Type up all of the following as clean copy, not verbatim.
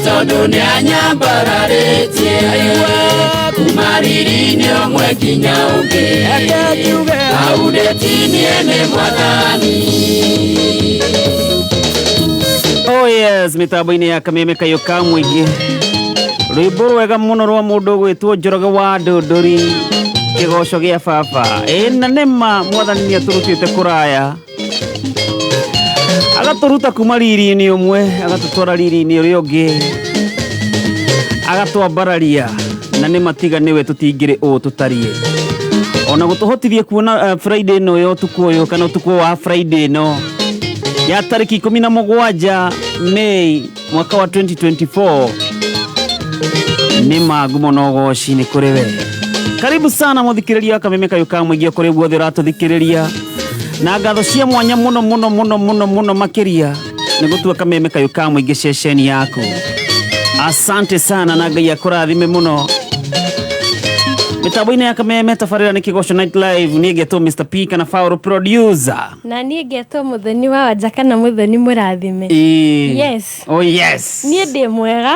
Tondũ nĩ anyambararĩtie kuma riri-inĩ ũmwe nginya ũngĩ. Reke njuge. Hau ndĩtinie nĩ Mwathani. Oh yes, mitambo-inĩ ya Kameme Kayũ ka Mũingĩ. Rwĩmbo rwega mũno rwa mũndũ ũgwĩtwo Njoroge wa Ndũndũri, kĩgoco gĩa baba. Ĩ na nĩma Mwathani nĩ atũrutĩte kũraya, agatũruta kuma riri-inĩ ũmwe agatũtwara riri-inĩ ũrĩa ũngĩ, agatwambararia, na nĩma tiga nĩwe tũtingĩrĩ ũũ tũtariĩ. Ona gũtũhotithia kuona Friday ĩno ya ũtukũ ũyũ, kana ũtukũ wa Friday ĩno ya tarĩki 17 Mei mwaka wa 2024. Nĩ mangumo na ũgoci nĩ kũrĩ we. Karibu sana mũthikĩrĩria wa Kameme Kayũ ka Mũingĩ kũrĩ guothe ũratũthikĩrĩria, na ngatho cia mwanya mũno mũno mũno mũno mũno makĩria nĩ gũtua Kameme Kayũ ka Mũingĩ ceceni yaku. Asante sana na Ngai akũrathime mũno. Mĩtambo-inĩ ya Kameme tabarĩra nĩ Kĩgoco Night Live, niĩ ngetwo Mr P kana Faũrũ producer. Na niĩ ngetwo Mũthoni wa Wanja kana Mũthoni mũrathime. Ĩĩ. Yes. Oh yes. Niĩ ndĩ mwega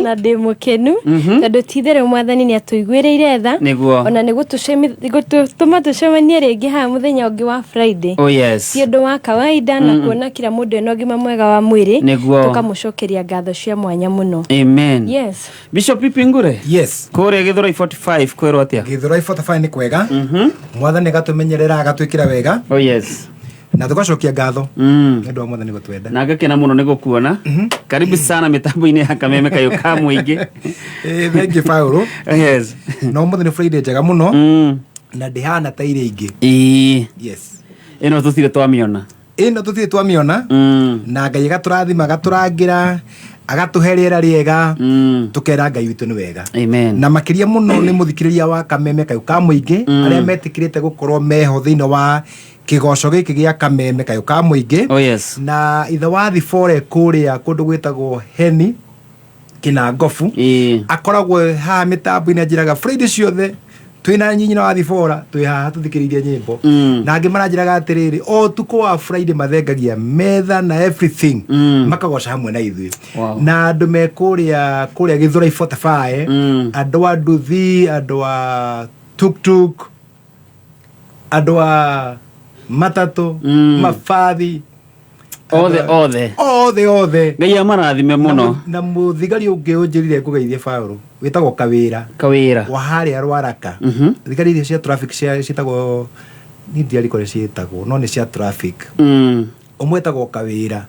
na ndĩ mũkenu tondũ ti-itherũ Mwathani nĩ atũiguĩrĩire tha. Nĩguo. Ona nĩ gũtũma tũcemanie rĩngĩ haha mũthenya ũngĩ wa Friday. Oh yes. Ti ũndũ wa kawaida na kuona kila mũndũ ena ũgima mwega wa mwĩrĩ. Nĩguo. Tũkamũcokeria ngatho cia mwanya mũno. Amen. Yes. Bishop Pipi Ngure. Yes. Kũrĩa Gĩthũrai 45 kwĩrwo atĩa? Gĩthũrai 45 nĩ kwega. Mwathani agatũmenyerera, agatwĩkĩra wega. Oh yes. Na tũgacokia ngatho nĩ ũndũ wa Mwathani gũtwenda. Na ngakena mũno nĩ gũkuona. Karibu sana mĩtambo-inĩ ya Kameme Kayũ ka Mũingĩ. Thank you Paũlũ. Yes. Na ũmũthĩ nĩ Friday njega mũno na ndĩhana ta iria ingĩ. Ĩĩ. Yes. Ĩno tũtirĩ twamĩona. Ĩno tũtirĩ twamĩona. Na Ngai agatũrathima, agatũrangĩra, agatũhe rĩera rĩega, tũkera Ngai witũ nĩ wega. Amen. Na makĩria mũno nĩ mũthikĩrĩria wa Kameme Kayũ ka Mũingĩ, arĩa metĩkĩrĩte gũkorwo meho thĩinĩ wa kĩgoco gĩkĩ gĩa Kameme Kayũ ka Mũingĩ. Oh yes. Na ithe wa Thibore kũrĩa kũndũ gwĩtagwo Heni Kĩnangobu. Ĩĩ. Akoragwo haha mĩtambo-inĩ, anjĩraga Friday ciothe twĩna nyina wa Thibora twĩ haha tũthikĩrĩirie nyĩmbo. Na angĩ maranjĩraga atĩrĩrĩ, o ũtukũ wa Friday mathengagia metha na everything, makagoca hamwe na ithuĩ. Wow. Na andũ me kũrĩa Gĩthũrai 45, andũ a nduthi, andũ a tuktuk, andũ a matatũ, mabathi, Othe, othe. Othe, othe. Ngai amarathime mũno. Na mũthigari ũngĩ ũnjĩrire ngũgeithie Paũlũ, wĩtagwo Kawĩra. Kawĩra. Wa harĩa Rwaraka. Thigari iria cia traffic ciĩtagwo, niĩ ndiarikwo ũrĩa ciĩtagwo, no nĩ cia traffic. Ũmwe etagwo Kawĩra.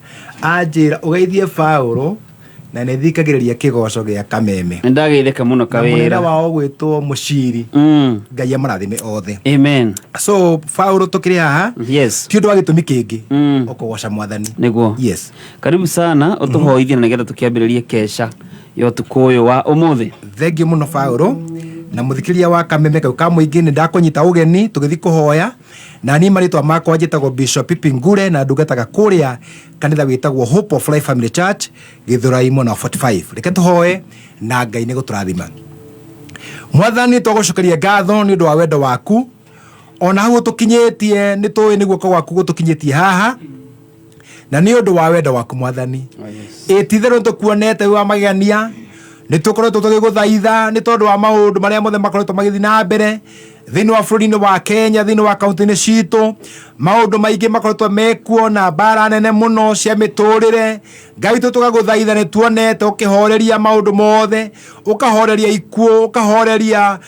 Anjĩra ũgeithie Paũlũ na nĩ thikagĩrĩria kĩgoco gĩa Kameme. Nĩ ndageithĩka mũno Na mũnene Kawĩra. wao gwĩtwo Mũciri. Ngai amarathime othe. Amen. So Paũlũ tũkĩrĩ haha. Yes. Ti ũndũ wa gĩtũmi kĩngĩ. Ũkũgoca Mwathani. Nĩguo. Yes. Karibu sana ũtũhoithie na nĩgetha tũkĩambĩrĩrie kesha ya ũtukũ ũyũ wa ũmũthĩ. Thengiũ mũno Paũlũ na mũthikĩrĩria wa Kameme Kayũ ka Mũingĩ, nĩ ndakũnyita ũgeni tũgĩthiĩ kũhoya. Na niĩ marĩtwa makwa njĩtagwo Bishop Pipi Ngure na ndungataga kũrĩa kanitha wĩtagwo Hope of Life Family Church Gĩthũrai mwena wa 45. Reke tũhoe na Ngai nĩ gũtũrathima. Mwathani, twagũcokeria ngatho nĩ ũndũ wa wendo waku, ona hau ũtũkinyĩtie nĩ tũĩ nĩ guoko gwaku gũtũkinyĩtie haha, na nĩ ũndũ wa wendo waku Mwathani. Oh, yes. Ĩ ti-itherũ nĩ tũkuonete wĩ wa magegania, nĩ tũkoretwo tũgĩgũthaitha nĩ tondũ wa maũndũ marĩa mothe makoretwo magĩthiĩ na mbere thĩinĩ wa bũrũri-inĩ wa Kenya, thĩinĩ wa kaunti-inĩ citũ. Maũndũ maingĩ makoretwo mekuo na mbara nene mũno cia mĩtũrĩre. Ngai witũ, tũgagũthaitha, nĩ tuonete ũkĩhoreria maũndũ mothe, ũkahoreria ikuũ, ũkahoreria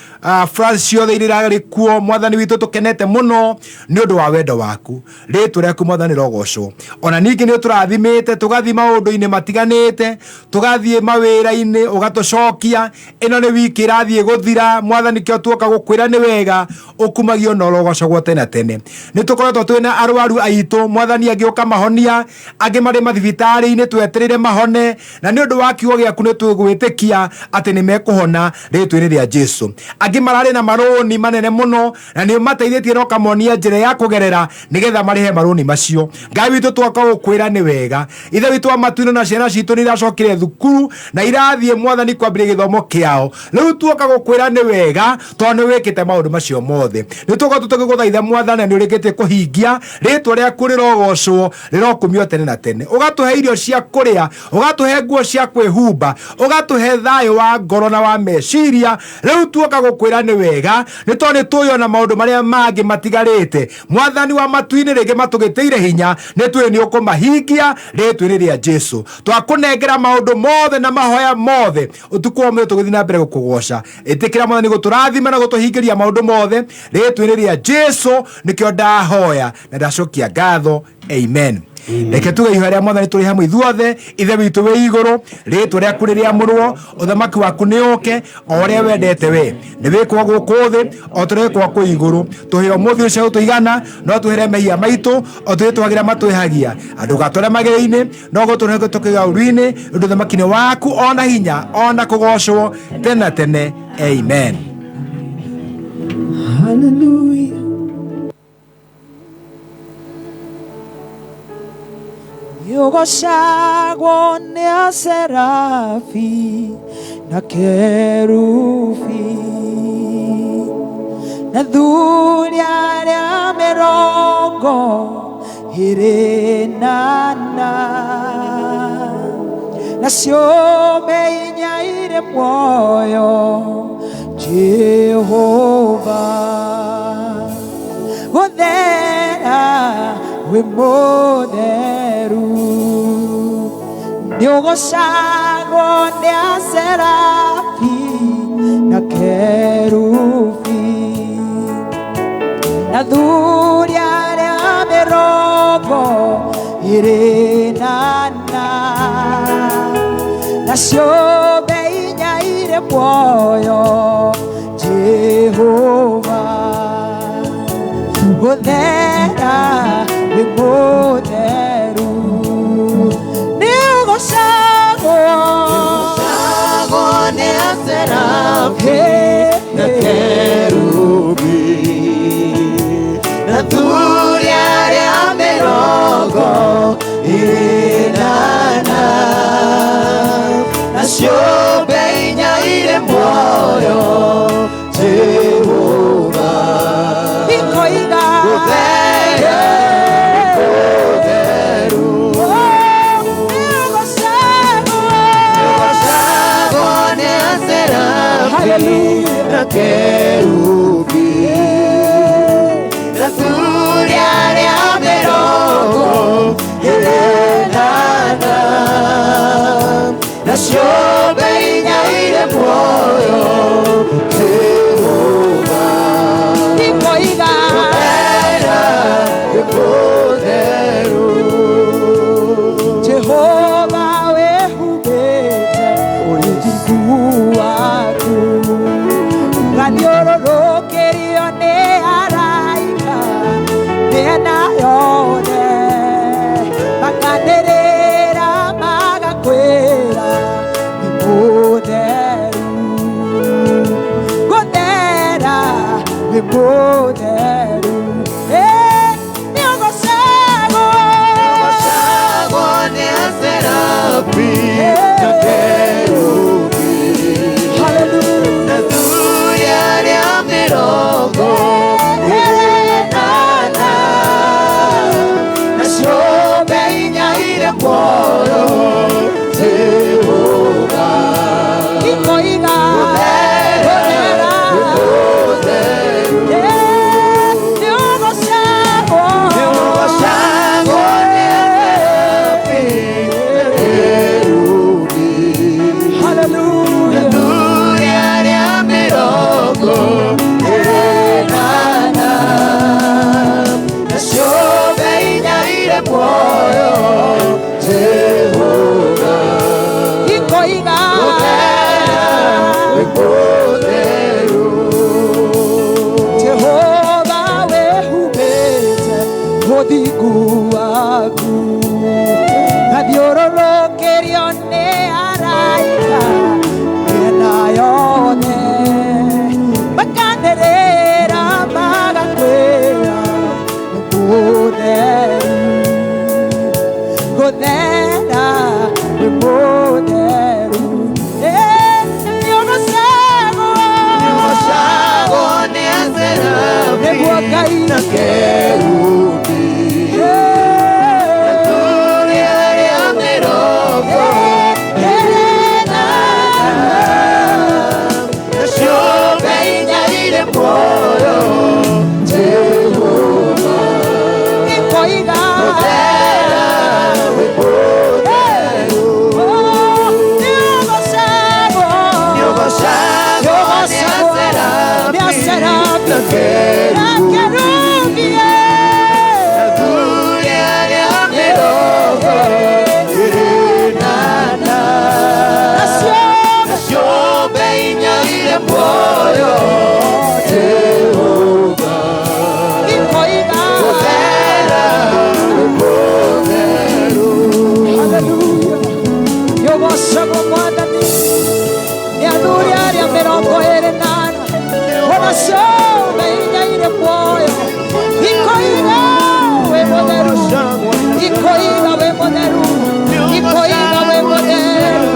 France ciothe iria irarĩ kuo. Mwathani witũ, tũkenete mũno nĩ ũndũ wa wendo waku. Rĩtwa rĩaku Mwathani rĩrogocwo. Ona ningĩ nĩ ũtũrathimĩte, tũgathiĩ maũndũ-inĩ matiganĩte, tũgathiĩ mawĩra-inĩ, ũgatũcokia. Ĩno nĩ wiki ĩrathiĩ gũthira, Mwathani, kĩo tuoka gũkwĩra nĩ wega, ũkumagio na ũrogocagwo tene na tene. Nĩ tũkoretwo twĩna arwaru aitũ, Mwathani, angĩ ũkamahonia, angĩ marĩ mathibitarĩ-inĩ twetereire mahone, na nĩ ũndũ wa kiugo gĩaku nĩ tũgwĩtĩkia atĩ nĩ mekũhona rĩtwa-inĩ rĩa Jesu. Angĩ mararĩ na marũni manene mũno, na nĩ ũmateithĩtie na ũkamonia njĩra ya kũgerera nĩgetha marĩhe marũni macio. Ngai witũ, twoka gũkwĩra nĩ wega. Ithe witũ wa matu-inĩ, na ciana citũ nĩ iracokire thukuru na irathiĩ Mwathani kwambĩrĩria gĩthomo kĩao. Rĩu tuoka gũkwĩra nĩ wega tondũ nĩ wĩkĩte maũndũ macio mothe. Nĩ tũkoretwo tũgĩgũthaitha Mwathani, nĩ ũrĩkĩtie kũhingia rĩtwa rĩaku rĩrogocwo, rĩrokumio tene na tene. Ũgatũhe irio cia kũrĩa, ũgatũhe nguo cia kwĩhumba, ũgatũhe thayũ wa ngoro na wa meciria. Rĩu tuoka gũkwĩra nĩ wega, nĩ tondũ nĩ tũĩ ona maũndũ marĩa mangĩ matigarĩte, Mwathani wa matu-inĩ, rĩngĩ matũgĩtĩire hinya, nĩ tũĩ nĩ ũkũmahingia rĩtwa-inĩ rĩa Jesu. Twakũnengera maũndũ mothe na mahoya mothe ũtukũ wa ũmũthĩ, tũgĩthiĩ na mbere gũkũgoca. Ĩtĩkĩra Mwathani gũtũrathima na gũtũhingĩria maũndũ mothe rĩtwa-inĩ rĩa Jesu, nĩkĩo ndahoya na ndacokia ngatho, amen. Reke tuge ihoya rĩa Mwathani tũrĩ hamwe ithuothe. Ithe witũ wĩ igũrũ, rĩtwa rĩaku rĩrĩamũrwo, ũthamaki waku nĩ ũke, o ũrĩa wendete we nĩ wĩkwo gũkũ thĩ o tũrĩa wĩkwo kũu igũrũ. Tũhe ũmũthĩ ũcio tũigana, no tũhere mehia maitũ o tũrĩa twagĩra matwĩhagia, andũ gatware magĩrĩ-inĩ, no gũtũrehe tũkĩga ũru-inĩ, ũndũ ũthamaki nĩ waku, ona hinya, ona kũgocwo tene na tene, amen. Hallelujah. Nĩũgocagwo nĩ Aserafi na Kerubi na thuri arĩa 24, na ciũmbe inya irĩ muoyo, Jehova, gũthera wĩ mũtheru. Nĩũgocagwo nĩ Aserafi na Kerubi na thuri arĩa 24, na ciũmbe inya irĩ muoyo, Jehova, gũthera wĩ mũtheru. Nĩũgocagwo nĩ Aserafi na Kerubi na thuri arĩa 44, na ciũmbe inya irĩ muoyo, Jehova, ikoiga gũthera mũtheru. Nĩũgocagwo Nĩũgocagwo nĩ Aserafi Hallelujah. na Kerubi na thuri arĩa 44, na ciũmbe inya irĩ muoyo, Jehova, ikoiga gũthera wĩ mũtheru. Jehova, wĩhumbĩte ũthingu waku, ũgathiũrũrũkĩrio nĩ araika mĩena yothe, makanĩrĩra magakwĩra nĩ mũtheru, gũthera nĩ mũtheru. Nĩũgocagwo Nĩũgocagwo nĩ Aserafi na Kerubi Hallelujah. na thuri arĩa 44, na ciũmbe inya irĩ muoyo, Jehova, ikoiga gũthera gũthera mũtheru. Nĩũgocagwo Nĩũgocagwo nĩ Aserafi na Kerubi Hallelujah. thuri arĩa 44, na ciũmbe inya irĩ muoyo, Jehova, ikoiga gũthera wĩ mũtheru. Jehova, wĩhumbĩte ũthingu waku, ngathiũrũrũkĩrio nĩ araika mĩena yothe, makanĩrĩra magakwĩra nĩ mũtheru, gũthera nĩ mũtheru. Nĩũgocagwo. Ũgocagwo Mwathani nĩ athuri arĩa 24 ona ciothe inya irĩ muoyo ikoiga wĩ mũtheru, ikoiga wĩ mũtheru, ikoiga wĩ mũtheru.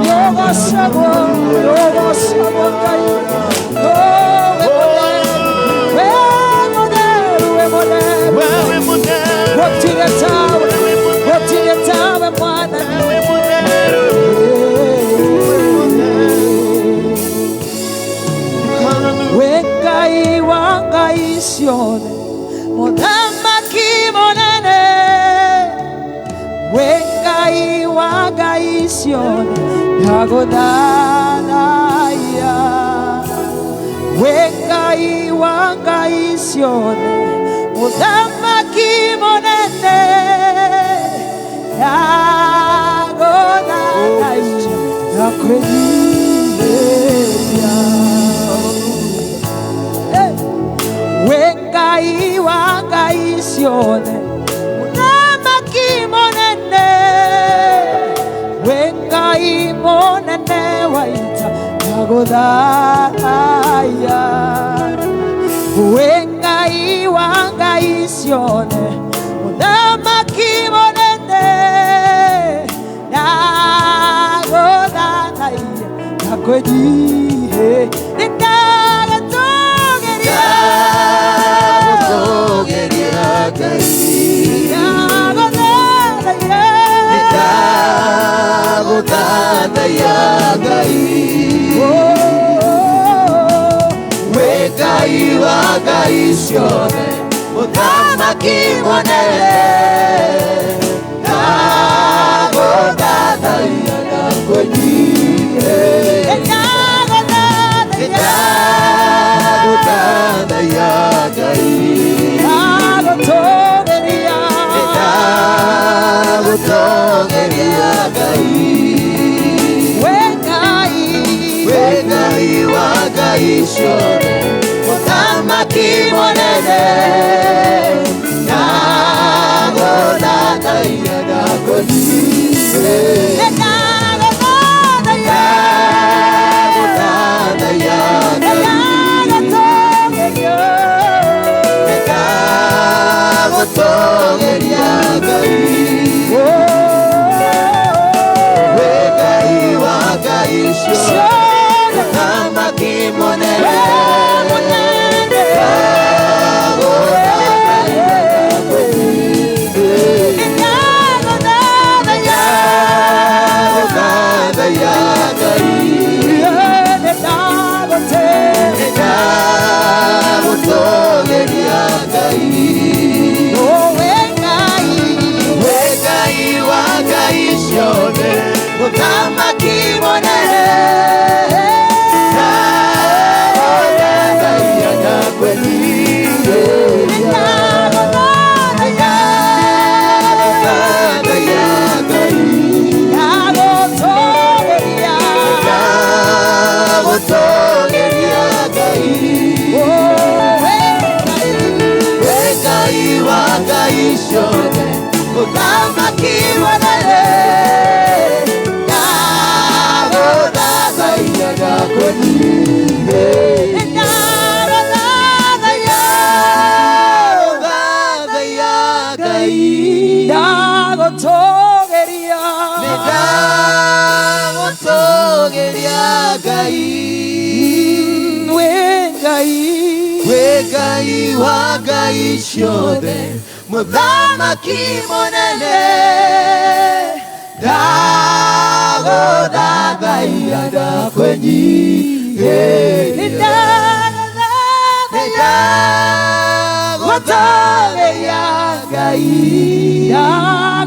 Nĩũgocagwo, nĩũgocagwo Ngai. Oh, wĩ mũtheru, wĩ mũtheru, wĩ mũtheru. Gũtirĩ tawe, gũtirĩ tawe Mwathani. Wĩ Ngai wa ngai ciothe, mũthamaki mũnene. Wĩ Ngai wa ngai ciothe, ndagũthathaiya. Wĩ Ngai wa ngai ciothe, mũthamaki mũnene, ndagũthathaiya, ndakwĩnyihĩria. Hey! Wĩ Ngai wa ngai ciothe, mũthamaki mũnene. Wĩ Ngai mũnene wa ita, ndagũthathaiya. Wĩ Ngai wa ngai ciothe, mũthamaki mũnene, ndagũthathaiya, ndakwĩnyihĩria, nĩndagũtũũgĩria, ndagũthathaiya. Oh, Wĩ Ngai wa ngai ciothe, mũthamaki mũnene, ndagũthathaiya, ndakwĩnyihĩria. Ndagũthathaiya, Ndagũthathaiya Ngai. ndagũtũũgĩria. Ndagũtũũgĩria Ngai. Wĩ Ngai, Wĩ Ngai wa ngai ciothe, mũthamaki mũnene, ndagũthathaiya, ndakwĩnyihĩria. Ndagũthathaiya, Ndagũthathaiya Ngai. ndagũtũũgĩria. Ndagũtũũgĩria Ngai. Oh, Wĩ Ngai wa ngai ciothe, ciothe, mũthamaki mũnene, wĩ mũnene. ndagũthathaiya, ndakwĩnyihĩria. Ndagũthathaiya, Ndagũthathaiya Ngai. ndagũtũũgĩria. Ndagũtũũgĩria Ngai. Oh, wĩ Ngai, Wĩ Ngai wa ngai ciothe, mũthamaki mũnene, ndagũthathaiya, ndakwĩnyihĩria. Ndagũthathaiya, Ndagũthathaiya Ngai. ndagũtũũgĩria. Ndagũtũũgĩria Ngai. Oh, wĩ Ngai, Wĩ Ngai wa ngai ciothe, mũthamaki mũnene, ndagũthathaiya, ndakwĩnyihĩria. Ndagũthathaiya, Ndagũthathaiya Ngai. ndagũtũũgĩria. Nĩndagũtũũgĩria Ngai. Wĩ Ngai, Wĩ Ngai wa ngai ciothe, mũthamaki mũnene, ndagũthathaiya, ndakwĩnyihĩria. Ndagũthathaiya, Nĩndagũtũũgĩria Ngai.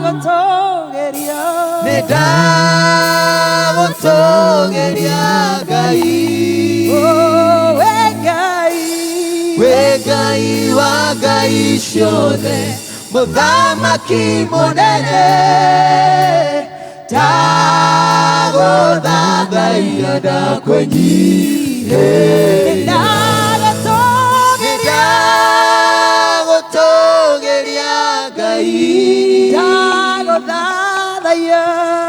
ndagũtũũgĩria. Nĩndagũtũũgĩria Ngai. Oh, wĩ Ngai, Wĩ Ngai wa ngai ciothe, mũthamaki mũnene, ndagũthathaiya, ndakwĩnyihĩria. Ndagũtũũgĩria, Nĩndagũtũũgĩria Ngai. ndagũthathaiya. Ndagũthathaiya.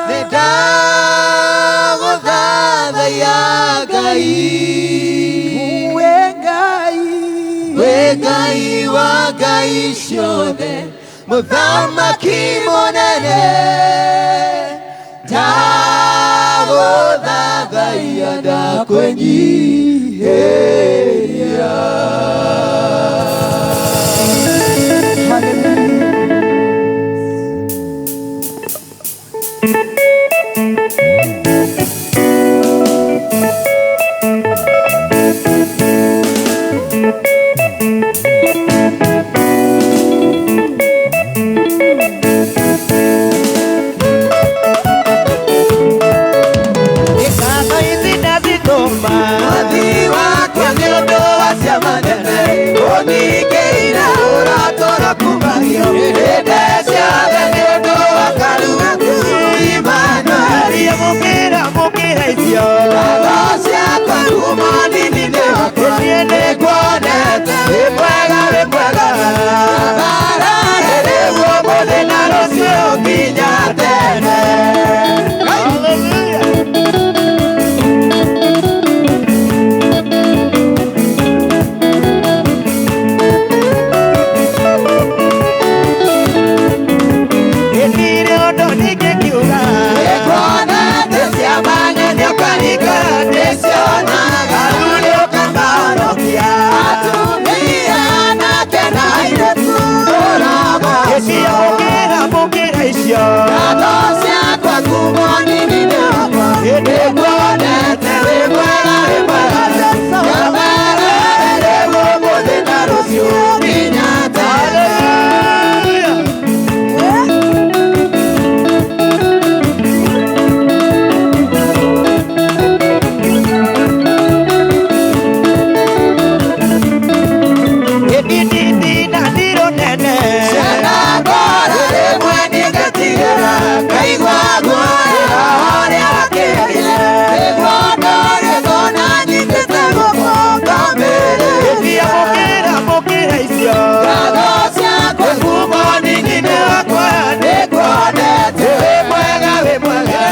Nĩndagũthathaiya Ngai. We Ngai. We Ngai wa Ngai ciothe, Mũthamaki mũnene. Ndagũthathaiya ndakwĩnyihĩria. Mwathi wakwa nĩ ũndũ wa ciama nene, ũningĩire ũratũra kumagio hĩndĩ ciothe nĩ ũndũ wa karugaku Emmanuel. Ngatho ciakwa kuma nini-inĩ wakwa, nĩnguonete wĩ mwega, wĩ mwega. Mbarare rĩu ũmũthĩ na rũciũ nginya tene. Nĩnguonete ciama nene ũkaringa, nĩcionaga ũrĩa ũkamahonokia. Atumia anake na airĩtu ũramahonokia. Ngatho ciakwa kuma nini-inĩ wakwa, nĩnguonete wĩ mwega, wĩ mwega. Nyambarare rĩu ũmũthĩ na rũciũ nginya tene. Ciana ngora rĩmwe nĩngetigĩra, ngaigua guoya ũrĩa wakĩaria. Nĩguo ndorĩtwo na nyitĩte guoko ngamĩrĩria. Ngatho ciakwa kuma nini-inĩ wakwa, nĩnguonete wĩ mwega, wĩ mwega.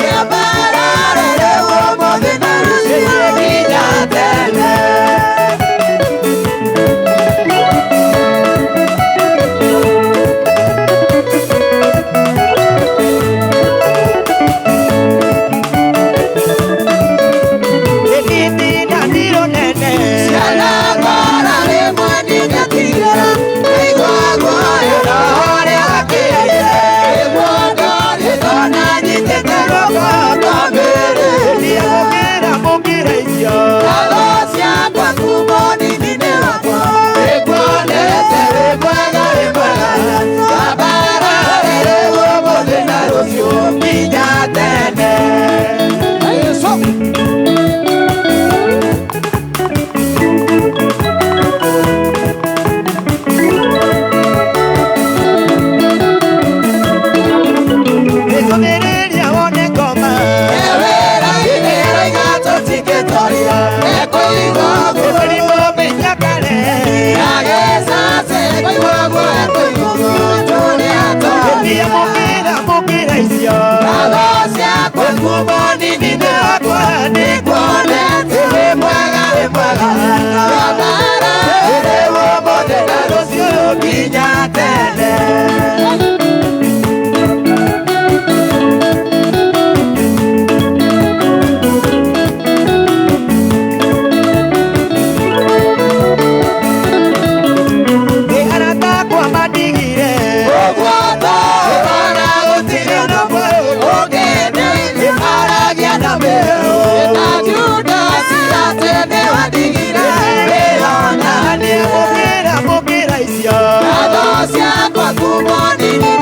Nyambarare rĩu ũmũthĩ na rũciũ nginya tene. Ciana ngora rĩmwe nĩngetigĩra, ngaigua guoya ũrĩa wakĩaria. Nĩguo ndorĩtwo na nyitĩte guoko ngamĩrĩria. Ngatho ciakwa kuma nini-inĩ wakwa, nĩnguonete wĩ mwega, wĩ mwega. Nyambarare rĩu ũmũthĩ na rũciũ nginya tene. Ewĩra-inĩ ĩroiga tũtingĩtoria, ekũigua guo. Agĩcace kũigua guo, ekũigua guo, tũrĩa twaria. Ngatho ciakwa kuma nini-inĩ wakwa, nĩnguonete wĩ mwega, wĩ mwega. Nyambarare rĩu ũmũthĩ na rũciũ nginya tene. Ũguo tũhana gũtirĩ ũndũ ũngĩndeithia, aragia na mĩhũ. Na Judasi atĩ nĩwandigire, wĩonanie. Ngatho ciakwa kuma nini-inĩ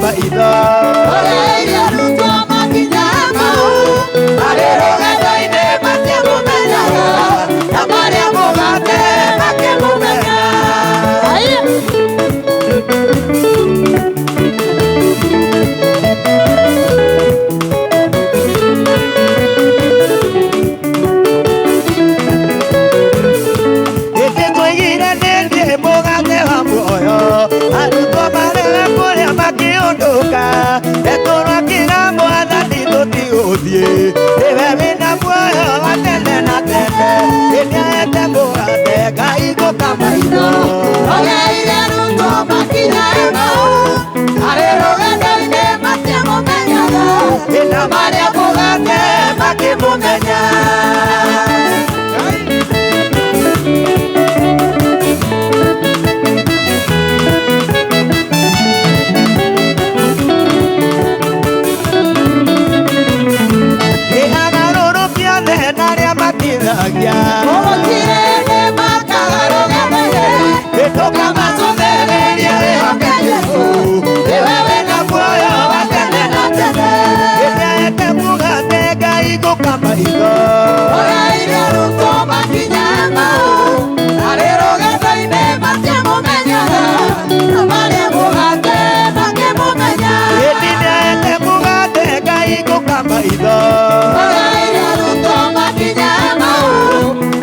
maitho Oreire arutwo makinya Emau Marĩ rũgendo-inĩ matiamũmenyaga Na marĩa mũgate makĩmũmenya. Ĩndĩ twoigire nĩ mũgate wa muoyo Arutwo marega kũrĩa makĩũndũka Petero akĩra Mwathani tũtigũthiĩ Nĩwe wĩna muoyo wa tene na tene Nĩahete mũgate ngahingũka maitho Oreire arutwo makinya Emau Marĩ rũgendo-inĩ matiamũmenyaga Na marĩa mũgate makĩmũmenya. Nĩ agarũrũki othe na arĩa matithagia Gũtirĩ makaga rũgendo-inĩ Tũkamacũthĩrĩria wĩhoke Jesũ Nĩwe wĩna muoyo wa tene na tene Nĩahete mũgate ngahingũka maitho Oreire arutwo makinya Emau Marĩ rũgendo-inĩ matiamũmenyaga Na marĩa mũgate makĩmũmenya. Ĩndĩ nĩahete mũgate ngahingũka maitho Oreire arutwo makinya Emau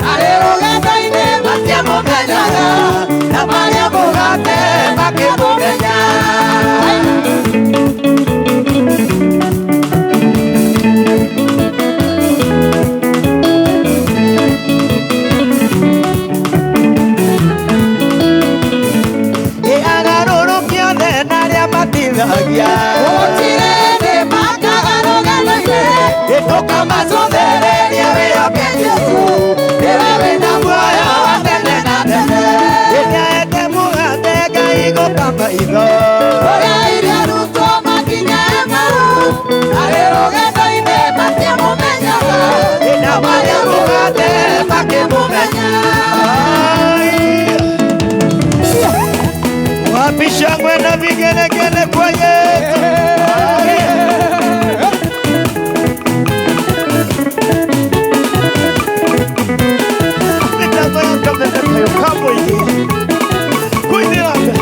Marĩ rũgendo-inĩ matiamũmenyaga Na marĩa mũgate makĩmũmenya. Nĩ agarũrũki othe na arĩa matithagia Gũtirĩ makaga rũgendo-inĩ Tũkamacũthĩrĩria wĩhoke Jesũ Nĩwe wĩna muoyo wa tene na tene Nĩahete mũgate ngahingũka maitho Oreire arutwo makinya Emau Marĩ rũgendo-inĩ matiamũmenyaga Na marĩa mũgate makĩmũmenya. Wapi shangwe na vigelegele kwa Yesu? Mitambo yakamendekayo kamwe kuindiraka.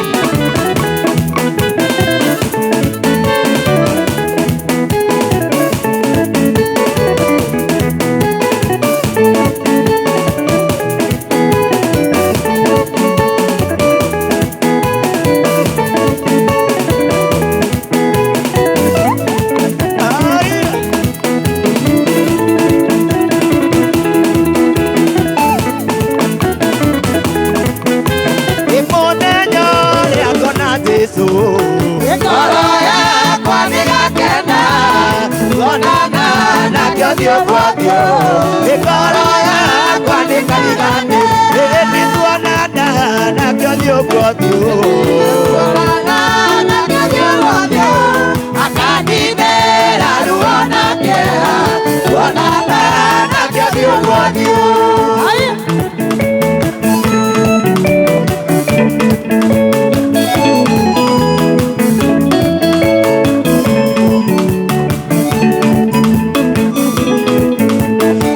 Mũthenya ũrĩa ngona Jesũ Ngoro yakwa nĩgakena Tuonana nake ũthiũ kwa ũthiũ Ngoro yakwa nĩkariganĩra Ĩndĩ tuonana nake ũthiũ kwa ũthiũ Tuonana nake ũthiũ kwa ũthiũ Akaninĩra ruo na kĩeha Tuonana nake ũthiũ kwa ũthiũ.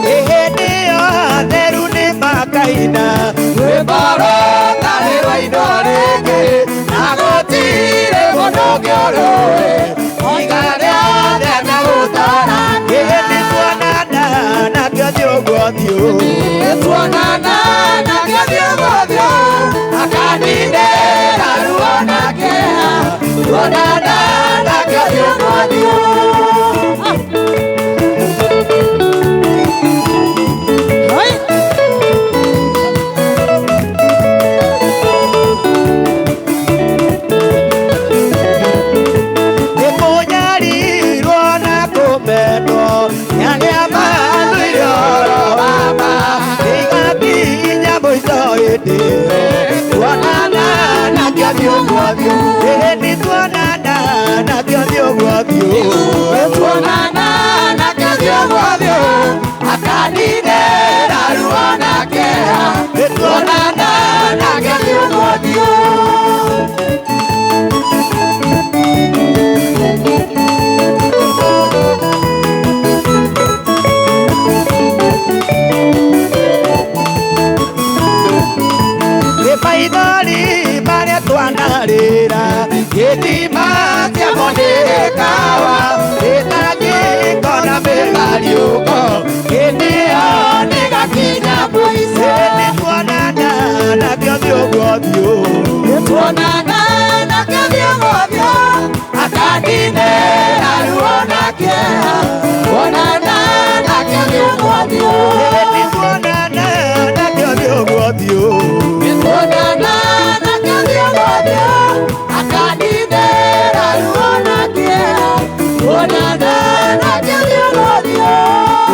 Hĩndĩ ĩyo atheru nĩmakaina Rwĩmbo rũtarĩ rwainwo rĩngĩ Na gũtirĩ mũndũ ũngĩ ũrũĩ Iga rĩothe megũtara Hĩndĩ tuonana nake ũthiũ kwa ũthiũ Tuonana nake ũthiũ kwa ũthiũ Akaninĩra ruo na kĩeha Tuonana nake ũthiũ kwa ũthiũ. Nĩ kũnyarirwo na kũmenwo nĩ arĩa mathũire ũhoro wa ma Nĩigakinya mũico hĩndĩ ĩyo Tuonana nake ũthiũ kwa ũthiũ Ĩndĩ tuonana nake ũthiũ kwa ũthiũ Tuonana nake ũthiũ kwa ũthiũ Akaninĩra ruo na kĩeha Tuonana nake ũthiũ kwa ũthiũ. Maithori marĩa twanarĩra gĩtima kĩamo nĩ kawa gĩtangĩkona mĩgariũko hĩndĩ ĩyo nĩgakinya mũico nĩtuonana nakĩo thiũgũothiũ nĩtuonana nakĩo thiũgũothiũ akandinĩra ruo na kĩeha tuonana nakĩo thiũgũothiũ nĩtuonana nakĩo thiũgũothiũ nĩtuonana nakĩo thiũgũothiũ akandinĩra ruo na kĩeha tuonana nakĩo thiũgũothiũ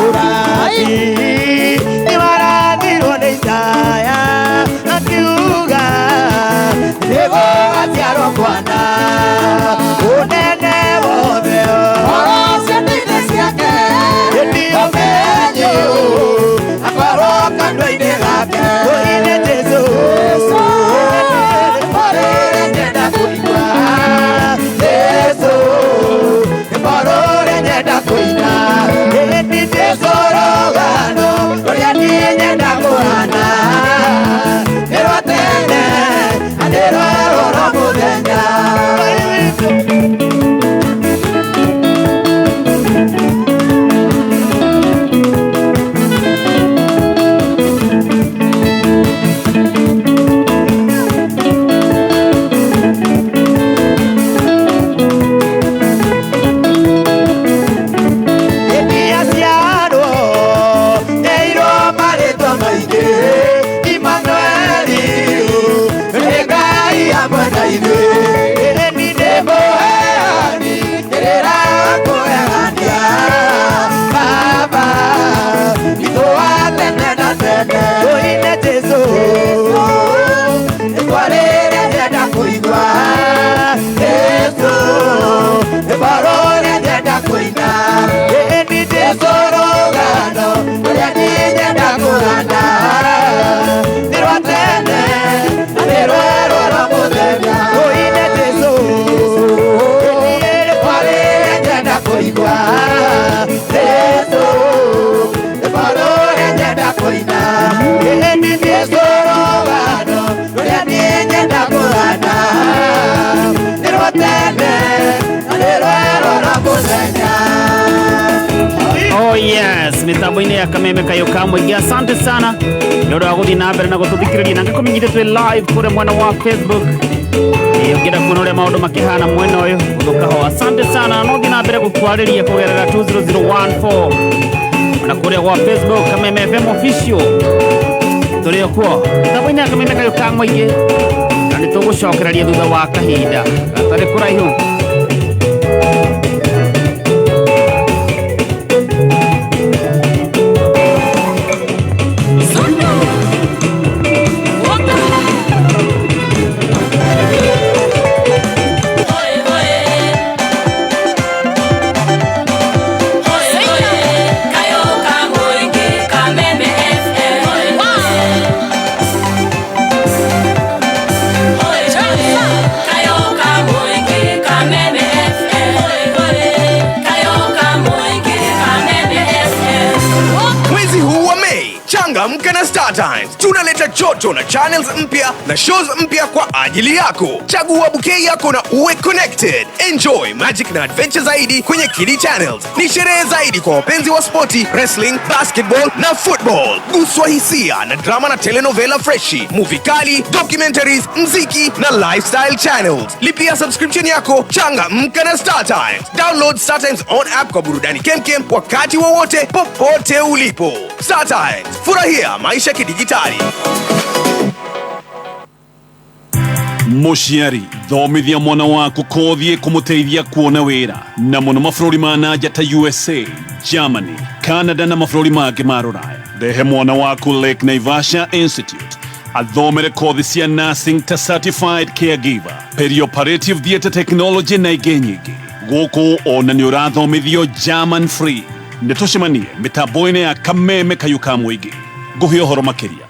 ũrathi nĩwarathirwo nĩ Isaya akiuga nĩgũgaciarwo mwana unene wothe ũhoro ũcio nĩ ciake ũmenyo akorwo kanua-inĩ gake ũine Jesũ ũrĩa nyenda kũigua Jesũ ũrĩa nyenda kũina ĩni Jesũ rũgano rũrĩa niĩ nyenda kũhana nĩ rwa tene na nĩ rwa rũrũ mũthenya. Oh yes, mitambo-inĩ ya Kameme Kayo ka Mũingĩ. Asante sana nĩ ũndũ wa gũthiĩ na mbere na gũtũthikĩrĩria na ngĩkũmenyithia twĩ live kũrĩa mwena wa Facebook. Ũngĩenda kuona ũrĩa maũndũ makĩhana mwena ũyũ gũthũkaho. Asante sana, no thiĩ na mbere gũkwarĩria kũgerera 20014 na kũrĩa gwa Facebook Kameme FM Official. Tũrĩ o kuo mitambo-inĩ ya Kameme Kayo ka Mũingĩ, na nĩ tũgũcokereria thutha wa kahinda gatarĩ kũraihu. Changamka na Star Times. Tunaleta joto na channels mpya na shows mpya kwa ajili yako. Chagua bouquet yako na uwe connected. Enjoy magic na adventure zaidi kwenye Kiddy Channels. Ni sherehe zaidi kwa wapenzi wa sporti, wrestling, basketball na football. Guswa hisia na drama na telenovela freshi, movie kali, documentaries, mziki na lifestyle channels. Lipia subscription yako, changamka na Star Times. Download Star Times on app kwa burudani kemkem wakati wowote popote ulipo. Star Times, furahia maisha kidijitali. Mũciari thomithia mwana waku kothi kũmũteithia kuona wĩra na mũno mabũrũri ma nanja ta USA, Germany, Canada na mabũrũri mangĩ ma rũraya. Rehe mwana waku Lake Naivasha Institute athomere kothi cia nursing ta certified caregiver, perioperative theatre technology na ingĩ nyingĩ. Gũkũ ona nĩ ũrathomithio German free. Nĩ tũcemanie mĩtambo-inĩ ya Kameme Kayo ka Mũingĩ. Ngũhe ũhoro makĩria.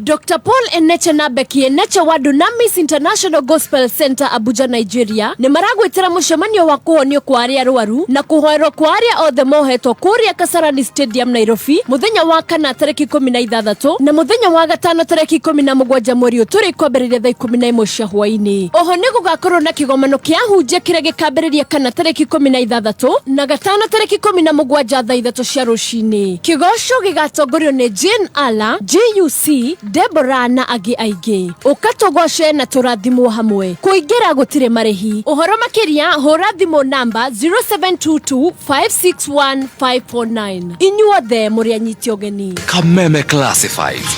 Dr Paul Eneche na Becky Eneche wa Dunamis International Gospel Center Abuja, Nigeria nĩ maragwĩtĩra mũcemanio wa kũhonio kwa arĩa arwaru na kũhoerwo kwa arĩa othe mohetwo kũrĩa Kasarani Stadium, Nairobi, mũthenya wa kana tarĩki 16 na mũthenya wa gatano tarĩki 17 mweri ũyũ tũrĩ kwambĩrĩria thaa 11 cia hwaĩ-inĩ. Oho nĩ gũgakorwo na kĩgomano kĩa ahunjia kĩrĩa gĩkambĩrĩria kana tarĩki 16 na gatano tarĩki 17 thaa 3 cia rũcinĩ. Kĩgoco gĩgatongorio nĩ Jane Ala, GUC, Deborah na angĩ aingĩ. Ũka tũgoce na tũrathimwo hamwe. Kũingĩra gũtirĩ marĩhi. Ũhoro makĩria hũra thimũ namba 0722 561 549. Inyuothe mũrĩ anyiti ũgeni. Kameme Classifieds.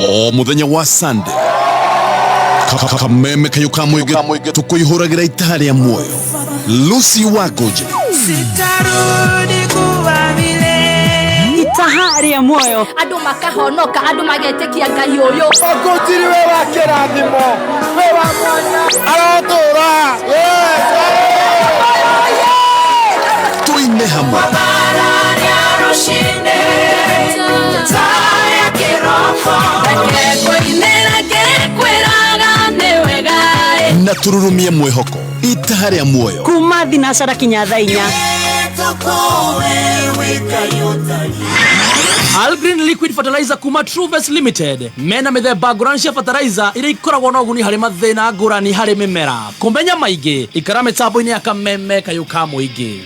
O muthenya wa Sunday, Kameme kayo ka mũingĩ tũkũihũragĩra itaha rĩa muoyo. Lucy Wagoje. Sitarudi kuwa vile. Itaha rĩa muoyo. Andũ makahonoka, andũ magetĩkia Ngai ũyũ. Ũkũtiri we wa kĩrathimo, we wa mwanya. Arotũra. Tuine hamwe. Na tururumie mwĩhoko itaha rĩa muoyo. Kuma thinacara kinya thaa 4. Algreen Liquid Fertilizer kuma Truves Limited mena mĩthemba ngũrani cia fertilizer iria ikoragwo na ũguni harĩ mathĩna ngũrani harĩ mĩmera. Kũmenya maingĩ ikara mĩtambo-inĩ ya Kameme kayũ ka mũingĩ.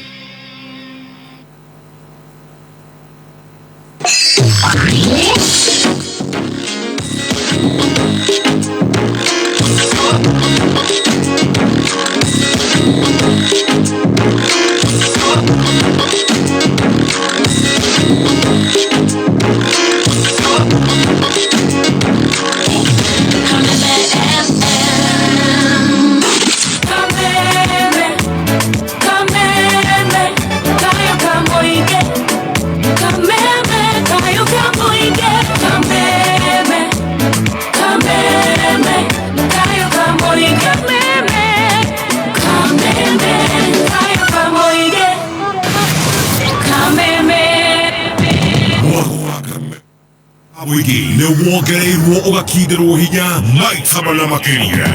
Mũingĩ nĩ wongereirwo ũgakinderwo hinya maita mana makĩria.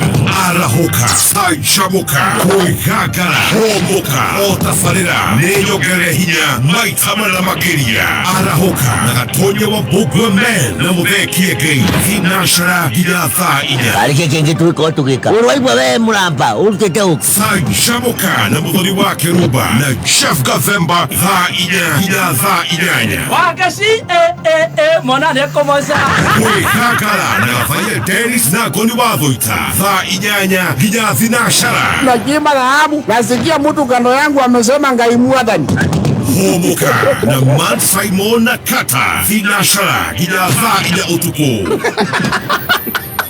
Arahũka, canjamũka, kwĩgangara, hũmũka, o tabarĩra nĩ nyongerere hinya maita mana makĩria. Arahũka na Gatonya wa Bugwa Men na Mũthee Kĩengei thinacara nginya thaa 4. Arĩ kĩ kĩngĩ tũgĩkorwo tũgĩka? Ũraigua we mũramba ũrutĩte ũkĩ? Canjamũka na Mũthoni wa Kĩrumba na Jeff Gathemba thaa 4 nginya thaa 8. Wagaci mwana nĩ ekũmoca. Kwĩgangara na Gabaia Dennis na Ngoni wa Thũita thaa 8 nginya thinacara. Najima dhahabu, nasikia mtu kando yangu amesema Ngai mwathani. Hũmũka na Man Simon na Kata thinacara nginya thaa 4 ũtukũ.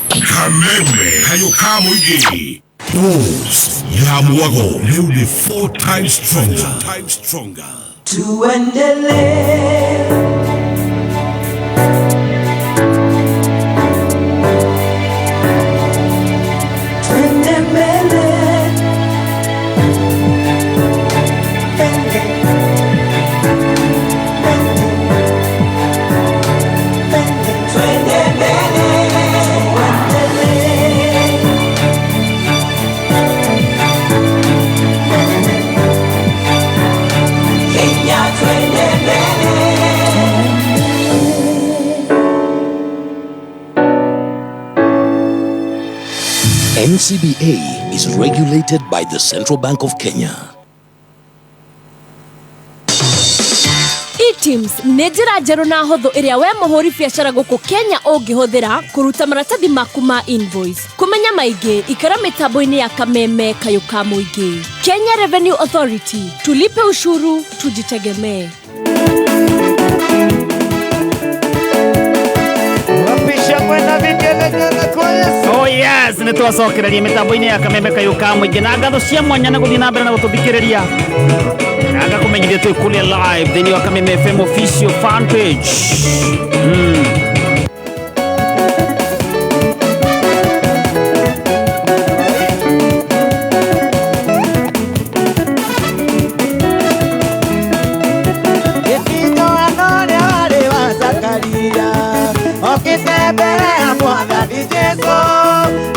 Kameme kayũ ka mũingĩ. Boost ya mwago rĩu nĩ 4 times stronger. Tuendelee. Twende mbele. Mbele. Mbele. Mbele. Twende mbele. Tuendelee. Mbele. Kenya twende mbele. NCBA is regulated by the Central Bank of Kenya. eTIMS nĩ njĩra njerũ na hũthũ ĩrĩa we mũhũri biacara gũkũ Kenya ũngĩhũthĩra kũruta maratathi maku ma invoice. Kũmenya maingĩ ikara mĩtambo-inĩ ya Kameme kayũ ka mũingĩ. Kenya Revenue Authority, tulipe ushuru tujitegemee. Oh yes, nĩ twacokereria mĩtambo-inĩ ya Kameme kayũ ka mũingĩ na ngatho cia mwanya na gũthiĩ na mbere na gũtũthikĩrĩria. Na ngakũmenyithia twĩ kũrĩa live thĩinĩ wa Kameme FM official fan page. Gĩtingo ano ũrĩa warĩ wa Zakaria okĩte Mbere ya Mwathani Jesũ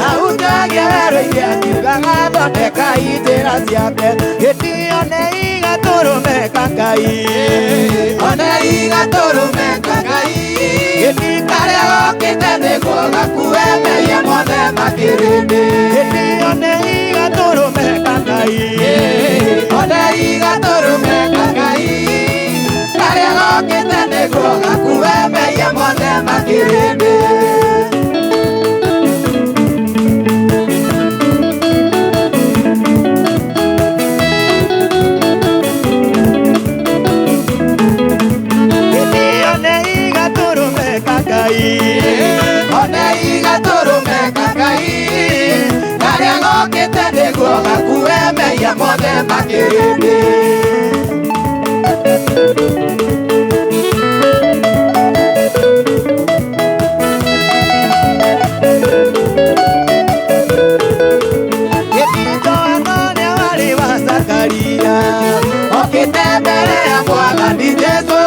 ahunjagia werũ-inĩ akiugaga thondekai njĩra ciake Gĩtĩ one igatũrũme ka Ngai One igatũrũme ka Ngai Gĩtĩ karĩa gokĩte nĩguo gakue mehia mothe ma kĩrĩndĩ Gĩtĩ one igatũrũme ka Ngai One igatũrũme ka Ngai karĩa gokĩte nĩguo gakue mehia mothe ma kĩrĩndĩ One igatũrũme ka Ngai karĩa gokĩte nĩguo gakue mehia mothe ma kĩrĩndĩ Gĩtĩ Johana ũrĩa warĩ wa Zakaria okĩte mbere ya Mwathani Jesũ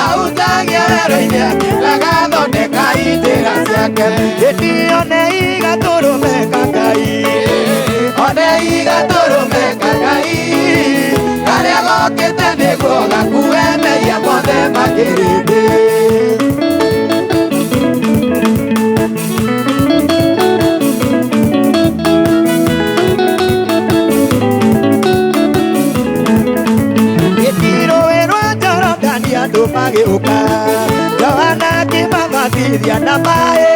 ahunjagia werũ-inĩ akiugaga thondekai njĩra ciake Gĩtĩ one igatũrũme ka Ngai One igatũrũme ka Ngai karĩa gokĩte nĩguo gakue mehia mothe ma kĩrĩndĩ Gĩtĩ rũĩ rwa Jorodani andũ magĩũka Johana akĩmabatithia na maĩ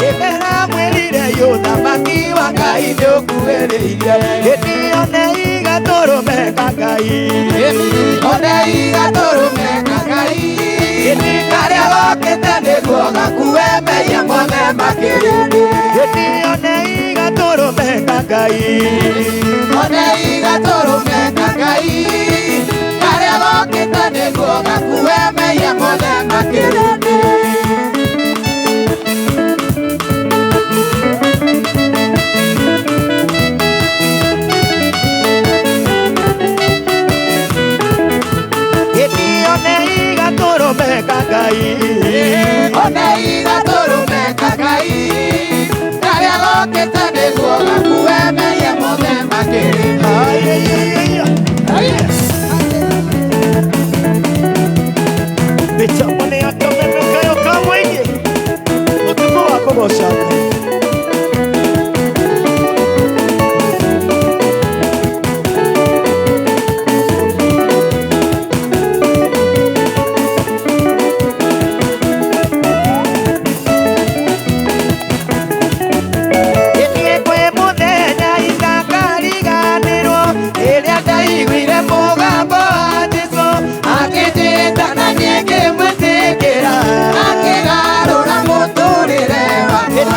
kĩmera mwĩrire ũthamaki wa Ngai nĩũkuhĩrĩirie Gĩtĩ one igatũrũme ka Ngai One igatũrũme ka Ngai Gĩtĩ karĩa gokĩte nĩguo gakue mehia mothe ma kĩrĩndĩ Gĩtĩ one igatũrũme ka Ngai One igatũrũme ka Ngai karĩa gokĩte nĩguo gakue mehia mothe ma kĩrĩndĩ Gĩtĩ one igatũrũme ka Ngai One igatũrũme ka Ngai karĩa gokĩte nĩguo gakue mehia mothe ma kĩrĩndĩ Mĩtambo nĩ ya Kameme Kayũ ka Mũingĩ ũtukũ wa kũgoca Ngai Gĩthiĩ kwĩ mũthenya itakariganĩrwo rĩrĩa ndaiguire mũgambo wa Jesũ akĩnjĩta na niĩ ngĩmwĩtĩkĩra akĩgarũra mũtũrĩre wakwa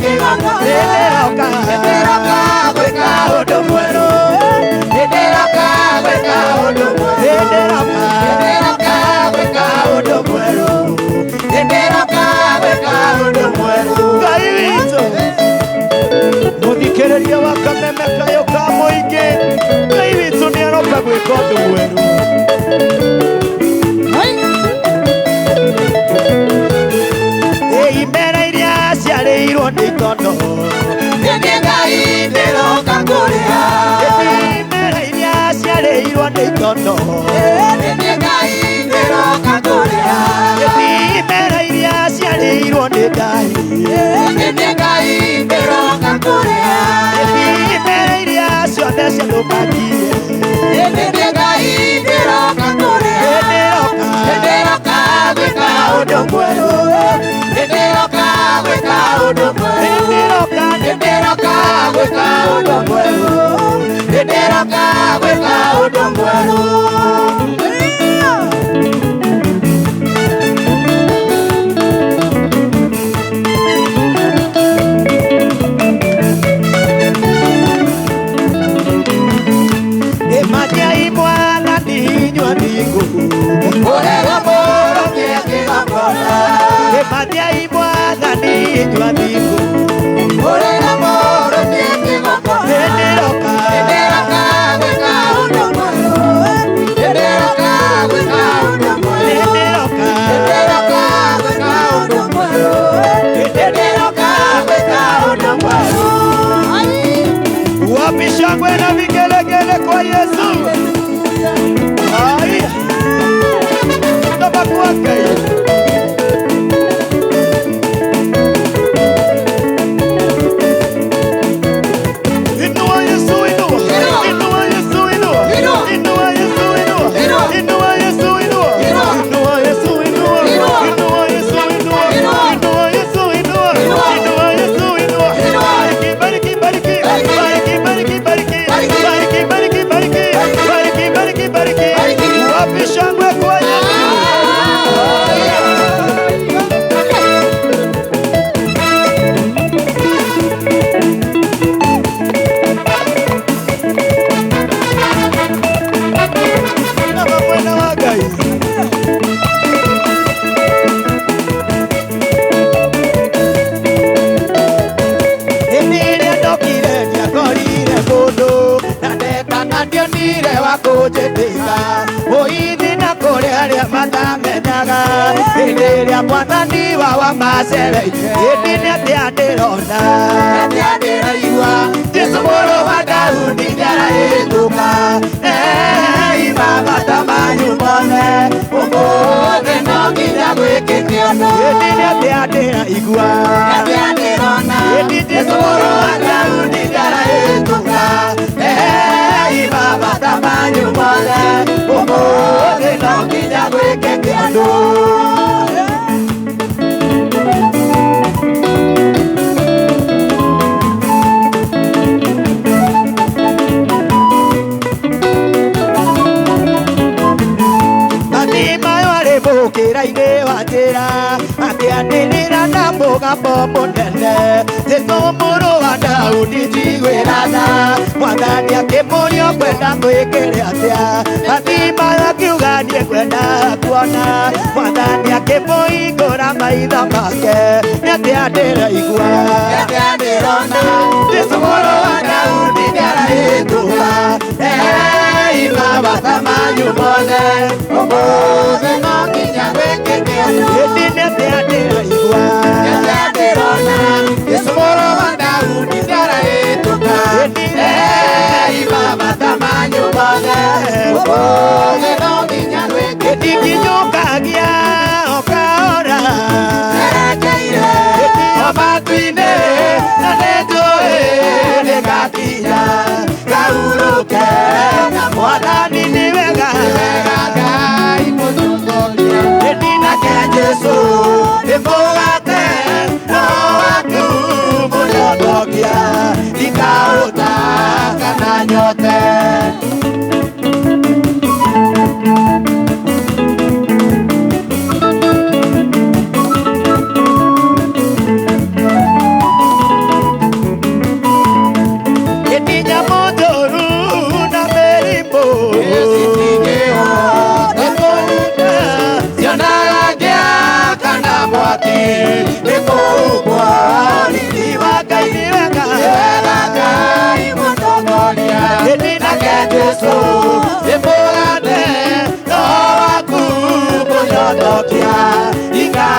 kĩgongona. Nĩndĩroka, nĩndĩroka gwĩka ũndũ mwerũ. Nĩndĩroka gwĩka ũndũ mwerũ. Nĩndĩroka, nĩndĩroka gwĩka ũndũ mwerũ. Nĩndĩroka gwĩka ũndũ mwerũ. Ngai witũ mũthikĩrĩria wa kameme kayũ ka mũingĩ, Ngai witũ nĩaroka gwĩka ũndũ mwerũ. Imera iria ciarĩirwo nĩ itondo, Nĩ Ngai ndĩroka kũrĩa. Imera iria ciarĩirwo nĩ itondo, Nĩ Ngai ndĩroka kũrĩa. Imera iria ciarĩirwo nĩ Ngai, Nĩ Ngai ndĩroka kũrĩa. Imera iria ciothe ciathũkangire, Nĩ Ngai ndĩroka kũrĩa. Nĩndĩroka, nĩndĩroka gwĩka ũndũ mwerũ. Nĩndĩroka gwĩka ũndũ mwerũ. Nĩndĩroka, nĩndĩroka gwĩka ũndũ mwerũ. Nĩndĩroka gwĩka ũndũ mwerũ. Ĩmanyai mwathani inyua thingu, Ũrega mũrũmie kĩgongona. Ĩmanyai mwathani inyua thingu, Ũrega mũrũmie kĩgongona. Nĩndĩroka, nĩndĩroka gwĩka ũndũ mwerũ. Nĩndĩroka gwĩka ũndũ mwerũ. Nĩndĩroka, nĩndĩroka gwĩka ũndũ mwerũ. Nĩndĩroka gwĩka ũndũ mwerũ. Wapi shangwe na vigelegele kwa Yesu? Ai, tabaku Ngai. Inua Yesu, inua. Inua Yesu, inua. Inua Yesu, inua. Inua Yesu, inua. Inua Yesu, inua. Inua Yesu, inua. Inua Yesu, inua. Inua Yesu, inua. Bariki, bariki, bariki. Bariki, bariki, bariki. Bariki, bariki, bariki. Bariki, bariki, bariki. Wapi shangwe kwa Yesu? Nama mwena wa Ngai. Hĩndĩ ĩrĩa ndokire ndiakorire mũndũ, na ndetana ndionire wa kũnjĩtĩka. Mũithi na kũrĩ arĩa matamenyaga, hĩndĩ ĩrĩa mwathani wao amacereire. Hĩndĩ nĩ atĩa ndĩrona, Atĩa ndĩraigua, Jesũ mũrũ wa Daudi nĩarahĩtũka. Ei mabata manyu mothe, ũmũthĩ no nginya gwĩkĩke ũndũ. Hĩndĩ nĩ atĩa ndĩraigua, Atĩa ndĩrona, Hĩndĩ Jesũ mũrũ wa Daudi nĩarahĩtũka. Ei mabata manyu mothe, ũmũthĩ no nginya gwĩkĩke ũndũ. Matimayo arĩ mũkĩra-inĩ wa njĩra, akĩanĩrĩra na mũgambo mũnene, Jesũ mũrũ wa Daudi njiguĩra tha. Mwathani akĩmũũria ũkwenda ngwĩkĩre atĩa? Matimayo akiuga niĩ ngwenda kuona. Mwathani akĩmũhingũra maitho make, nĩ atĩa ndĩraigua? Atĩa ndĩrona, Jesũ mũrũ wa Daudi nĩarahĩtũka. Ei mabata manyu mothe, ũmũthĩ no nginya gwĩkĩke ũndũ. Hĩndĩ nĩ atĩa ndĩraigua? Atĩa ndĩrona, Jesũ mũrũ wa Daudi nĩarahĩtũka. Ei mabata manyu mothe, ũmũthĩ no nginya gwĩkĩke ũndũ. Ndinginyũkagia o kahora, Erekeire o matu-inĩ, na nĩnjũĩ nĩngakinya ngahurũke. Mwathani nĩ wega, wega Ngai mũtongoria. Hĩndĩ nake Jesũ nĩ mũgate, roho waku mũnyotokia, ndikaũta kana nyote.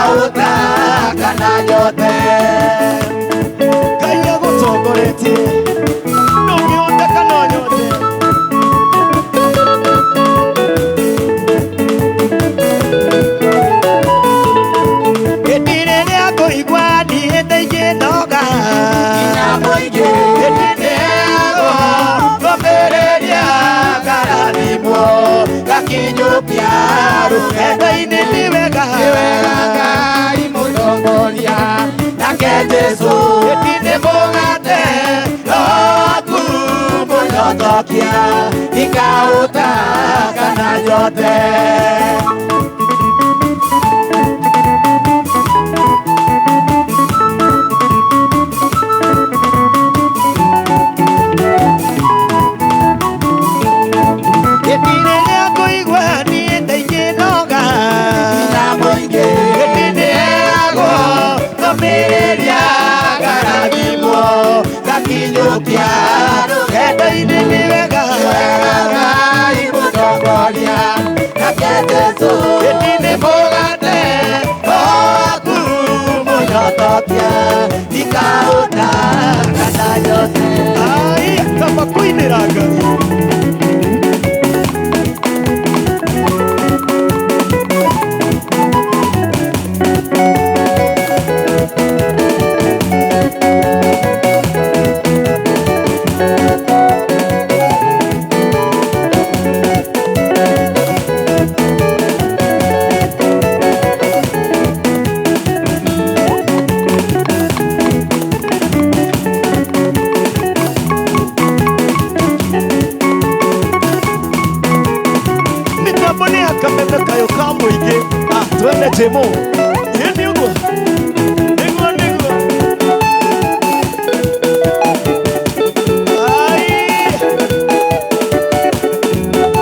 Ndikaũta kana nyote. Ngai agũtongoretie ndũngĩũta kana ũnyote. Hĩndĩ rĩrĩa ngũigua ndiĩte ingĩnoga Nginya mũingĩ hĩndĩ nĩagwo ngũmĩrĩria ngarathimwo ngakinyũkia rũgendo-inĩ nĩ wega Nĩ wega Ngai mũtongoria nake Jesũ hĩndĩ nĩ mũgate waku mũnyotokia ndikaũta kana nyote. Hĩndĩ rĩrĩa ngũigua ndiĩte ingĩnoga Nginya mũingĩ hĩndĩ nĩagwo ngũmĩrĩria ngarathimwo ngakinyũkia rũgendo-inĩ nĩ wega Nĩ wega Ngai mũtongoria nake Jesũ hĩndĩ nĩ mũgate waku mũnyotokia ndikaũta kana nyote. Ai, kaba kũinĩra Ngai. Mitambo nĩ ya kameme kayũ ka mũingĩ. Ah, twende Jemo. Ĩ nĩ ũguo. Nĩguo nĩguo. Ai.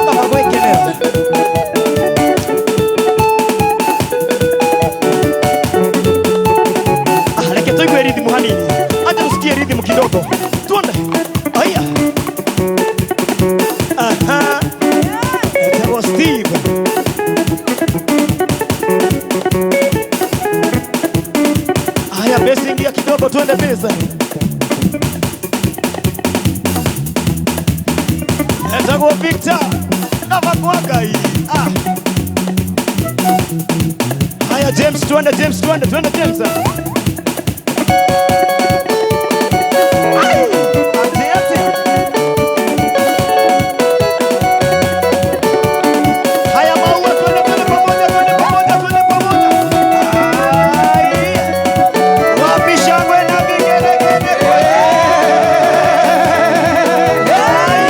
Kaba gwĩkenera. Ah, reke tũigue rhythm hanini. Acha tusikie rhythm kidogo. Tuende. Aya. Aha. Etagwo Steve. Haya, besi ingia kidogo, tuende besi. Etagwo Victor. Kama kwa Ngai. Ah. Haya James, tuende James, tuende, tuende James. Ai, ati ati. Haya maua, twende twende pamoja, twende pamoja, twende pamoja. Ai. Wapi shangwe na vigelegele? Ai.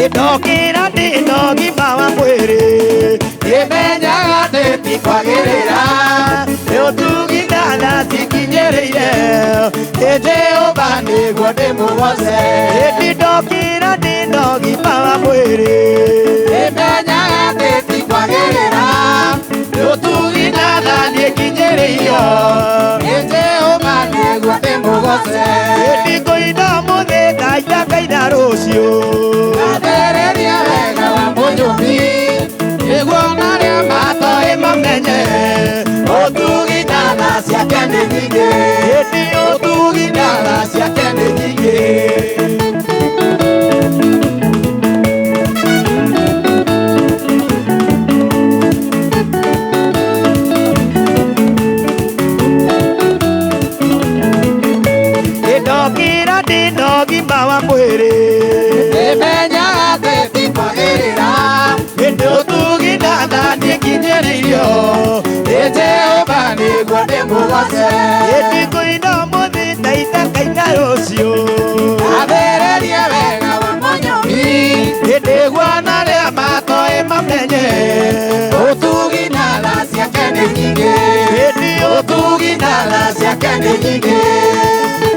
Ndokĩra ndĩ na ũgima wa mwĩrĩ Ndĩmenyaga atĩ ti kwagĩrĩra nĩ ũtugi na tha cikinyĩrĩire Ĩ Jehova nĩguo ndĩmũgoce. Hĩndĩ ndokĩra ndĩ na ũgima wa mwĩrĩ Ndĩmenyaga atĩ ti kwagĩrĩra nĩ ũtugi na tha niĩkinyĩrĩirio Ĩ Jehova nĩguo ndĩmũgoce. Hĩndĩ ngũina ũmũthĩ ngaina ngaina rũciũ Gathĩrĩria wega wa mũnyũmbi nĩguo narĩa matoĩ mamenye ũtugi na tha ciake nĩ nyingĩ. Hĩndĩ Ũtugi na tha ciake nĩ nyingĩ. Ndokĩra ndĩ na ũgima wa mwĩrĩ Ndĩmenyaga atĩ ti kwagĩrĩra Hĩndĩ ũtugi na tha niĩkinyĩrĩirio Ĩ Jehova nĩguo ndĩmũgoce. Hĩndĩ ngũina ũmũthĩ ngaina ngaina rũciũ Gathĩrĩria wega wa mũnyũmbi nĩguo narĩa matoĩ mamenye ũtugi na tha ciake nĩ nyingĩ. Hĩndĩ Ũtugi na tha ciake nĩ nyingĩ.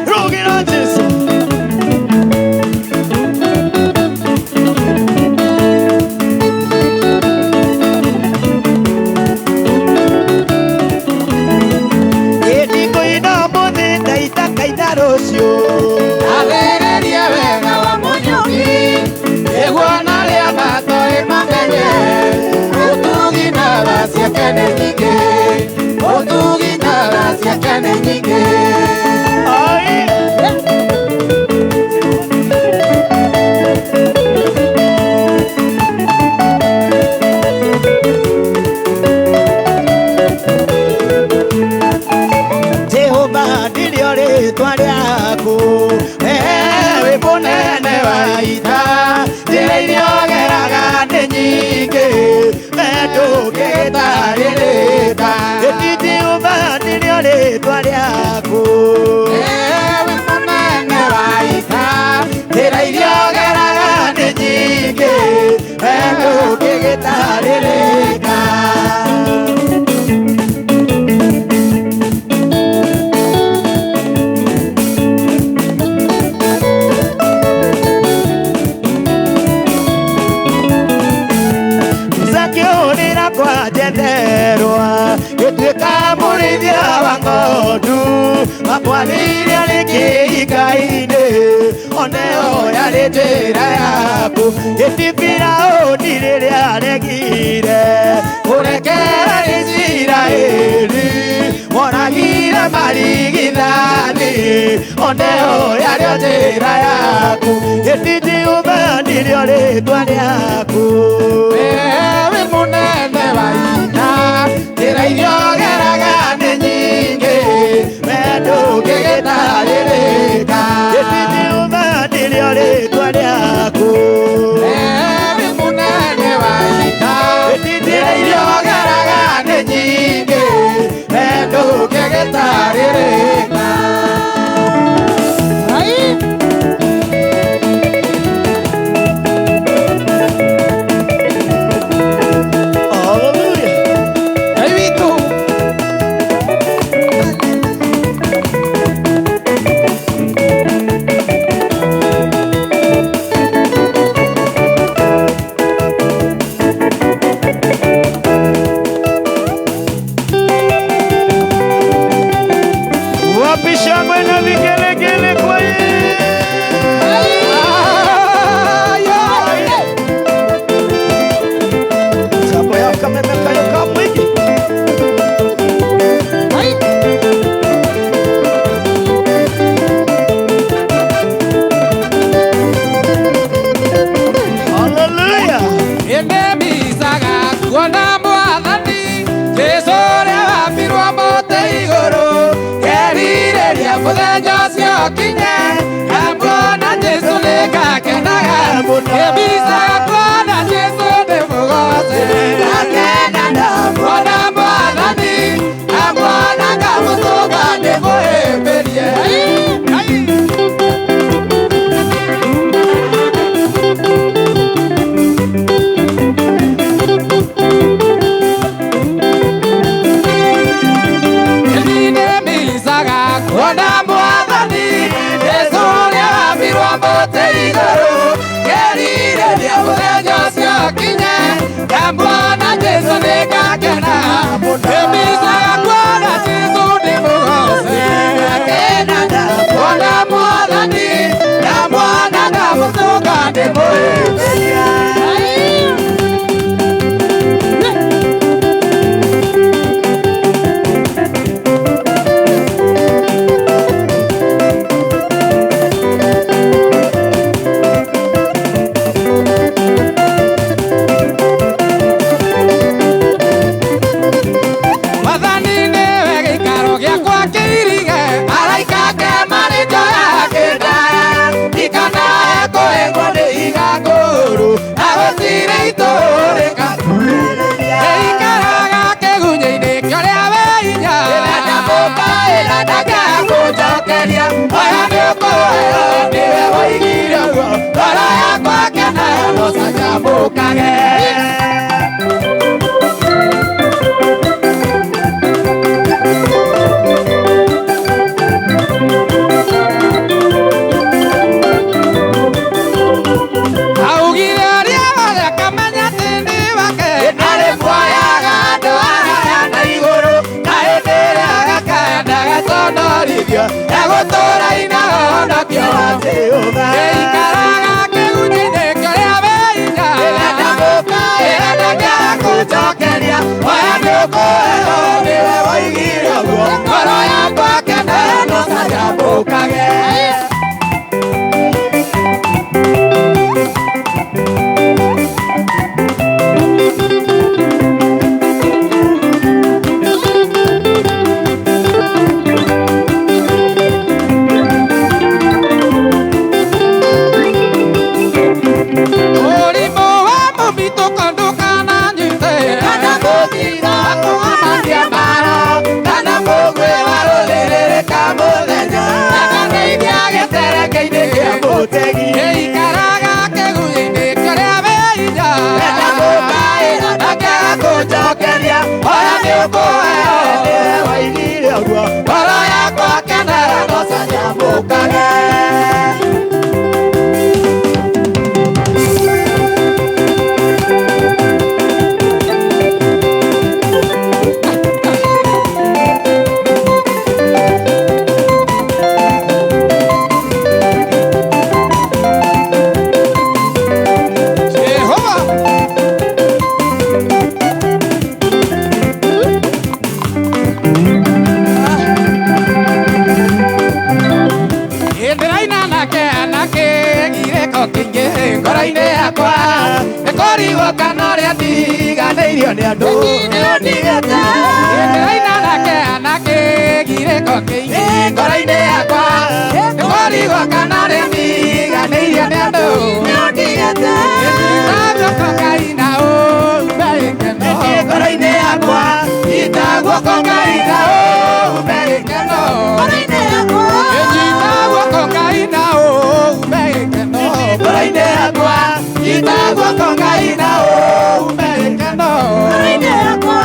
Rũgĩra Jesũ. Athĩrĩria wega wa Mũnyuki nĩguo na arĩa matoĩ mamenye ũtugi na tha ciake nĩ nyingĩ, ũtugi na tha ciake nĩ nyingĩ. Jehova nĩrĩo rĩtwa rĩaku, wĩ mũnene wa ita, njĩra iria ũgeraga nĩ nyingĩ, ndũngĩtarĩrĩka. Ĩti Jehova nĩrĩo rĩtwa rĩaku, wĩ mũnene wa ita, njĩra iria ũgeraga nĩ nyingĩ, ndũngĩtarĩrĩka. Zakĩũrĩra kwa njetherwa gĩtuĩka mũrĩithia wa ng'ondu makwanirie rĩkĩikainĩ oneo yarĩ njĩra yaku ĩti Firaũni rĩrĩa aregire kũrekera Isiraeli woragire marigithani oneo yarĩ njĩra yaku ĩti Jehova nĩrĩo rĩtwa rĩaku wĩ mũnene wa ita, njĩra iria ũgeraga nĩ nyingĩ, we ndũngĩgĩtarĩrĩka. Ĩti Jehova nĩrĩo rĩtwa rĩaku, wĩ mũnene wa ita, ĩti njĩra iria ũgeraga nĩ nyingĩ, we ndũngĩgĩtarĩrĩka. Hallelujah. Ngai witũ. Wapi shangwe na vigelegele kwa Jambo ya kameme kayo kamwingi. Hallelujah. Ĩndĩmbicaga kuona mwathani Jesũ ũrĩa wambirwo mũtĩ igũrũ ngerirĩria mũthenya ũcio ũkinye ngamuona Jesũ nĩngakenaga Ndĩmbicaga kuona Jesũ ndĩmũgooce ngakena ndamuona mwathani ngamuona ngamũtũnga ndĩmũhĩmbĩrie. Nĩndĩmbicaga kuona mwathani Jesũ ũrĩa wambirwo mũtĩ igũrũ ngerirĩria mũthenya ũcio ũkinye ngamuona Jesũ nĩngakena Ndĩmbicaga kuona Jesũ ndĩmũgooce ngakena ndamuona mwathani ngamuona ngamũtũnga ndĩmũhĩmbĩrie. Mwathani nĩwe gĩikaro gĩakwa kĩirige, araika ake marĩ njoya kĩndaya, ndikanae kũhĩngwo nĩ igango. kĩingĩ ngoro-inĩ yakwa nĩkũrigwo kana ũrĩa ndiganĩirio nĩ andũ ndĩraina nake anake girĩko kĩingĩ ngoro-inĩ yakwa nĩkũrigwo kana ũrĩa ndiganĩirio nĩ andũ Nyita guoko Ngai na ũmbe gĩkeno ngoro-inĩ yakwa nyita guoko Ngai na ũmbe gĩkeno ngoro-inĩ yakwa nyita guoko Ngai na ũmbe gĩkeno ngoro-inĩ yakwa nyita guoko Ngai na ũmbe gĩkeno ngoro-inĩ yakwa.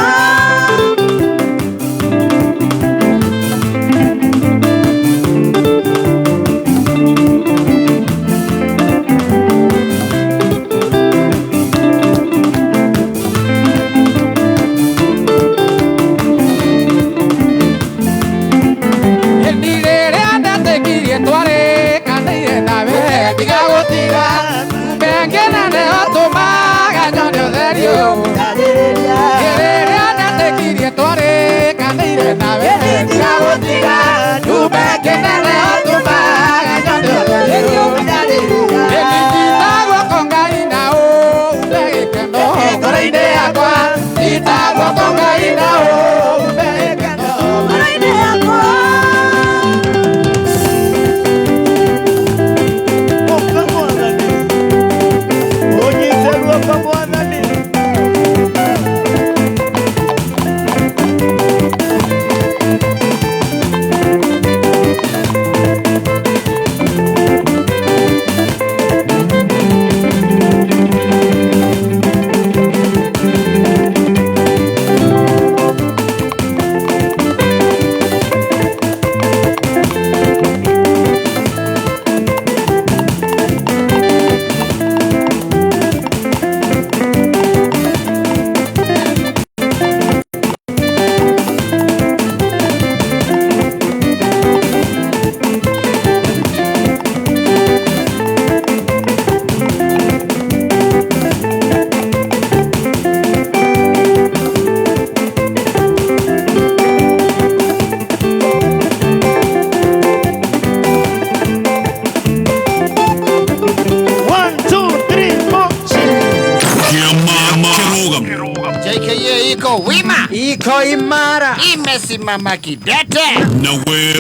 Iko imara, imesimama kidete. Na we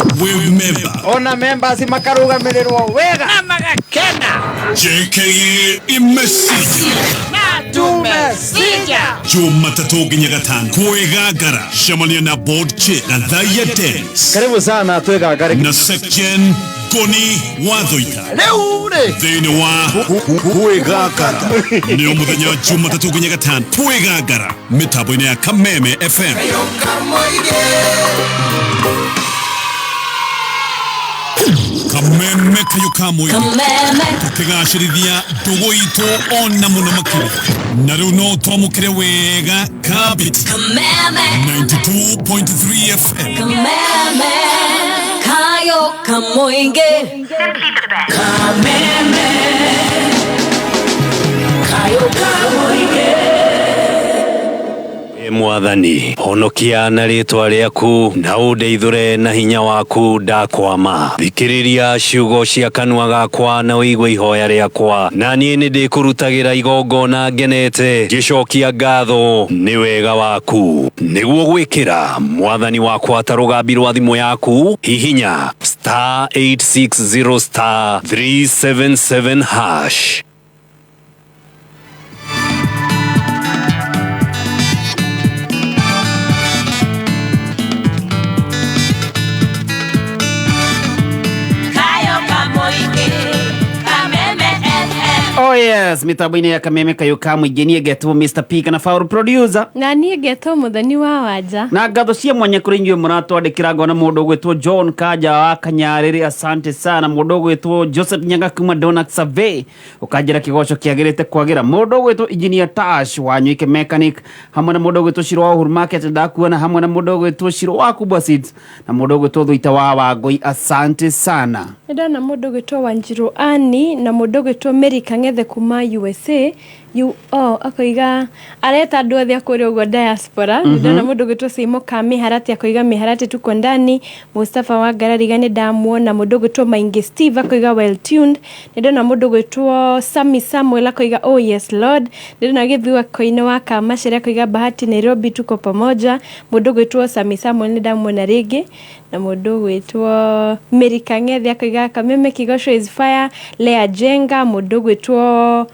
member. Ona members makarugamirĩrwo wega na magakena. JKA imesija na tumesija. Jumatatu nginya gatano kwĩgangara cemania na board chair Gathaiya Dennis. Karibu sana twĩgangare na section Ngoni wa Thuita rĩu rĩ thĩinĩ wa kwĩgangara nĩ mũthenya wa Jumatatũ nginya gatano kwĩgangara mĩtambo-inĩ ya Kameme FM. Kameme kayo ka mũingĩ tũkĩgacĩrithia ndũgũ itũ ona mũno makĩria na rĩu no twamũkĩre wega Kabiti 92.3 FM. Kameme kayo kamoinge. Kameme kayo kamoinge. Mwathani honokia na rĩtwa rĩaku na ũndeithũre na hinya waku ndakwama. Thikĩrĩria ciugo cia kanua gakwa na ũigue ihoya rĩakwa, na niĩ nĩndĩkũrutagĩra igongona ngenete ngĩcokia ngatho nĩ wega waku. Nĩguo gwĩkĩra mwathani wakwa ta rũgambi rwa thimũ yaku, hihinya star 860 star 377 hash. Oh yes, mitambo-inĩ ya Kameme kayo ka mũingĩ niĩ ngetwo Mr P kana Faul producer. Na niĩ ngetwo Muthoni wa Wanja. Na ngatho cia mwanya kũrĩ inyuĩ mũratwandĩkĩra ngona mũndũ ũgwĩtwo John Kanja wa Kanyarĩrĩ, asante sana. Mũndũ ũgwĩtwo Joseph Nyaga kuma Donax Survey ũkanjĩra kĩgoco kĩagĩrĩte kwagĩra. Mũndũ ũgwĩtwo Engineer Tash wa Nywike Mechanic hamwe na mũndũ ũgwĩtwo Shiro wa Uhuru Market ndakuona hamwe na mũndũ ũgwĩtwo Shiro wa Kubwa Seeds na mũndũ ũgwĩtwo Thuita wa Wangũi, asante sana. Nĩndona mũndũ ũgwĩtwo Wanjiru Ani na mũndũ ũgwĩtwo Mary Kang'ethe kuma kuma USA oh, akoiga areta andũ othe a kũrĩa ũguo diaspora. Nĩ ndona mũndũ ũgwĩtwo Seimo ka Mĩharati akoiga Mĩharati tuko ndani. Mustafa wa Ngarariga nĩ ndamuona. Mũndũ ũgwĩtwo Maingi Steve akoiga well tuned. Nĩ ndona mũndũ ũgwĩtwo Sami Samuel akoiga oh yes Lord. Nĩ ndona Gĩthua Koine wa Kamacere akoiga Bahati Nairobi tuko pamoja. Mũndũ ũgwĩtwo Sami Samuel nĩ ndamuona rĩngĩ, na mũndũ ũgwĩtwo Mary Kang'ethe akoiga Kameme Kigosho is fire. Lea Jenga, mũndũ ũgwĩtwo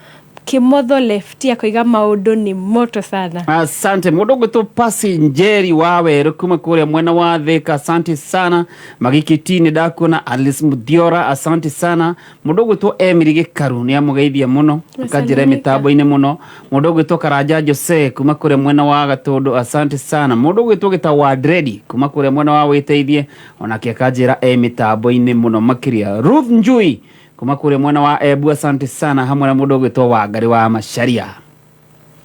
Kimotho Lefty akoiga maũndũ nĩ moto sana. Asante. Mũndũ ũgwĩtwo Pasi Njeri wa Werũ kuma kũrĩa mwena wa Thika, asante sana. Magikiti nĩ ndakuona. Alice Muthiora, asante sana. Mũndũ ũgwĩtwo Emily Gĩkaru nĩ amũgeithia mũno, akanjĩra mĩtambo-inĩ mũno. Mũndũ ũgwĩtwo Karanja Jose kuma kũrĩa mwena wa Gatũndũ, asante sana. Mũndũ ũgwĩtwo Gĩtau wa Dredi kuma kũrĩa mwena wa Wĩteithie, onake akanjĩra e mĩtambo-inĩ mũno makĩria. Ruth Njui kuma kũrĩa mwena wa Embu, asante sana, hamwe na mũndũ ũgwĩtwo Wangari wa Macharia.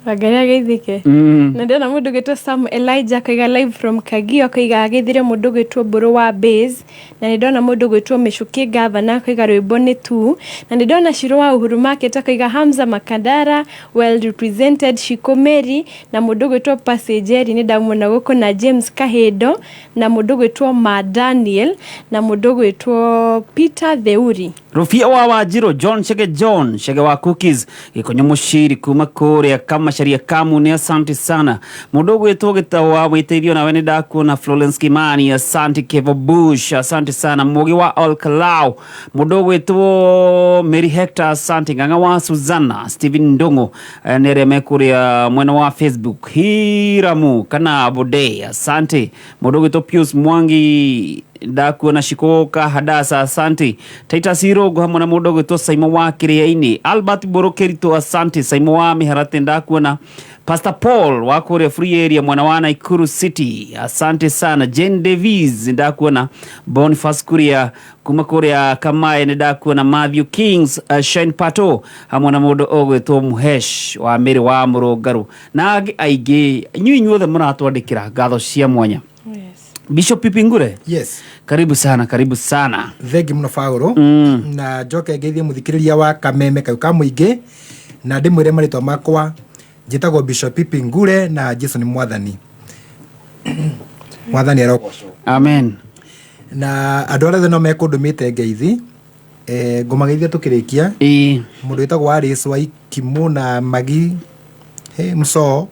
Wangari ageithĩke. Na ndĩrona mũndũ ũgwĩtwo Sam Elijah akoiga live from Kagio, akoiga ageithire mũndũ ũgwĩtwo Mbũrũ wa Base. Na nĩ ndona mũndũ ũgwĩtwo Mĩcũkĩ Gavana akoiga rwĩmbo nĩ tu. Na nĩ ndona Shiro wa Uhuru Market akoiga Hamza Makandara well represented, Shiko Mary, na mũndũ ũgwĩtwo Passengeri nĩ ndamuona gũkũ, na James Kahindo, na mũndũ ũgwĩtwo Ma Daniel, na mũndũ ũgwĩtwo Peter Theuri. Rũbia wa Wanjirũ, John Chege, John Chege wa Cookies Gĩkonyo Mũciri kuma kũrĩa Kamacharia Kamune, asante sana. Mũndũ ũgwĩtwo Gĩtau wa Wĩteithio, nawe nĩ ndakuona. Florence Kimani, asante. Kevo Bush, asante sana. Mũgĩ wa Olkalau, mũndũ ũgwĩtwo Mary Hector, asante. Ng'ang'a wa Susanna, Stephen Ndung'u, nĩ arĩa me kũrĩa mwena wa Facebook. Hiramu kana Bude, asante. Mũndũ ũgwĩtwo Pius Mwangi ndakuona. Shikoka Hadasa, asante. Titus Irogo hamwe na mũndũ ũgwĩtwo Saimo wa Kĩrĩa-inĩ, Albert Borokерito, asante. Saimo wa Mĩharate ndakuona. Pastor Paul wa kũrĩa Free Area mwena wa Nakuru City, asante sana. Jane Davies ndakuona. Boniface Kuria kuma kũrĩa Kamae nĩ ndakuona. Matthew Kings, Shine Pato hamwe na mũndũ ũgwĩtwo Muhesh wa Mĩrĩ wa Mũrũngarũ na angĩ aingĩ. Inyuĩ inyuothe mũratwandĩkĩra, ngatho cia mwanya. Bishop Pipingure. Yes. Karibu sana, karibu sana. Thengi muno Paũlũ. Na njoke ngeithie mũthikĩrĩria wa Kameme kau ka mũingĩ, na ndĩmwĩre marĩtwa makwa njĩtagwo Bishop Pipi Ngure, na Jesu nĩ mwathani. Mwathani arogocwo. Amen. Na andũ arĩa othe no mekũndũmĩte ngeithi, ngũmageithia tũkĩrĩkia. Mũndũ wĩtagwo Alice wa Ikimu na Magi Msoo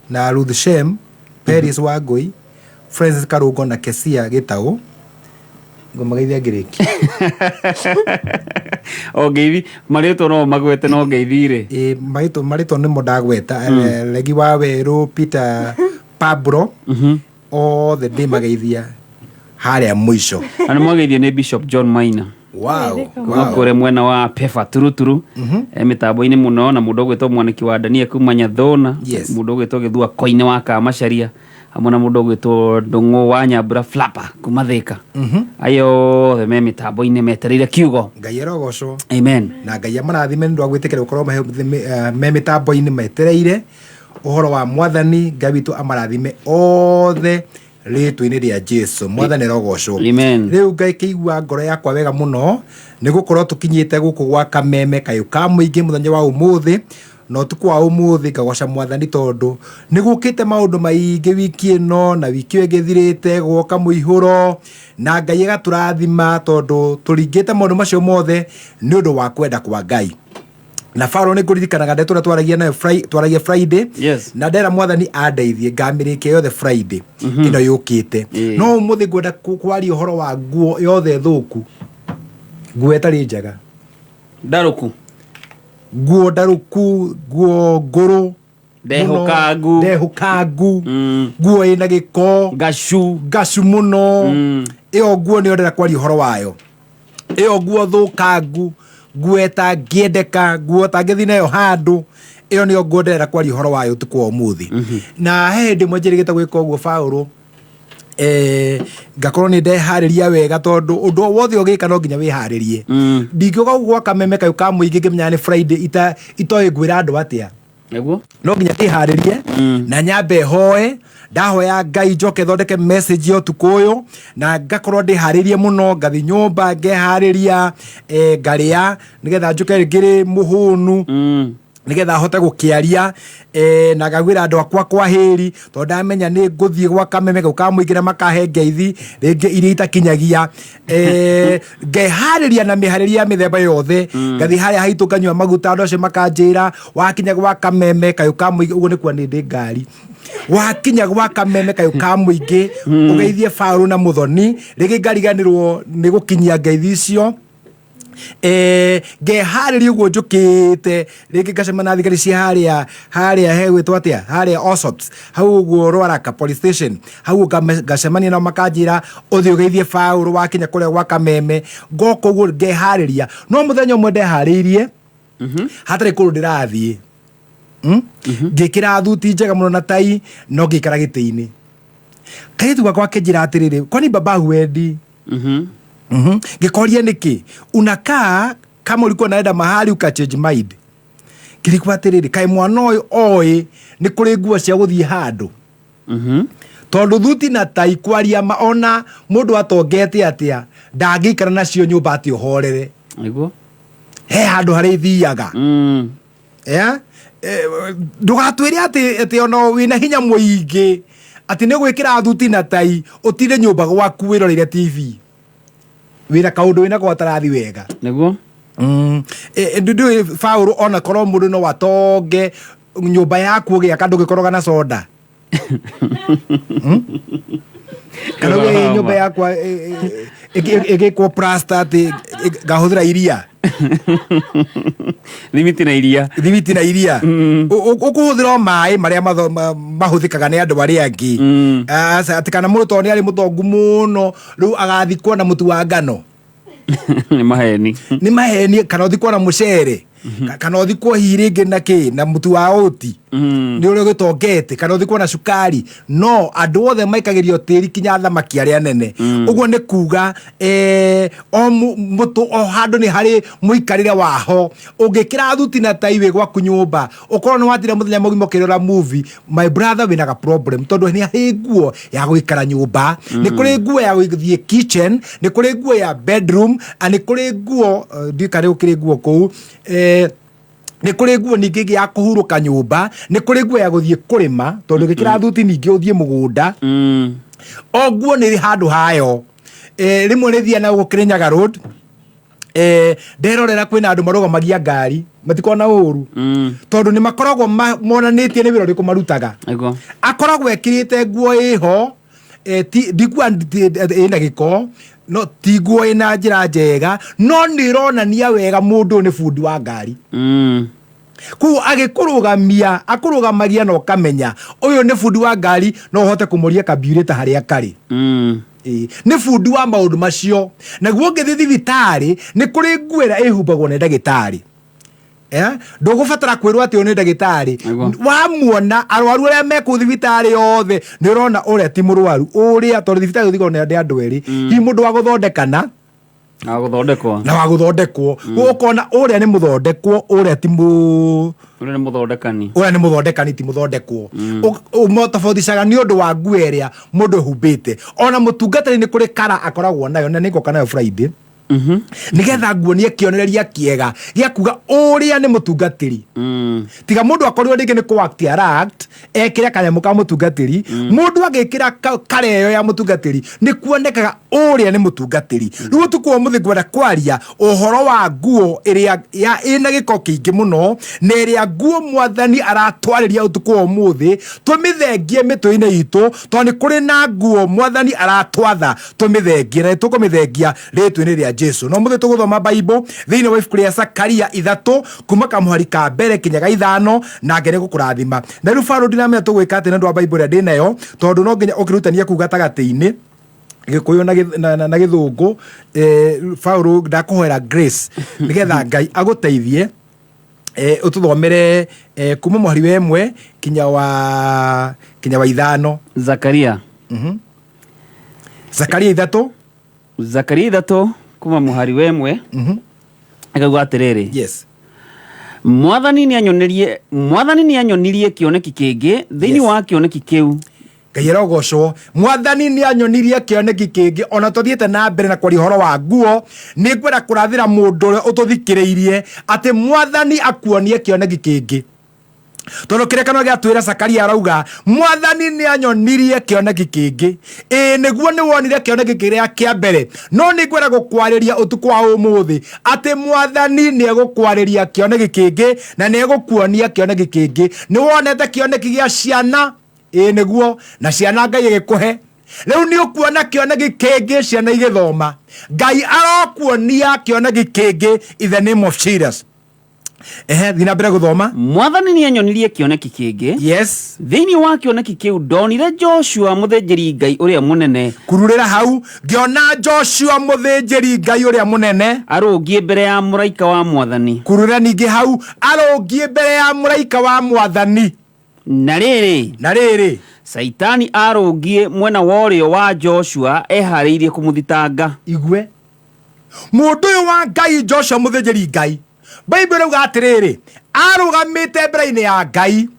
na Ruth Shem, Peris wa Ngũi, Francis Karũngo na Kesia Gĩtaũ, ngũmageithia ngĩrĩkia. O ngeithi marĩtwa no magwete no ngeithi rĩ. Ĩ, marĩtwa nĩmo ndagweta. Legi wa Werũ, Peter Pablo, othe ndĩmageithia harĩa mũico. Na nĩ mwageithio nĩ Bishop John Maina kuma kũrĩa mwena wa Pefa Turuturu, mĩtambo-inĩ mũno, na mũndũ ũgwĩtwo Mwaniki wa Dania kuma Nyathũna, mũndũ ũgwĩtwo Gĩthua Koine wa Kamacharia hamwe na mũndũ ũgwĩtwo Ndũng'ũ wa Nyambura Flapa kuma Thĩka. Ayo othe me mĩtambo-inĩ metereire kiugo. Ngai arogocwo. Amen. Na Ngai amarathime nĩ ũndũ wa gwĩtĩkĩra gũkorwo me mĩtambo-inĩ metereire ũhoro wa mwathani. Ngai witũ amarathime othe rĩtwa-inĩ rĩa Jesu. Mwathani arogocwo. Amen. Rĩu Ngai kĩigua ngoro yakwa wega mũno nĩ gũkorwo tũkinyĩte gũkũ gwa Kameme kayũ ka mũingĩ mũthenya wa ũmũthĩ na ũtukũ wa ũmũthĩ. Ngagoca mwathani tondũ nĩ gũkĩte maũndũ maingĩ wiki ĩno na wiki ĩyo ĩngĩ ĩthirĩte, gwoka mũihũro, na Ngai agatũrathima tondũ tũringĩte maũndũ macio mothe nĩ ũndũ wa kwenda kwa Ngai. Na Faro, nĩ ngũririkanaga ndeto ĩrĩa twaragia nayo twaragia Friday, na ndera mwathani andeithie ngamĩrĩkia yothe Friday ĩno yũkĩte. No ũmũthĩ ngwenda kwaria ũhoro wa nguo yothe thũku, nguo ĩtarĩ njega, Ndarũku. Nguo ndarũku, nguo ngũrũ, Ndehũkangu. Ndehũkangu, nguo ĩna gĩko, Ngacu. Ngacu mũno. Ĩyo nguo nĩyo ndĩrenda kwaria ũhoro wayo, ĩyo nguo thũkangu, nguo ĩtangĩendeka, nguo ũtangĩthiĩ nayo handũ. Ĩyo nĩyo nguo ndĩrenda kwaria ũhoro wayo ũtukũ wa ũmũthĩ. Na he hĩndĩ ĩmwe njĩrĩgĩte gwĩka ũguo Paũlũ, ngakorwo nĩ ndeharĩria wega, tondũ ũndũ o wothe ũgĩka no nginya wĩharĩrie. Ndingĩũka gũkũ gwa Kameme kayũ ka mũingĩ ngĩmenyaga nĩ Friday itoĩ ngwĩra andũ atĩa. Nĩguo. No nginya ndĩharĩrie na nyambe hoe. Ndahoya Ngai, njoke thondeke message ya ũtukũ ũyũ na ngakorwo ndĩharĩrie mũno. Ngathi nyũmba, ngeharĩria, ngarĩa nĩgetha njũke ngĩrĩ mũhũnu, nĩgetha hote gũkĩaria, na ngagwĩra andũ akwa kwa hĩri, tondũ ndamenya nĩ ngũthiĩ gwa Kameme gau ka mũingĩ na makahe ngeithi rĩngĩ iria itakinyagia. Ngeharĩria na mĩharĩria ya mĩthemba yothe, ngathiĩ harĩa haitũ, nganyua maguta. Andũ acio makanjĩra, "Wakinya gwa Kameme kayũ ka mũingĩ," ũguo nĩ kuo nĩ ndĩ ngari, "wakinya gwa Kameme kayũ ka mũingĩ, ũgeithie Baũrũ na Mũthoni." Rĩngĩ ngariganĩrwo nĩ gũkinyia ngeithi icio. Ngeharĩria ũguo, njũkĩte rĩngĩ ngacemania na thigari cia harĩa hegwĩtwo atĩa, harĩa Osops hau ũguo, Rwaraka police station hau. Ngacemania nao, makanjĩra, "Ũthiĩ ũgeithie Baũrũ wakinya kũrĩa gwa Kameme." Ngoka ũguo ngeharĩria. No mũthenya ũmwe ndeharĩirie hatarĩ kũndũ ndĩrathiĩ, Ngĩkĩra thuti njega mũno na tai, no ngĩikara gĩtĩ-inĩ. Kairĩtu gakwa akĩnjĩra atĩrĩrĩ, "Kwani baba huendi?" Ngĩkoria, "Nĩkĩ unakaa kama ulikuwa naenda mahali ukachange mind?" Ngĩrigwo atĩrĩrĩ, kaĩ mwana ũyũ oĩ nĩ kũrĩ nguo cia gũthiĩ handũ? Tondũ thuti na tai, kwaria ma, ona mũndũ atongete atĩa, ndangĩikara nacio nyũmba atĩ ũhorere. Nĩguo. He handũ harĩa ithiaga. Yeah? Ndũgatwĩre atĩ ona wĩna hinya mũingĩ atĩ nĩ gwĩkĩra thuti na tai ũtinde nyũmba gwaku wĩroreire TV, wĩna kaũndũ wĩnako gatarathi wega. Nĩguo. Ndũĩ Baũrũ, ona korwo mũndũ no atonge, nyũmba yaku ũgĩaka ndũgĩkoroga na soda. Kana ũgĩ nyũmba yakwa ĩgĩkwo plaster atĩ ngahũthĩra iria? Thimiti na iria. Thimiti na iria. Ũkũhũthĩra o maĩ marĩa mahũthĩkaga nĩ andũ arĩa angĩ. Aca, atĩ kana mũndũ tondũ nĩ arĩ mũtongu mũno rĩu agathikwo na mũtu wa ngano? Nĩ maheni. Nĩ maheni. Kana ũthikwo na mũcere, kana ũthikwo hihi rĩngĩ na kĩ, na mũtu wa oti, nĩ ũrĩa ũgĩtongete, kana ũthikwo na cukari. No andũ othe maikagĩrio tĩri, kinya thamaki arĩa nene. Ũguo nĩ kuga o mũtũ o handũ nĩ harĩ mũikarĩre waho. Ũngĩkĩra thuti na tai wĩ gwaku nyũmba, ũkorwo nĩ watira mũthenya mũgima ũkĩrora movie, my brother, wĩna ga problem, tondũ nĩ harĩ nguo ya gũikara nyũmba, nĩ kũrĩ nguo ya gũthiĩ kitchen, nĩ kũrĩ nguo ya bedroom, na nĩ kũrĩ nguo, ndiũĩ kana gũkĩrĩ nguo kũu, nĩ kũrĩ nguo ningĩ ĩngĩ ya kũhurũka nyũmba, nĩ kũrĩ nguo ya gũthiĩ kũrĩma, tondũ ũngĩkĩra thuti ningĩ ũthiĩ mũgũnda. O nguo nĩ ĩrĩ handũ hayo. Rĩmwe nĩ thiaga na gũkũ Kĩrĩnyaga Road, nderorera kwĩna andũ marũgamagia ngari matikona ũru, tondũ nĩ makoragwo monanĩtie nĩ wĩra ũrĩkũ marutaga. Nĩguo. Akoragwo ekĩrĩte nguo ĩho, ndikuga ĩna gĩko, no ti nguo ĩna njĩra njega, no nĩ ĩronania wega mũndũ ũyũ nĩ bundi wa ngari. Koguo agĩkũrũgamia, akũrũgamagia na ũkamenya ũyũ nĩ bundi wa ngari. No ũhote kũmũria kambiurĩta harĩa karĩ. Ĩĩ, nĩ bundi wa maũndũ macio. Naguo ũngĩthiĩ thibitarĩ, nĩ kũrĩ nguo ĩrĩa ĩhumbagwo nĩ ndagĩtarĩ. Ndũgũbatara kwĩrwo atĩ ũyũ nĩ ndagĩtarĩ. Wamuona, arwaru arĩa me kũu thibitarĩ othe nĩ ũrona ũrĩa ti mũrwaru ũrĩa, tondũ thibitarĩ ũthikagwo nĩ andũ erĩ, hihi mũndũ wa gũthondekana Na gũthondekwo. Na wa gũthondekwo. Ũkona ũrĩa nĩ mũthondekwo, ũrĩa ti mũ Ũrĩa nĩ mũthondekani. Ũrĩa nĩ mũthondekani, ti mũthondekwo. Ũmũtofauticaga nĩ ũndũ wa nguo ĩrĩa mũndũ ehumbĩte. Ona mũtungatĩri nĩ kũrĩ kara akoragwo nayo, na nĩngoka nayo Friday, nĩgetha nguonie kĩonereria kĩega gĩa kuga ũrĩa nĩ mũtungatĩri. Tiga mũndũ akorirwo rĩngĩ nĩ kũ aract ekĩre kanyamũ ka mũtungatĩri. Mũndũ agĩkĩra kara ĩyo ya mũtungatĩri, nĩ kuonekaga ũrĩa nĩ mũtungatĩri. Rĩu ũtukũ wa mũthĩ ngwenda kwaria ũhoro wa nguo ĩrĩa ĩna gĩko kĩingĩ mũno, na ĩrĩa nguo Mwathani aratwarĩria ũtukũ wa ũmũthĩ tũmĩthengie mĩtwe-inĩ itũ, tondũ nĩ kũrĩ na nguo Mwathani aratwatha tũmĩthengie, na nĩ tũkũmĩthengia rĩtwa-inĩ rĩa Jesu. No mũthĩ tũgũthoma Bible thĩinĩ wa ibuku rĩa Zakaria 3, kuma kamũhari ka mbere kinya ga 5, na Ngai nĩ gũkũrathima. Na rĩu Farũ, ndinamenya tũgwĩka atĩa nĩ ũndũ wa Bible ĩrĩa ndĩnayo, tondũ no nginya ũkĩrutania kũu gatagatĩ-inĩ Gĩkũyũ na Gĩthũngũ. Paũlũ, ndakũhoera grace nĩgetha Ngai agũteithie, ũtũthomere kuma mũhari wa 1 kinya wa 5. Zakaria. Zakaria 3. Zakaria 3 kuma mũhari wa 1 ĩkauga atĩrĩrĩ. Yes. Mwathani nĩanyonirie, mwathani nĩanyonirie kĩoneki kĩngĩ thĩinĩ wa kĩoneki kĩu. Ngai arogocwo. Mwathani nĩ anyonirie kĩoneki kĩngĩ. Ona tũthiĩte na mbere na kwaria ũhoro wa nguo, nĩ ngwenda kũrathĩra mũndũ ũrĩa ũtũthikĩrĩirie atĩ mwathani akuonie kĩoneki kĩngĩ, tondũ kĩrĩkanĩro gĩatwĩra Zakaria arauga mwathani nĩ anyonirie kĩoneki kĩngĩ. Ĩĩ nĩguo, nĩ wonire kĩoneki kĩrĩa kĩa mbere, no nĩ ngwenda gũkwarĩria ũtukũ wa ũmũthĩ atĩ mwathani nĩ egũkwarĩria kĩoneki kĩngĩ na nĩ egũkuonia kĩoneki kĩngĩ. Nĩ wonete kĩoneki gĩa ciana, ĩĩ nĩguo, na ciana Ngai ĩgĩkũhe. Rĩu nĩ ũkuona kĩoneki kĩngĩ, ciana igĩthoma. Ngai arokuonia kĩoneki kĩngĩ in the name of Jesus. Ehe, thiĩ na mbere gũthoma. Mwathani nĩanyonirie kĩoneki kĩngĩ. Yes. Thĩinĩ wa kĩoneki kĩu ndonire Joshua mũthĩnjĩri Ngai ũrĩa mũnene. Kururĩra hau. Ngĩona Joshua mũthĩnjĩri Ngai ũrĩa mũnene arũngiĩ mbere ya mũraika wa mwathani. Kururĩra ningĩ hau. Arũngiĩ mbere ya mũraika wa mwathani. Na rĩrĩ, na rĩrĩ, Caitani arũngiĩ mwena wa ũrĩo wa Joshua eharĩirie kũmũthitanga. Igue mũndũ ũyũ wa Ngai Joshua mũthĩnjĩri Ngai, Bible ĩrauga atĩrĩrĩ, arũgamĩte mbere-inĩ ya Ngai,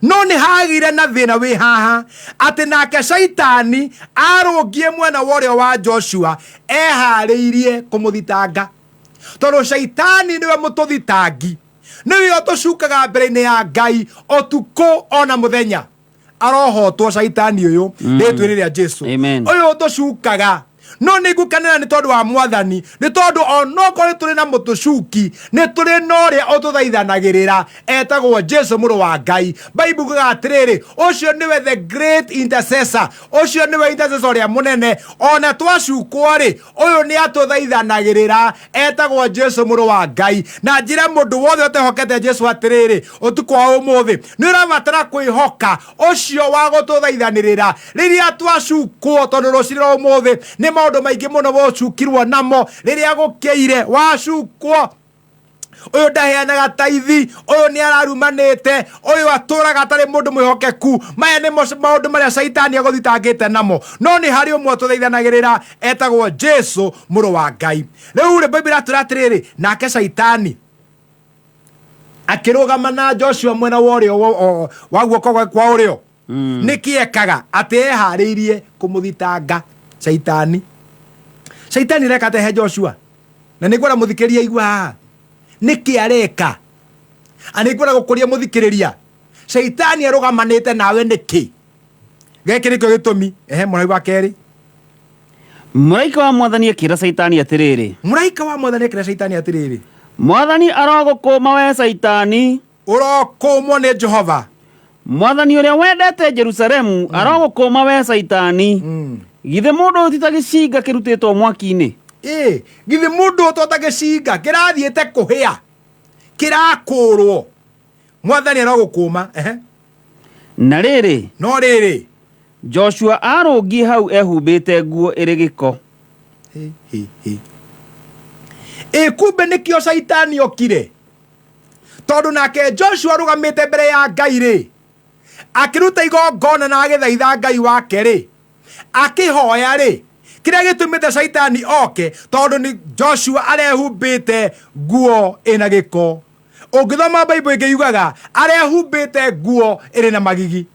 no nĩ hagĩire na thĩna wĩ haha atĩ nake Caitani arũngiĩ mwena wa ũrĩo wa Joshua eharĩirie kũmũthitanga, tondũ Caitani nĩwe mũtũthitangi, nĩwe ũtũcukaga mbere-inĩ ya Ngai ũtukũ ona mũthenya. Arohotwo Caitani ũyũ rĩtwa-inĩ rĩa Jesu. Amen. Ũyũ ũtũcukaga, no nĩ ngũkenera nĩ tondũ wa mwathani, nĩ tondũ onokorwo nĩ tũrĩ na mũtũcuki, nĩ tũrĩ na ũrĩa ũtũthaithanagĩrĩra etagwo Jesu mũrũ wa Ngai. Bible ĩugaga atĩrĩrĩ, ũcio nĩwe the great intercessor, ũcio nĩwe intercessor ũrĩa mũnene. Ona twacukwo rĩ, ũyũ nĩ atũthaithanagĩrĩra etagwo Jesu mũrũ wa Ngai. Na njĩra mũndũ wothe ũtehokete Jesu atĩrĩrĩ, ũtukũ wa ũmũthĩ nĩ ũrabatara kwĩhoka ũcio wa gũtũthaithanĩrĩra rĩrĩa twacukwo, tondũ rũcinĩ rwa ũmũthĩ nĩ maũndũ maingĩ mũno wocukirwo namo. Rĩrĩa gũkĩire wacukwo, ũyũ ndaheanaga taithi, ũyũ nĩ ararumanĩte, ũyũ atũraga atarĩ mũndũ mwĩhokeku. Maya nĩmo maũndũ marĩa Caitani agũthitangĩte namo, no nĩ harĩ ũmwe ũtũthaithanagĩrĩra etagwo Jesu mũrũ wa Ngai. Rĩu rĩ, Bible ĩratwĩra atĩrĩrĩ, nake Caitani akĩrũgama na Joshua mwena wa ũrĩo wa guoko gwake kwa ũrĩo. Nĩkĩ ekaga? Atĩ eharĩirie kũmũthitanga. Caitani, Caitani areka atĩa he Joshua? Na nĩ ngwenda mũthikĩrĩria igua haha nĩkĩ areka, a nĩ ngwenda gũkũria mũthikĩrĩria, Caitani arũgamanĩte nawe nĩkĩ? Gĩkĩ nĩkĩo gĩtũmi. Ehe, mũrahi wa kerĩ. Mũraika wa mwathani akĩra Caitani atĩrĩrĩ, Mũraika wa mwathani akĩra Caitani atĩrĩrĩ, mwathani arogũkũma we Caitani. Ũrokũmwo nĩ Jehova. Mwathani ũrĩa wendete Jerusalemu arogũkũma we Caitani. Githĩ mũndũ ũyũ ti ta gĩcinga kĩrutĩtwo mwaki-inĩ? Ĩ githĩ mũndũ ũyũ to ta gĩcinga kĩrathiĩte kũhĩa, kĩrakũrwo? Mwathani arogũkũma. Ehe. Na rĩrĩ, no rĩrĩ, Joshua arũngiĩ hau ehumbĩte nguo ĩrĩ gĩko. Ĩ kumbe nĩkĩo Caitani okire, tondũ nake Joshua arũgamĩte mbere ya Ngai rĩ, akĩruta igongona na agĩthaitha Ngai wake rĩ, akĩhoya rĩ, kĩrĩa gĩtũmĩte Caitani oke tondũ nĩ Joshua arehumbĩte nguo ĩna gĩko. Ũngĩthoma Bible ĩngĩ yugaga arehumbĩte nguo ĩrĩ na magigi.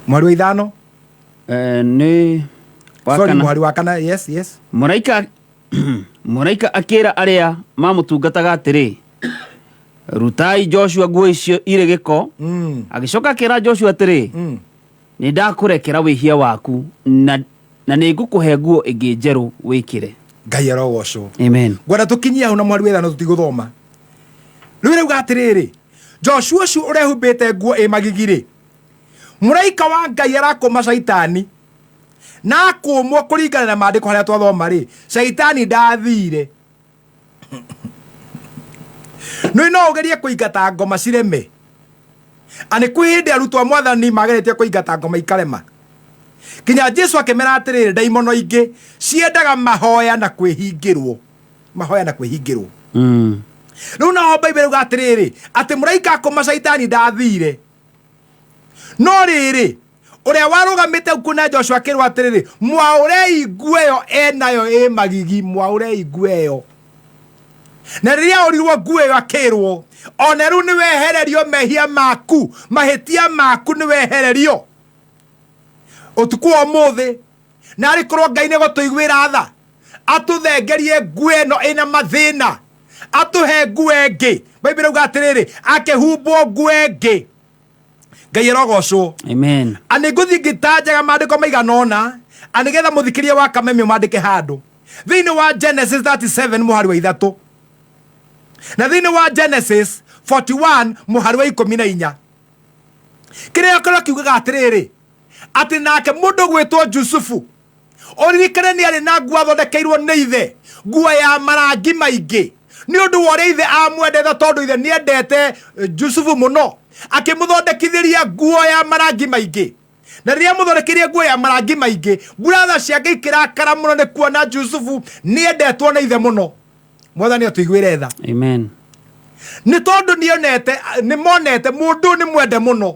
Mweri wa ithano. Nĩ wa Sorry, kana. Mweri wa kana. Yes, yes. Mũraika akĩra arĩa mamũtungataga atĩrĩ, rutai Joshua nguo icio irĩ gĩko. Agĩcoka akĩra Joshua atĩrĩ, nĩ ndakũrekera wĩhia waku na nĩ ngũkũhe nguo ĩngĩ njerũ wĩkĩre. Ngai arogocwo. Amen. Ngwenda tũkinyie hau na mweri wa ithano tũtigũthoma. Rĩu rĩuga atĩrĩrĩ, Joshua ũcio ũrehumbĩte nguo ĩ magigi rĩ, mũraika wa Ngai arakũma Caitani na akũmwo kũringana na maandĩko harĩa twathoma rĩ, Caitani ndathire. Nĩ no ũgerie kũingata ngoma cireme, a nĩ kwĩ hĩndĩ arutwo a mwathani mageretie kũingata ngoma ikarema, kinya Jesu akĩmera atĩrĩrĩ, ndaimono ingĩ ciendaga mahoya na kwĩhingĩrwo, mahoya na kwĩhingĩrwo. Rĩu naho Bible ĩrauga atĩrĩrĩ, atĩ mũraika akũma Caitani ndathire, no rĩrĩ, ũrĩa warũgamĩte kuo na Joshua akĩrwo atĩrĩrĩ, mwaũrei nguo ĩyo enayo ĩ magigi, mwaũrei nguo ĩyo. Na rĩrĩa orirwo nguo ĩyo akĩrwo ona rĩu nĩ wehererio mehia maku, mahĩtia maku nĩ wehererio ũtukũ wa ũmũthĩ. Na arĩ korwo Ngai nĩ gũtũiguĩra tha, atũthengerie nguo ĩno ĩna mathĩna, atũhe nguo ĩngĩ. Baibuli ĩrauga atĩrĩrĩ, akĩhumbwo nguo ĩngĩ. Ngai arogocwo. Amen. Nĩ ngũthiĩ ngĩtanjaga maandĩko maigana ũna nĩgetha mũthikĩria wa kameme mandĩke handũ thĩinĩ wa Genesis 37 mũhari wa 3 na thĩinĩ wa Genesis 41 mũhari wa 14. Kĩrĩa kĩrĩa kiugaga atĩrĩrĩ, atĩ nake mũndũ gwĩtwo Jusufu, ũririkane nĩ arĩ na nguo athondekeirwo nĩ ithe, nguo ya marangi maingĩ, nĩ ũndũ wa ũrĩa ithe amwendete, tondũ ithe nĩ endete Jusufu mũno, akĩmũthondekithĩria nguo ya marangi maingĩ. Na rĩrĩa amũthondekeire nguo ya marangi maingĩ, buratha ciake ikĩrakara mũno nĩ kuona Jusufu nĩ endetwo nĩ ithe mũno. Mwathani atũiguĩre tha. Amen. Nĩ tondũ nĩ monete mũndũ nĩ mwende mũno.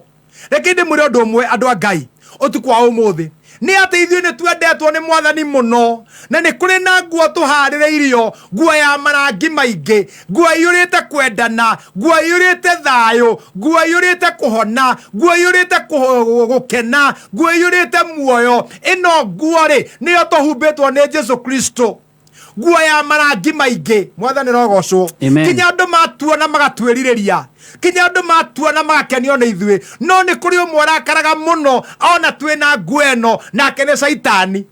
Reke ndĩmwĩre ũndũ ũmwe andũ a Ngai ũtukũ wa ũmũthĩ, nĩ atĩ ithuĩ nĩ twendetwo nĩ Mwathani mũno, na nĩ kũrĩ na nguo tũharĩrĩirio, nguo ya marangi maingĩ, nguo iyũrĩte kwendana, nguo iyũrĩte thayũ, nguo iyũrĩte kũhona, nguo iyũrĩte gũkena, nguo iyũrĩte muoyo. Ĩno nguo rĩ, nĩyo tũhumbĩtwo nĩ Jesu Kristo, nguo ya marangi maingĩ. Mwathani rogocwo. Kinya andũ matuona magatwĩrirĩria, kinya andũ matuona magakenio nĩ ithuĩ, no nĩ kũrĩ ũmwe ũrakaraga mũno ona twĩna nguo ĩno, nake nĩ Caitani.